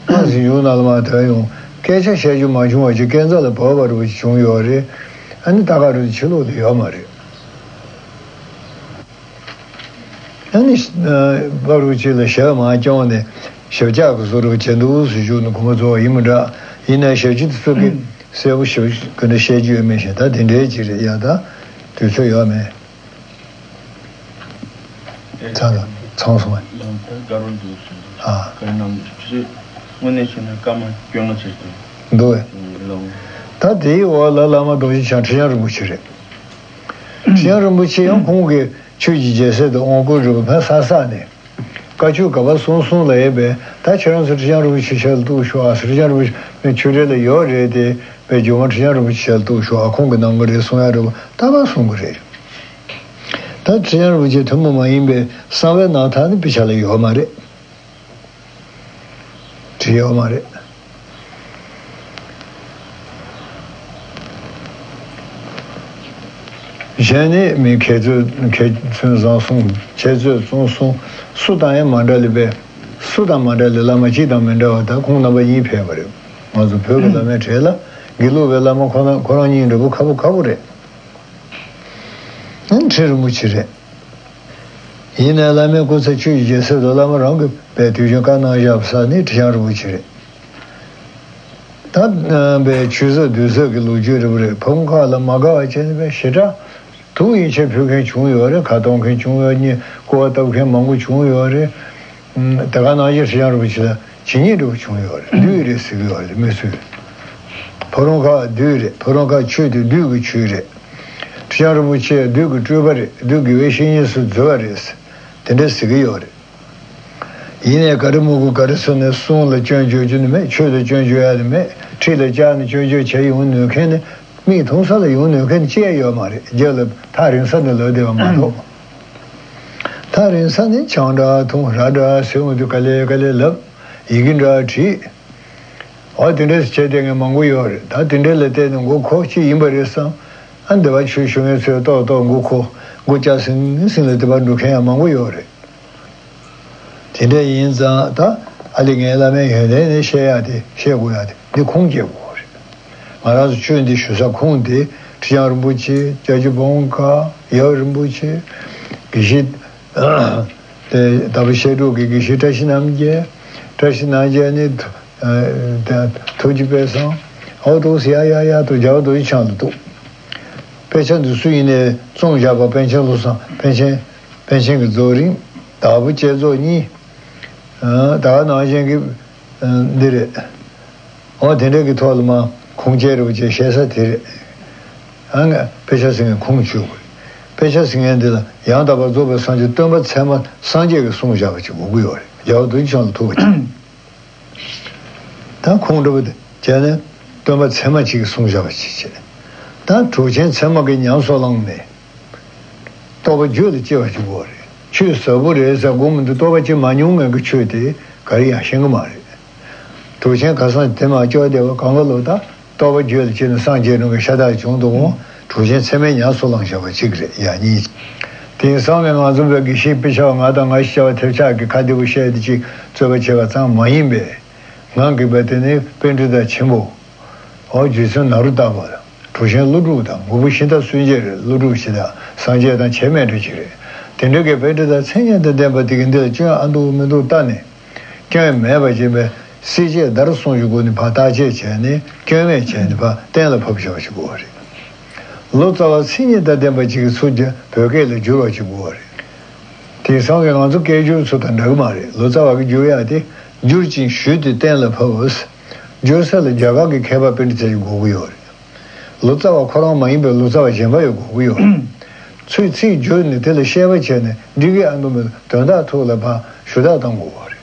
ལྔ་ཟིང་ཆུང་ནང་ལ་མར་ཐོན་ཡོང་། སྐད་ཆ་བཤད་རྒྱུ་མ་བྱུང་བ་ཅིག་སྐས་འཛེག་ལ་བབས་པ་རུ་བྱུང་ཡོད་རེད། ཨ་ནི་ད་ག་རུ་ཕྱི་ལོགས་ལ་ཡོད་མ་རེད། ཨ་ནི་ཨ་པ་རུ་ཅི་ལ་ཞབས་མ་བརྐྱངས་ནས་ཞབས་བཀྱག་གི་བཟོ་འདྲ་བྱེད་འདུག་ཟེར་ཞུ་ནས་གོ་མ་ཚོར་བ་ཡིན་མི་འདྲ། ཡིན་ན་ཞབས་ཕྱི་དེ་ཚོ་གི་གསལ་པོ་ཞིག་གི་འདྲ་བཤད་རྒྱུ་ཡོད་མེད་ཞེས། ད་དེ་འདྲའི་ཅིག་རེད་ཡ། ད་དུས་ཚོད་ཡོད་མེད། ཚང་ཚང་སོང་བས། ལམ་ད་དགའ་རོགས་འདུག་ཟེར་འདུག་ཨ། ག་རེ་གནང་འདུག་ཅེས། དངོས་གནས་བྱས་ན་སྐར་མ་བཅོ་ལྔ་ཅིག་འདུག་འདུག་བས། ལམ། ད་དེའི་འོག་ལ་བླ་མ་རྡོ་རྗེ་འཆང་ཁྲི་བྱང་རིན་པོ་ཆེ་རེད། ཁྲི་བྱང་རིན་པོ་ཆེ་ཡང་ཁོང་གི་ཆོས་ཀྱི་རྒྱལ་སྲས་དང་དབང་བསྐུར་རིན་པོ་ཕན་ས་ས་ནས། བཀའ་ཆོས་ག་པར་གསུང་གསུང་ལ་ཡོད་པས། ད་ཁྱེད་རང་ཚོ་ཁྲི་བྱང་རིན་པོ་ཆེ་ཞལ་གཏུགས་ཤོག་ཨ། ཁྲི་བྱང་རིན་པོ་ཆེ་ཆོས་གྲལ་ལ་ཡོད་རེད་དེ། པའི་ཇོ་མོ་ཁྲི་བྱང་རིན་པོ་ཆེ་ཞལ་གཏུགས་ཤོག་ཨ། ཁོང་གི་གནང་གི་རེད་གསུང་ཡ་རེད་པ། ད་ག་གསུང་གི་རེད། ད་ཁྲི་བྱང་རིན་པོ་ཆེ་ཐུན་མོང་མ་ཡིན་པའི་གསང་བའི་རྣམ་ཐར་ནི་དཔེ་ཆ་ལ་ཡོད་མ་རེད། བྲིས་ཡོད་མ་རེད། གཞན་ནི་མི་མཁས་བཙུན་མཁས་བཙུན་བཟང་གསུང་འཆད་རྩོད་རྩོམ་གསུང་སུ་དང་ཡང་མ་འདྲ་ལེ་བས། སུ་དང་མ་འདྲ་ལེ་བླ་མ་གཅིག་དང་མི་འདྲ་བ་ད་ཁོང་རྣམ་པ་གཉིས་ཕེབས་པ་རེད། ང་ཚོ་བོད་ཀྱི་བླ་མའི་གྲས་ལ་དགེ་ལུགས་པའི་བླ་མ་ཁོ་ན་ཁོ་རང་གཉིས་འདྲ་པོ་ཁ་པོ་ཁ་པོ་རེད། ཁྲི་རིན་པོ་ཆེ་རེད། ཡིན་ནའི་བླ་མའི་སྐུ་ཚེ་ཆོས་ཀྱི་རྒྱལ་སྲས་དང་བླ་མ་རང་གི་པའི་དུས་རྒྱུན་བཀའ་གནང་བཞག་པ་ས་ནི་ཁྲི་བྱང་རིན་པོ་ཆེ་རེད། ད་པའི་ཆོས་ཟབ་བདུད་ཟབ་ཀྱི་ལོ་རྒྱུས་རེད་པ་རེད། ཕ་བོང་ཁ་ལ་མ་དགའ་བ་བྱས་ནས་པའི་ཞེ་དྲག་དུག་ཡིན་ཆད་ཕུལ་མཁན་བྱུང་ཡོད་རེད། ཁ་གཏོང་མཁན་བྱུང་ཡོད། གཉིད་སྐོར་བ་བཏབ་མཁན་མང་པོ་བྱུང་ཡོད་རེད། དེ་ག་ནང་བཞིན་ཁྲི་བྱང་རིན་པོ་ཆེ་ལ་ཇི་སྙེད་འདྲ་བོ་བྱུང་ཡོད་རེད། བདུད་རེད་ཟེར་གི་ཡོད་རེད་མི་ཚོས། ཕ་བོང་ཁ་བདུད་རེད། ཕ་བོང་ཁ་ཆོས་དེ་བདུད་ཀྱི་ཆོས་རེད། ཁྲི་བྱང་རིན་པོ་ཆེ་བདུད་ཀྱི་སྤྲུལ་པ་རེད། བདུད་དགེ་བའི་བཤེས་གཉེན་སུ་འཛུལ་བ་རེད། དེ་འདྲ་ཟེར་གི་ཡོད་རེད། ཡིན་ནའི་ག་རེ་མོ་གུ་ག་རེ་ཟེར་ནས་གསུང་ལ་སྐྱོན་བརྗོད་རྒྱུ་ནི་མེད། ཆོས་ལ་སྐྱོན་བརྗོད་ཡ་ནི་མེད། ཁྲིད་ལ་བཅར་ནས་སྐྱོན་བརྗོད་བྱས་ཡོང་ནུས་མཁན་ནི་མིག་མཐོང་ས་ལ་ཡོང་ནུས་མཁན་ནི་ཅི་ཡང་ཡོད་མ་རེད། རྒྱབ་ལ་ཐག་རིང་ས་ནས་ལབ་བསྡད་པ་མ་གཏོགས། ཐག་རིང་ས་ནས་ཆང་འདྲ་འཐུང་ར་འདྲ་ཟེར་འོང་དུས་ག་ལེ་ག་ལེ་ལབ། ཡི་གེ་འདྲ་བྲིས། འོ་དེ་འདྲས་བྱས་བསྡད་མཁན་མང་པོ་ཡོད་རེད། ད་དེ་འདྲས་ལ་བལྟས་ནས་མགོ་འཁོར་ཅིག་ཡིན་པ་རེད་བསམ། ཨ་འདི་བ་ཆོས་ཞུ་མཁན་ཚོས་ཏོག་ཏོག་མགོ་འཁོར་མགོ་བཀྱག་ཟིང་ཟིང་ལ་དེ་བ་འགྲོ་མཁན་ཡང་མང་པོ་ཡོད་རེད། དེ་འདྲ་ཡིན་ཙང་ད་ཨ་ལེ་ངའི་བླ་མའི་ཡོན་ཏན་ནི་བཤད་ཡག་དེ་བཤད་དགོས་ཡག་དེ་འདི་ཁུངས་སྐྱེལ་དགོས་རེད། ང་རང་ཚོ་ཆོས་འདི་ཞུ་ས་ཁུངས་དེ་ཁྲི་བྱང་རིན་པོ་ཆེ། སྐྱབས་རྗེ་ཕ་བོང་ཁ། ཡབ་རིན་པོ་ཆེ། དགེ་བཤེས་དེ་ད་བུ་བཤད་སྒྲུབ་ཀྱི་དགེ་བཤེས་བཀྲ་ཤིས་རྣམ་རྒྱལ། བཀྲ་ཤིས་རྣམ་རྒྱལ་ནི་ཐུགས་རྗེ་དཔལ་བཟང་། ཨོ་ཏོག་སི་ཡ་ཡ་ཡ་ཏོ་རྒྱལ་བ་རྡོ་རྗེ་འཆང་ལ་གཏུགས། དཔེ་ཆ་འདི་སུ་ཡིན་ནའི་བཙོང་བཞག་པ་པཎ་ཆེན་བློ་བཟང་། པཎ་ཆེན་པཎ་ཆེན་གྱི་རྫོགས་རིམ། དྭགས་པོ་བསྐྱེད་རྫོགས་གཉིས། ད་ག་ནང་བཞིན་གྱི་འདི་རེད། འོ་དེ་འདྲ་གི་ཐོག་ལ་མ་ཁུངས་སྐྱེལ་རོགས་བྱེད་བཤད་ས་དེ་རེད། ཨ་ང་དཔེ་ཆ་ཟིན་མཁན་ཁུངས་བཅུག་དགོས། དཔེ་ཆ་ཟིན་མཁན་འདི་ལ་ཡང་དག་པར་རྫོགས་པའི་སངས་རྒྱས་སྟོན་པ་ཚད་མ་སངས་རྒྱས་ཀྱིས་གསུངས་བཞག་པ་ཅིག་དགོས་ཀྱི་ཡོད་རེད། རྒྱལ་བ་རྡོ་རྗེ་འཆང་ལ་ཐུག་པ་ཅིག་ད་ཁུངས་འདྲ་པོ་དེ་བྱས་ནས་སྟོན་པ་ཚད་མ་གཅིག་གིས་གསུངས་བཞག་པ་ཅིག་བྱས། ད་གྲུབ་ཆེན་ཚད་མ་གིས་ཉམས་སུ་བླངས་ནས་རྟོགས་པ་རྒྱུད་ལ་སྐྱེ་བ་ཅིག་དགོས་རེད། ཆོས་ཟབ་པོ་རེད་ཟེར་དགོངས་མི་འདུག་རྟོགས་པ་སྐྱེ་མ་མྱོང་མཁན་གྱི་ཆོས་དེ་ག་རེ་ཡང་ཤེས་ཀྱི་མ་རེད། གྲུབ་ཆེན་ཁ་སང་དེ་མ་སྐྱོར་བསྡད་པ་གང་ག་ལོ་ད་རྟོགས་པ་རྒྱུད་ལ་སྐྱེས་ནས་སངས་རྒྱས་ནོ་གི་ཤ་སྟག་བྱུང་འདུག་འོང་། གྲུབ་ཆེན་ཚད་མས་ཉམས་སུ་བླངས་བཞག་པ་གཅིག་རེད་ཡ་གཉིས། དེང་སང་གི་ང་ཚོ་བོད་དགེ་བཤེས་དཔེ་ཆ་བ་ང་དང་ང་ཞིག་བྱ་བ་ཐེབས་ཆག་གི་ཁ་བདེ་པོ་བཤད་དེ་ཅིག་རྩོད་པ་བྱས་པ་ཙམ་མ་ཡིན་པས། ང་གི་བ་དེ་ནི་པཎྜི་ཏ་ཆེན་པོ། འོ་རྗེ་བཙུན་ནཱ་རོ་ཏ་པ་དང་གྲུབ་ཆེན་ཀླུ་སྒྲུབ་དང་མགོན་པོ་ཤིང་རྟ་སུན་འབྱིན་རེད། ཀླུ་སྒྲུབ་ཞིག་དང་སངས་རྒྱས་དང་བྱེ་མེད་འདྲ་ཅིག་རེད། དེ་འདྲ་གི་པཎྜི་ཏ་མཚན་སྙན་དང་ལྡན་པ་དེ་གི་འདི་ལ་སྐྱོན་ཨ་འདུག་མི་འདུག་བལྟ་ནས། སྐྱོན་མེད་པ་བྱས་པའི་སྲིད་བྱད་བརྡར་གསུམ་གྱི་སྒོ་ནས་ཕར་བརྟག་དཔྱད་བྱས་ནས་སྐྱོན་མེད་བྱས་ནས་ཕར་གཏན་ལ་ཕབ་བྱ་བ་ཞིག་དགོས་པ་རེད། ལོ་ཙཱ་བ་མཚན་སྙན་དང་ལྡན་པ་ཅིག་གི་ཚུལ་གྱིས་བོད་སྐད་ལ་བསྒྱུར་བ་ཞིག་དགོས་པ་རེད། དེང་སང་གི་ང་ཚོ་སྐད་སྒྱུར་ཚོ་དང་འདྲ་གི་མ་རེད། ལོ་ཙཱ་བ་གི་བསྒྱུར་ཡག་དེ་བསྒྱུར་ཅིང་ཞུས་ཏེ་གཏན་ལ་ཕབ། སྒྱུར་ས་ལ་རྒྱ་གར་གྱི་མཁས་པ་པཎྜི་ཏ་ཞིག་དགོས་ཀྱི་ཡོད་རེད། ལོ་ཙཱ་བ་ཁོ་རང་མ་ཡིན་པའི་ལོ་ཙཱ་བ་གཞན་པ་ཡང་དགོས་ཀྱི་ཡོད་རེད། ཚུར་ཚིག་བསྒྱུར་ནས་དེ་ལ་བཤད་པ་བྱས་ནས་འགྲིག་གི་ཨ་འདུག་མི་འདུག་དོན་དག་ཐོག་ལ་ཕར་ཞུ་དག་གཏོང་དགོས་པ་རེད།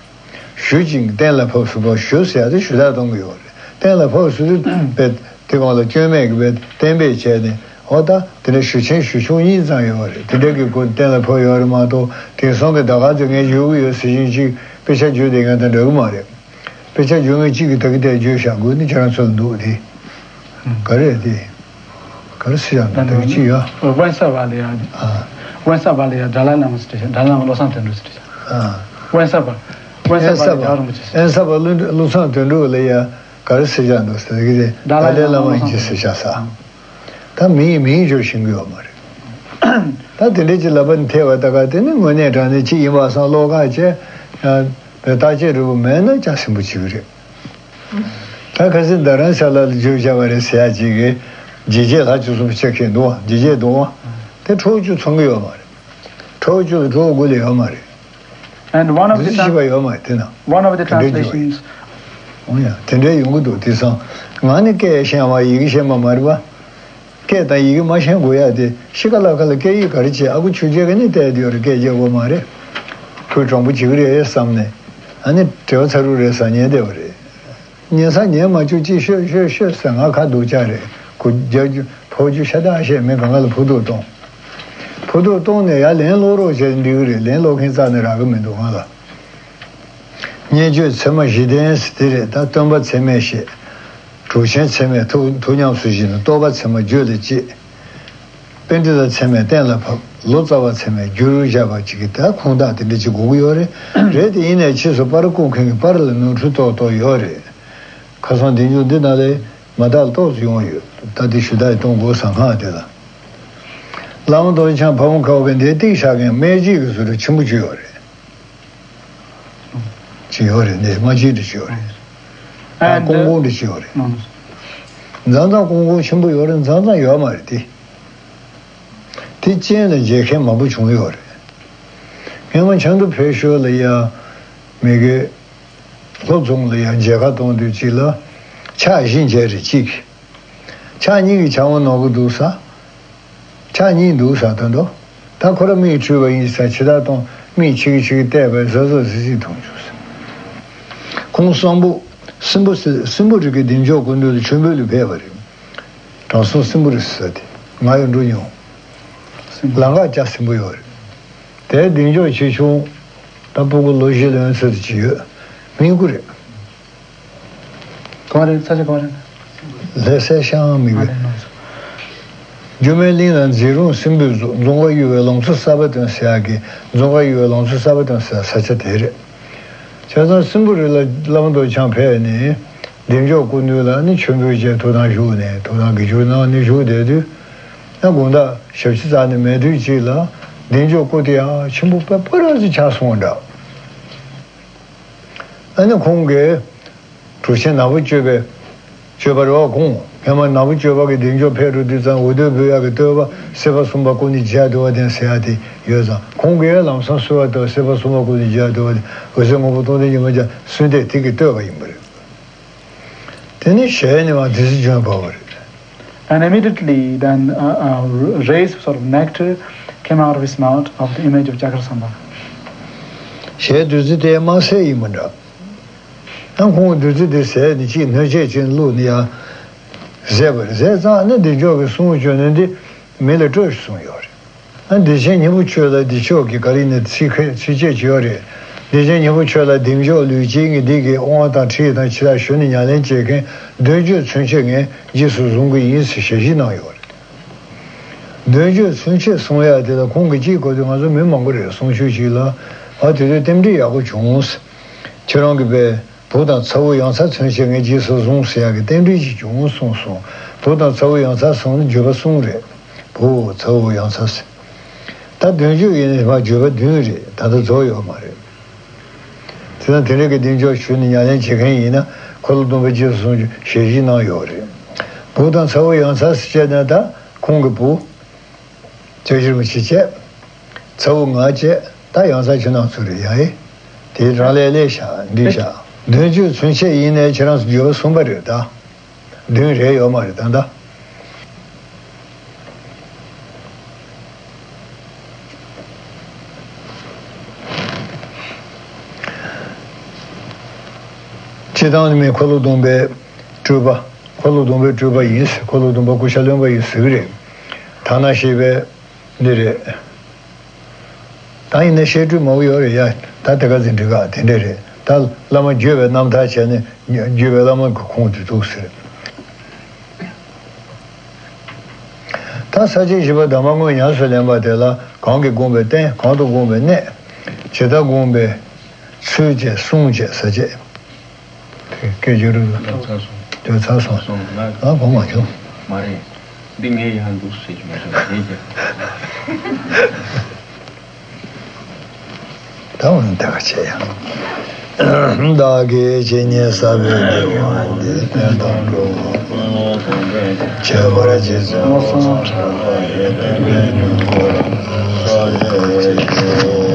ཞུ་ཅིང་གཏན་ལ་ཕབ་ཟེར་བ་ཞུ་ཟེར་ཡ་དེ་ཞུ་དག་གཏོང་གི་ཡོད་རེད། གཏན་ལ་ཕབ་ཟེར་དུས་པས་དེ་གོང་ལ་སྐྱོན་མེད་ཀྱི་པས་གཏན་འབེབས་བྱས་ནས་འོ་ད་དེ་འདྲ་ཞུ་ཆེན་ཞུ་ཆུང་གཉིས་ཙམ་ཡོད་རེད། དེ་འདྲ་གི་སྒོ་གཏན་ལ་ཕབ་ཡོད་རེད་མ་གཏོགས་དེང་སང་གི་ཟླ་སྐར་དེ་ངས་བརྗོད་ཀྱི་ཡོད་ཟེར་བཞིན་ཅིག་དཔེ་ཆ་བརྗོད་བསྡད་མཁན་དང་འདྲ་གི་མ་རེད། དཔེ་ཆ་བརྗོད་མཁན་གཅིག་གིས་ད་གི་དེ་བརྗོད་བཞག་དགོས་ནི་ཁྱེད་རང་ཚོ་ལ་འདུག་དེ། ག་རེ་དེ། ག་རེ་ཟེར་ཡག་འདུག་ད་གི་ཅི་ཡོད། དབེན་ས་པ་ལ་ཡ། ཨ། དབེན་ས་པ་ལ་ཡ་དགྲ་ལྷ་རྣམས་སུ་བྲིས་ཤག་དགྲ་ལྷ་རྣམས་བློ་བཟང་དོན་གྲུབ་སུ་བྲིས་ཤག་ཨ། དབེན་ས་པ། དབེན་ས་པ་ལ་ཡ་རིན་པོ་ཆེ་ཟེར། དབེན་ས་པ་བློ་བློ་བཟང་དོན་གྲུབ་ལ་ཡ་ག་རེ་ཟེར་ཡག་འདུག་ཟེར་གི་དེ་དགྲ་ལྷ་བླ་མ་ཡིན་གྱི་ཟེར་ཤག་ས། ད་མིང་མིང་བརྗོད་ཤེས་ཀྱི་ཡོད་མ་རེད། ད་དེ་འདྲའི་ཅིག་ལབ་པ་ནི་ཐལ་བ་ད་ག་དེ་ནི་དངོས་གནས་དྲང་གནས་ཅིག་ཡིན་པ་སང་བློ་ཁ་བྱས། ཡང་བའི་བརྟག་དཔྱད་རིལ་བུ་མེད་ན་ཅང་ཟིན་པོ་བྱེད་ཀྱི་རེད། ད་ཁ་སང་རྡ་རམ་ས་ལ་ལ་བརྗོད་བྱ་བ་རེད་ཟེར་ཡ་ཅིག་གིས་ཇི་བྱས་ལྷག་བཅུ་གསུམ་ཆ་ཁྱེར་འདུག་བ། ཇི་བྱས་འདུག་བ། དེ་ཁྲོ་བཅུ་ཚང་གི་ཡོད་མ་རེད། ཁྲོ་བཅུ་ལ་ཁྲོ་དགུ་ལས་ཡོད་མ་རེད། And one of འདུ་the འཛི་ཤེས་པ་trans- ཡོད་མ་རེད་དེ་ན། One of the དེ་འདྲའི་བརྗོད་translations འོ་ཡ་དེ་འདྲའི་ཡོང་གི་འདུག་དེང་སང་ང་ནི་སྐད་ཤེས་པ་ཡི་གེ་ཤེས་པ་མ་རེད་པ། སྐད་དང་ཡི་གེ་མ་ཤེས་དགོས་ཡ་དེ་ཤི་ཁ་ལ་ཁ་ལ་སྐད་ཡིག་ག་རེ་བྱེད། ཨ་ཁུ་ཆོས་རྒྱལ་གྱིས་ནི་བལྟས་དུས་རེ་སྐད་རྒྱག་དགོས་མ་རེད། ཁོས་དྲང་པོ་བྱེད་ཀྱི་རེད་བསམ་ནས། ཨ་ནི་དྲི་བ་ཚ་རུ་རེད་ཟ་ཉན་བསྡད་པ་རེད། ཉན་ས་ཉན་མ་བཅུག་ཅིག་ཤོད་ཤོད་ཤོད་ཟེར་ང་ཁ་སྡུག་ཅག་རེད། ཁོ་རྒྱག་རྒྱུ་ཕོག་རྒྱུ་ཤ་སྟག་བཤད་མི་གང་ག་ལ་ཕུ་ཐུག་གཏོང་། ཕུ་ཐུག་གཏོང་ནས་ཡར་ལན་སློག་རོགས་བྱས་འགྲིག་གི་རེད། ལན་སློག་མཁན་རྩ་ནས་རག་གི་མི་འདུག་ང་ལ། སྙན་བརྒྱུད་ཚད་མ་བཞི་ལྡན་ཟེར་དེ་རེད། ད་སྟོན་པ་ཚད་མས་བཤད། གྲུབ་ཆེན་ཚད་མས་ཐུགས་ཐུགས་ཉམས་སུ་བཞེས་ནས་རྟོགས་པ་ཚད་མ་རྒྱུད་ལ་སྐྱེས། པཎྜི་ཏ་ཚད་མས་གཏན་ལ་ཕབ། ལོ་ཙཱ་བ་ཚད་མས་བསྒྱུར་བཞག་པ་ཅིག་གི་ད་ཁུངས་དག་དེ་འདྲ་ཅིག་དགོས་ཀྱི་ཡོད་རེད། རེད་དེ་ཡིན་ནའི་ཕྱིས་སུ་པར་བརྐོ་མཁན་གྱི་པར་ལ་ནོར་འཁྲུལ་ཏོག་ཏོག་ཡོད་རེད། ཁ་སང་བདེ་འཇུག་འདི་ནང་ལས་མ་དག་ཏོག་ཙམ་ཡོང་ཡོད། ད་དེ་ཞུ་དག་གཏོང་དགོས་ས་སྔགས་དེ་ལ། བླ་མ་རྡོ་རྗེ་འཆང་ཕ་བོང་ཁ་བ་གི་འདིའི་ཏིག་བཞག་མཁན་སྨད་རྗེས་ཀྱི་བཟོ་འདྲ་ཆེན་པོ་ཅིག་ཡོད་རེད། ཅིག་ཡོད་རེད། འདི་སྨད་རྗེས་འདྲ་ཅིག་ཡོད་རེད། ད་ཀོང་ཀོང་འདྲ་ཅིག་ཡོད་རེད། མཛང་མཛང་ཀོང་ཀོང་ཆེན་པོ་ཡོད་རེད། མཛང་མཛང་ཡོད་མ་རེད་དེ། དེ་རྐྱེན་ལ་མཇལ་མཁན་མང་པོ་བྱུང་ཡོད་རེད། སྔོན་མ་ཆབ་མདོ་བོད་ཤོར་ལ་ཡ་མི་དགེ་ལྷོ་རྫོང་ལ་ཡ་མཇལ་ཁ་གཏོང་དུས་གཅིག་ལ་ཕྱག་བཞི་མཇལ་རེད་གཅིག་ཕྱག་གཉིས་ཀྱི་ཕྱག་དབང་གནང་གི་འདུག་ས། ཕྱག་གཉིས་འདུག་ས་ད་དོ། ད་ཁོ་ར་མིག་འཁྲུལ་བ་ཡིན་ས་ཕྱི་ཐག་གཏོང་མིག་ཆི་གི་ཆི་གི་བལྟས་པས་གཟབ་གཟབ་གཟིགས་གཟིགས་མཐོང་བྱུང་ས། ཁོང་གསང་ཕུ་སྲིན་པོ་སྲིན་པོ་རི་གི་གདེང་འཇོག་སྐུ་མདུན་ལ་མཆོད་འབུལ་ལ་ཕེབས་པ་རེད། དྲང་སྲོང་སྲིན་པོ་རི་ཟེར་དེ་ང་ཡང་འགྲོ་མྱོང་། ལམ་ཁ་སྐྱ་སྲིན་པོ་ཡོད་རེད། དེའི་གདེང་འཇོག་ཆེ་ཆུང་ད་སྤུ་གུ་ལོ་བཞི་ལོན་ཚོད་ཅིག་ཡོད། སྨིན་སྐུ་རེད། གང་རེད། ས་ཆ་གང་རེད། ལྷ་སའི་ཤང་མི་ཨ་དགོས། རེད་ནོ། སྒྱུ་མའི་གླིང་ལ་མཛེས་རུང་སྲིན་པོའི་གཟུགས། རྫོང་དཀར་གཡུ་བའི་ལང་ཚོ་གསར་པ་སྟོན་ཟེར་ཡག་གི་རྫོང་དཀར་གཡུ་བའི་ལང་ཚོ་གསར་པ་སྟོན་ཟེར་ས་ཆ་དེ་རེད། བྱས་ཙང་སྲིན་པོ་རི་ལ་བླ་མ་རྡོ་རྗེ་འཆང་ཕེབས་ནས་གདེང་འཇོག་སྐུ་མདུན་ལ་ནི་མཆོད་འབུལ་བྱས་ཐུགས་དམ་བཞུགས་ནས་ཐུགས་དམ་གྱི་བསྒྱུར་གནང་ནས་བཞུགས་བསྡད་དུས། ཡང་དགོང་དག་ཞག་ཕྱི་ཙམ་ནས་མེད་དུས་གཅིག་ལ་གདེང་འཇོག་སྐུ་དེ་ཡང་ཆེན་པོ་དཔེ་སྤུ་ར་ཙམ་ཆགས་སོང་འདྲ། ཨ་ནི་ཁོང་གིས་གྲུབ་ཆེན་ནག་པོ་སྤྱོད་པའི་སྤྱོད་པ་རེད་བ། ཁོང་སྔོན་མ་ནག་པོ་སྤྱོད་པ་གི་གདེང་འཇོག་ཕེབས་འགྲོ་དུས་ཙང་འོ་དོད་འབོད་ཡག་གི་བསྟོད་པ་སྲིད་པ་གསུམ་པ་སྐུ་ནི་མཇལ་འདོད་པ་དེ་ཟེར་ཡག་དེ་ཡོད་ཙང་ཁོང་གིས་ལམ་སང་གསོལ་བ་བཏབ། སྲིད་པ་གསུམ་པ་སྐུ་ནི་མཇལ་འདོད་པ་དེ་འོད་ཟེར་སྔོན་པོ་སྟོང་ལྡན་ཉི་མ་མཇལ་གསོལ་འདེབས་དེ་གི་བསྟོད་པ་ཡིན་པ་རེད། དེ་ནི་ཞལ་ནི་མ་བདུད་རྩི་ལྗོན་པ་བ་རེད། And immediately then uh, uh, rays sort of nectar came out of his mouth of the image of Chakrasambhava. ཞལ་བདུད་རྩི་དེ་དམར་སེར་ཡིན་པ་འདྲ། ཡང་ཁོང་བདུད་རྩི་དེ་ཟས་ནི་ཅིག་སྣོད་ཆས་ཅན་བླུགས་ནི་ཡང་ཟས་པ་རེད། ཟས་ཙང་ནི་བདེ་མཆོག་གི་གསུང་བྱོན་ནི་འདི་མི་ལ་སྤྲོད་གསུངས་ཡོད་རེད། ཨ་བདེ་ཆེན་སྙིང་པོ་ཁྱོད་ལ་བདེ་མཆོག་གི་ག་རེ་ནས་ཚིག་ཁ་ཚིག་བཅད་ཅིག་ཡོད་རེད། བདེ་ཆེན་སྙིང་པོ་ཁྱོད་ལ་བདེ་མཆོག་ལུས་ཅན་གྱི་འདི་གའི་དབང་དང་ཁྲིད་དང་ཕྱི་ལ་ཞུ་ནས་ཉམས་ལེན་བྱེད་མཁན་དོན་བརྗོད་ཚུན་ཆད་ངས་རྗེས་སུ་བཟུང་གི་ཡིན་ཟེར་ཞལ་བཞེས་གནང་ཡོད་རེད། དོན་བརྗོད་ཚུན་ཆད་གསུང་ཡག་དེ་ལ་ཁོང་གིས་གཅིག་གོ་དུས་ང་ཚོ་མི་མང་པོ་རེད། གསུང་ཆོས་ཅིག་ལ་ཨ་དེ་དུས་རྟེན་འབྲེལ་ཡག་པོ་བྱུང་། ཁྱེད་རང་གིས་པས། བུ་དང་ཚ་བོ་ཡང་ཚ་ཚུན་ཆད་ངས་རྗེས་སུ་བཟུང་ཟེར་ཡག་གི་རྟེན་འབྲེལ་ཅིག་བྱུང་གསུངས་སོང་། བུ་དང་ཚ་བོ་ཡང་ཚ་གསུངས་ནས་བརྗོད་པ་གསུམ་རེད། བུ་ཚ་བོ་ཡང་ཚ་ཟེར། ད་དོན་བརྗོད་ཡིན་ནའི་མ་བརྗོད་པ་བདུན་རེད། ད་ལྟ་རྫོགས་ཡོད་མ་རེད། དེ་ན་དེ་འདྲ་གི་གདེང་འཇོག་ཞུས་ནས་ཉམས་ལེན་བྱེད་མཁན་ཡིན་ན་འཁོར་ལོ་སྡོམ་པ་རྗེས་སུ་བཟུང་རྒྱུ་ཞལ་བཞེས་གནང་ཡོད་རེད། བུ་དང་ཚ་བོ་ཡང་ཚ་ཟེར་བྱས་ན་ད་ཁོང་གི་བུ། ཅོ་ཤེར་མ་ཆི་བྱས། ཚ་བོ་ང་བྱས། ད་ཡང་ཚ་ཁྱོད་རང་ཚོ་རེད་ཡ་ཨེ། དེ་རང་ལས་ལས་བཞག་འདི་བཞག་དོན་བརྗོད་ཚུན་ཆད་ཡིན་ནའི་ཁྱེད་རང་ཚོ་བརྗོད་པ་གསུམ་པ་རེད་ད། བདུན་རེད་ཡོད་མ་རེད་ད་ད། སྤྱིར་བཏང་ནི་མི་འཁོར་ལོ་སྡོམ་པའི་སྤྲུལ་པ། འཁོར་ལོ་སྡོམ་པའི་སྤྲུལ་པ་ཡིན་ཟེར། འཁོར་ལོ་སྡོམ་པ་སྐུ་ཤ་རློན་པ་ཡིན་ཟེར་གི་རེད། ཐ་ན་ཞེས་པའི་འདི་རེད། ད་ཡིན་ན་བཤད་སྤྲུལ་མང་པོ་ཡོད་རེད་ཡ། ད་དེ་ག་ཚོད་འགྲིག་ག་དེ་འདྲས་རེད། ད་བླ་མ་བརྒྱུད་པའི་རྣམ་ཐར་བྱས་ནས་བརྒྱུད་པའི་བླ་མ་གི་ཁོངས་དེ་འདུག་ཟེར། ད་ས་བཅད་བཞི་པ་གདམས་པ་དངོས་ཉམས་སུ་ལེན་པ་དེ་ལ་གང་གིས་དགོངས་པའི་རྟེན། གང་དུ་དགོངས་པའི་གནས། ཇི་ལྟར་དགོངས་པའི་ཚུལ་བཅས་གསུང་བཅས་ས་བཅད། དེ་སྐད་ཅིག་རུ་ལ། ཚར་སོང་། དེ་ཚར་སོང་། སོང་ང་། ཨ་གོ་མ་བྱུང་། མ་རེད། འདི་ངས་ཡང་འདུག་ཟེར་གྱི་མ་བྱུང་། དེ་རྒྱབ། ད་འོ་ན་ད་ག་བྱེད་ཡ། བདག་གིས་ཇི་སྙེད་བསགས་པའི་དགེ་བ་འདི། ཕན་དང་གྲོགས་པོ་ཕུན་ལ་གང་འཕེལ་ཅིང་། ཁྱད་པར་རྗེ་བཙུན་དམག་སྲུང་ཁྲི་རལ་པ་ཡི། ཕན་པའི་མྱུ་གུ་རབ་ཏུ་བསགས་པའི་ཕྱིར།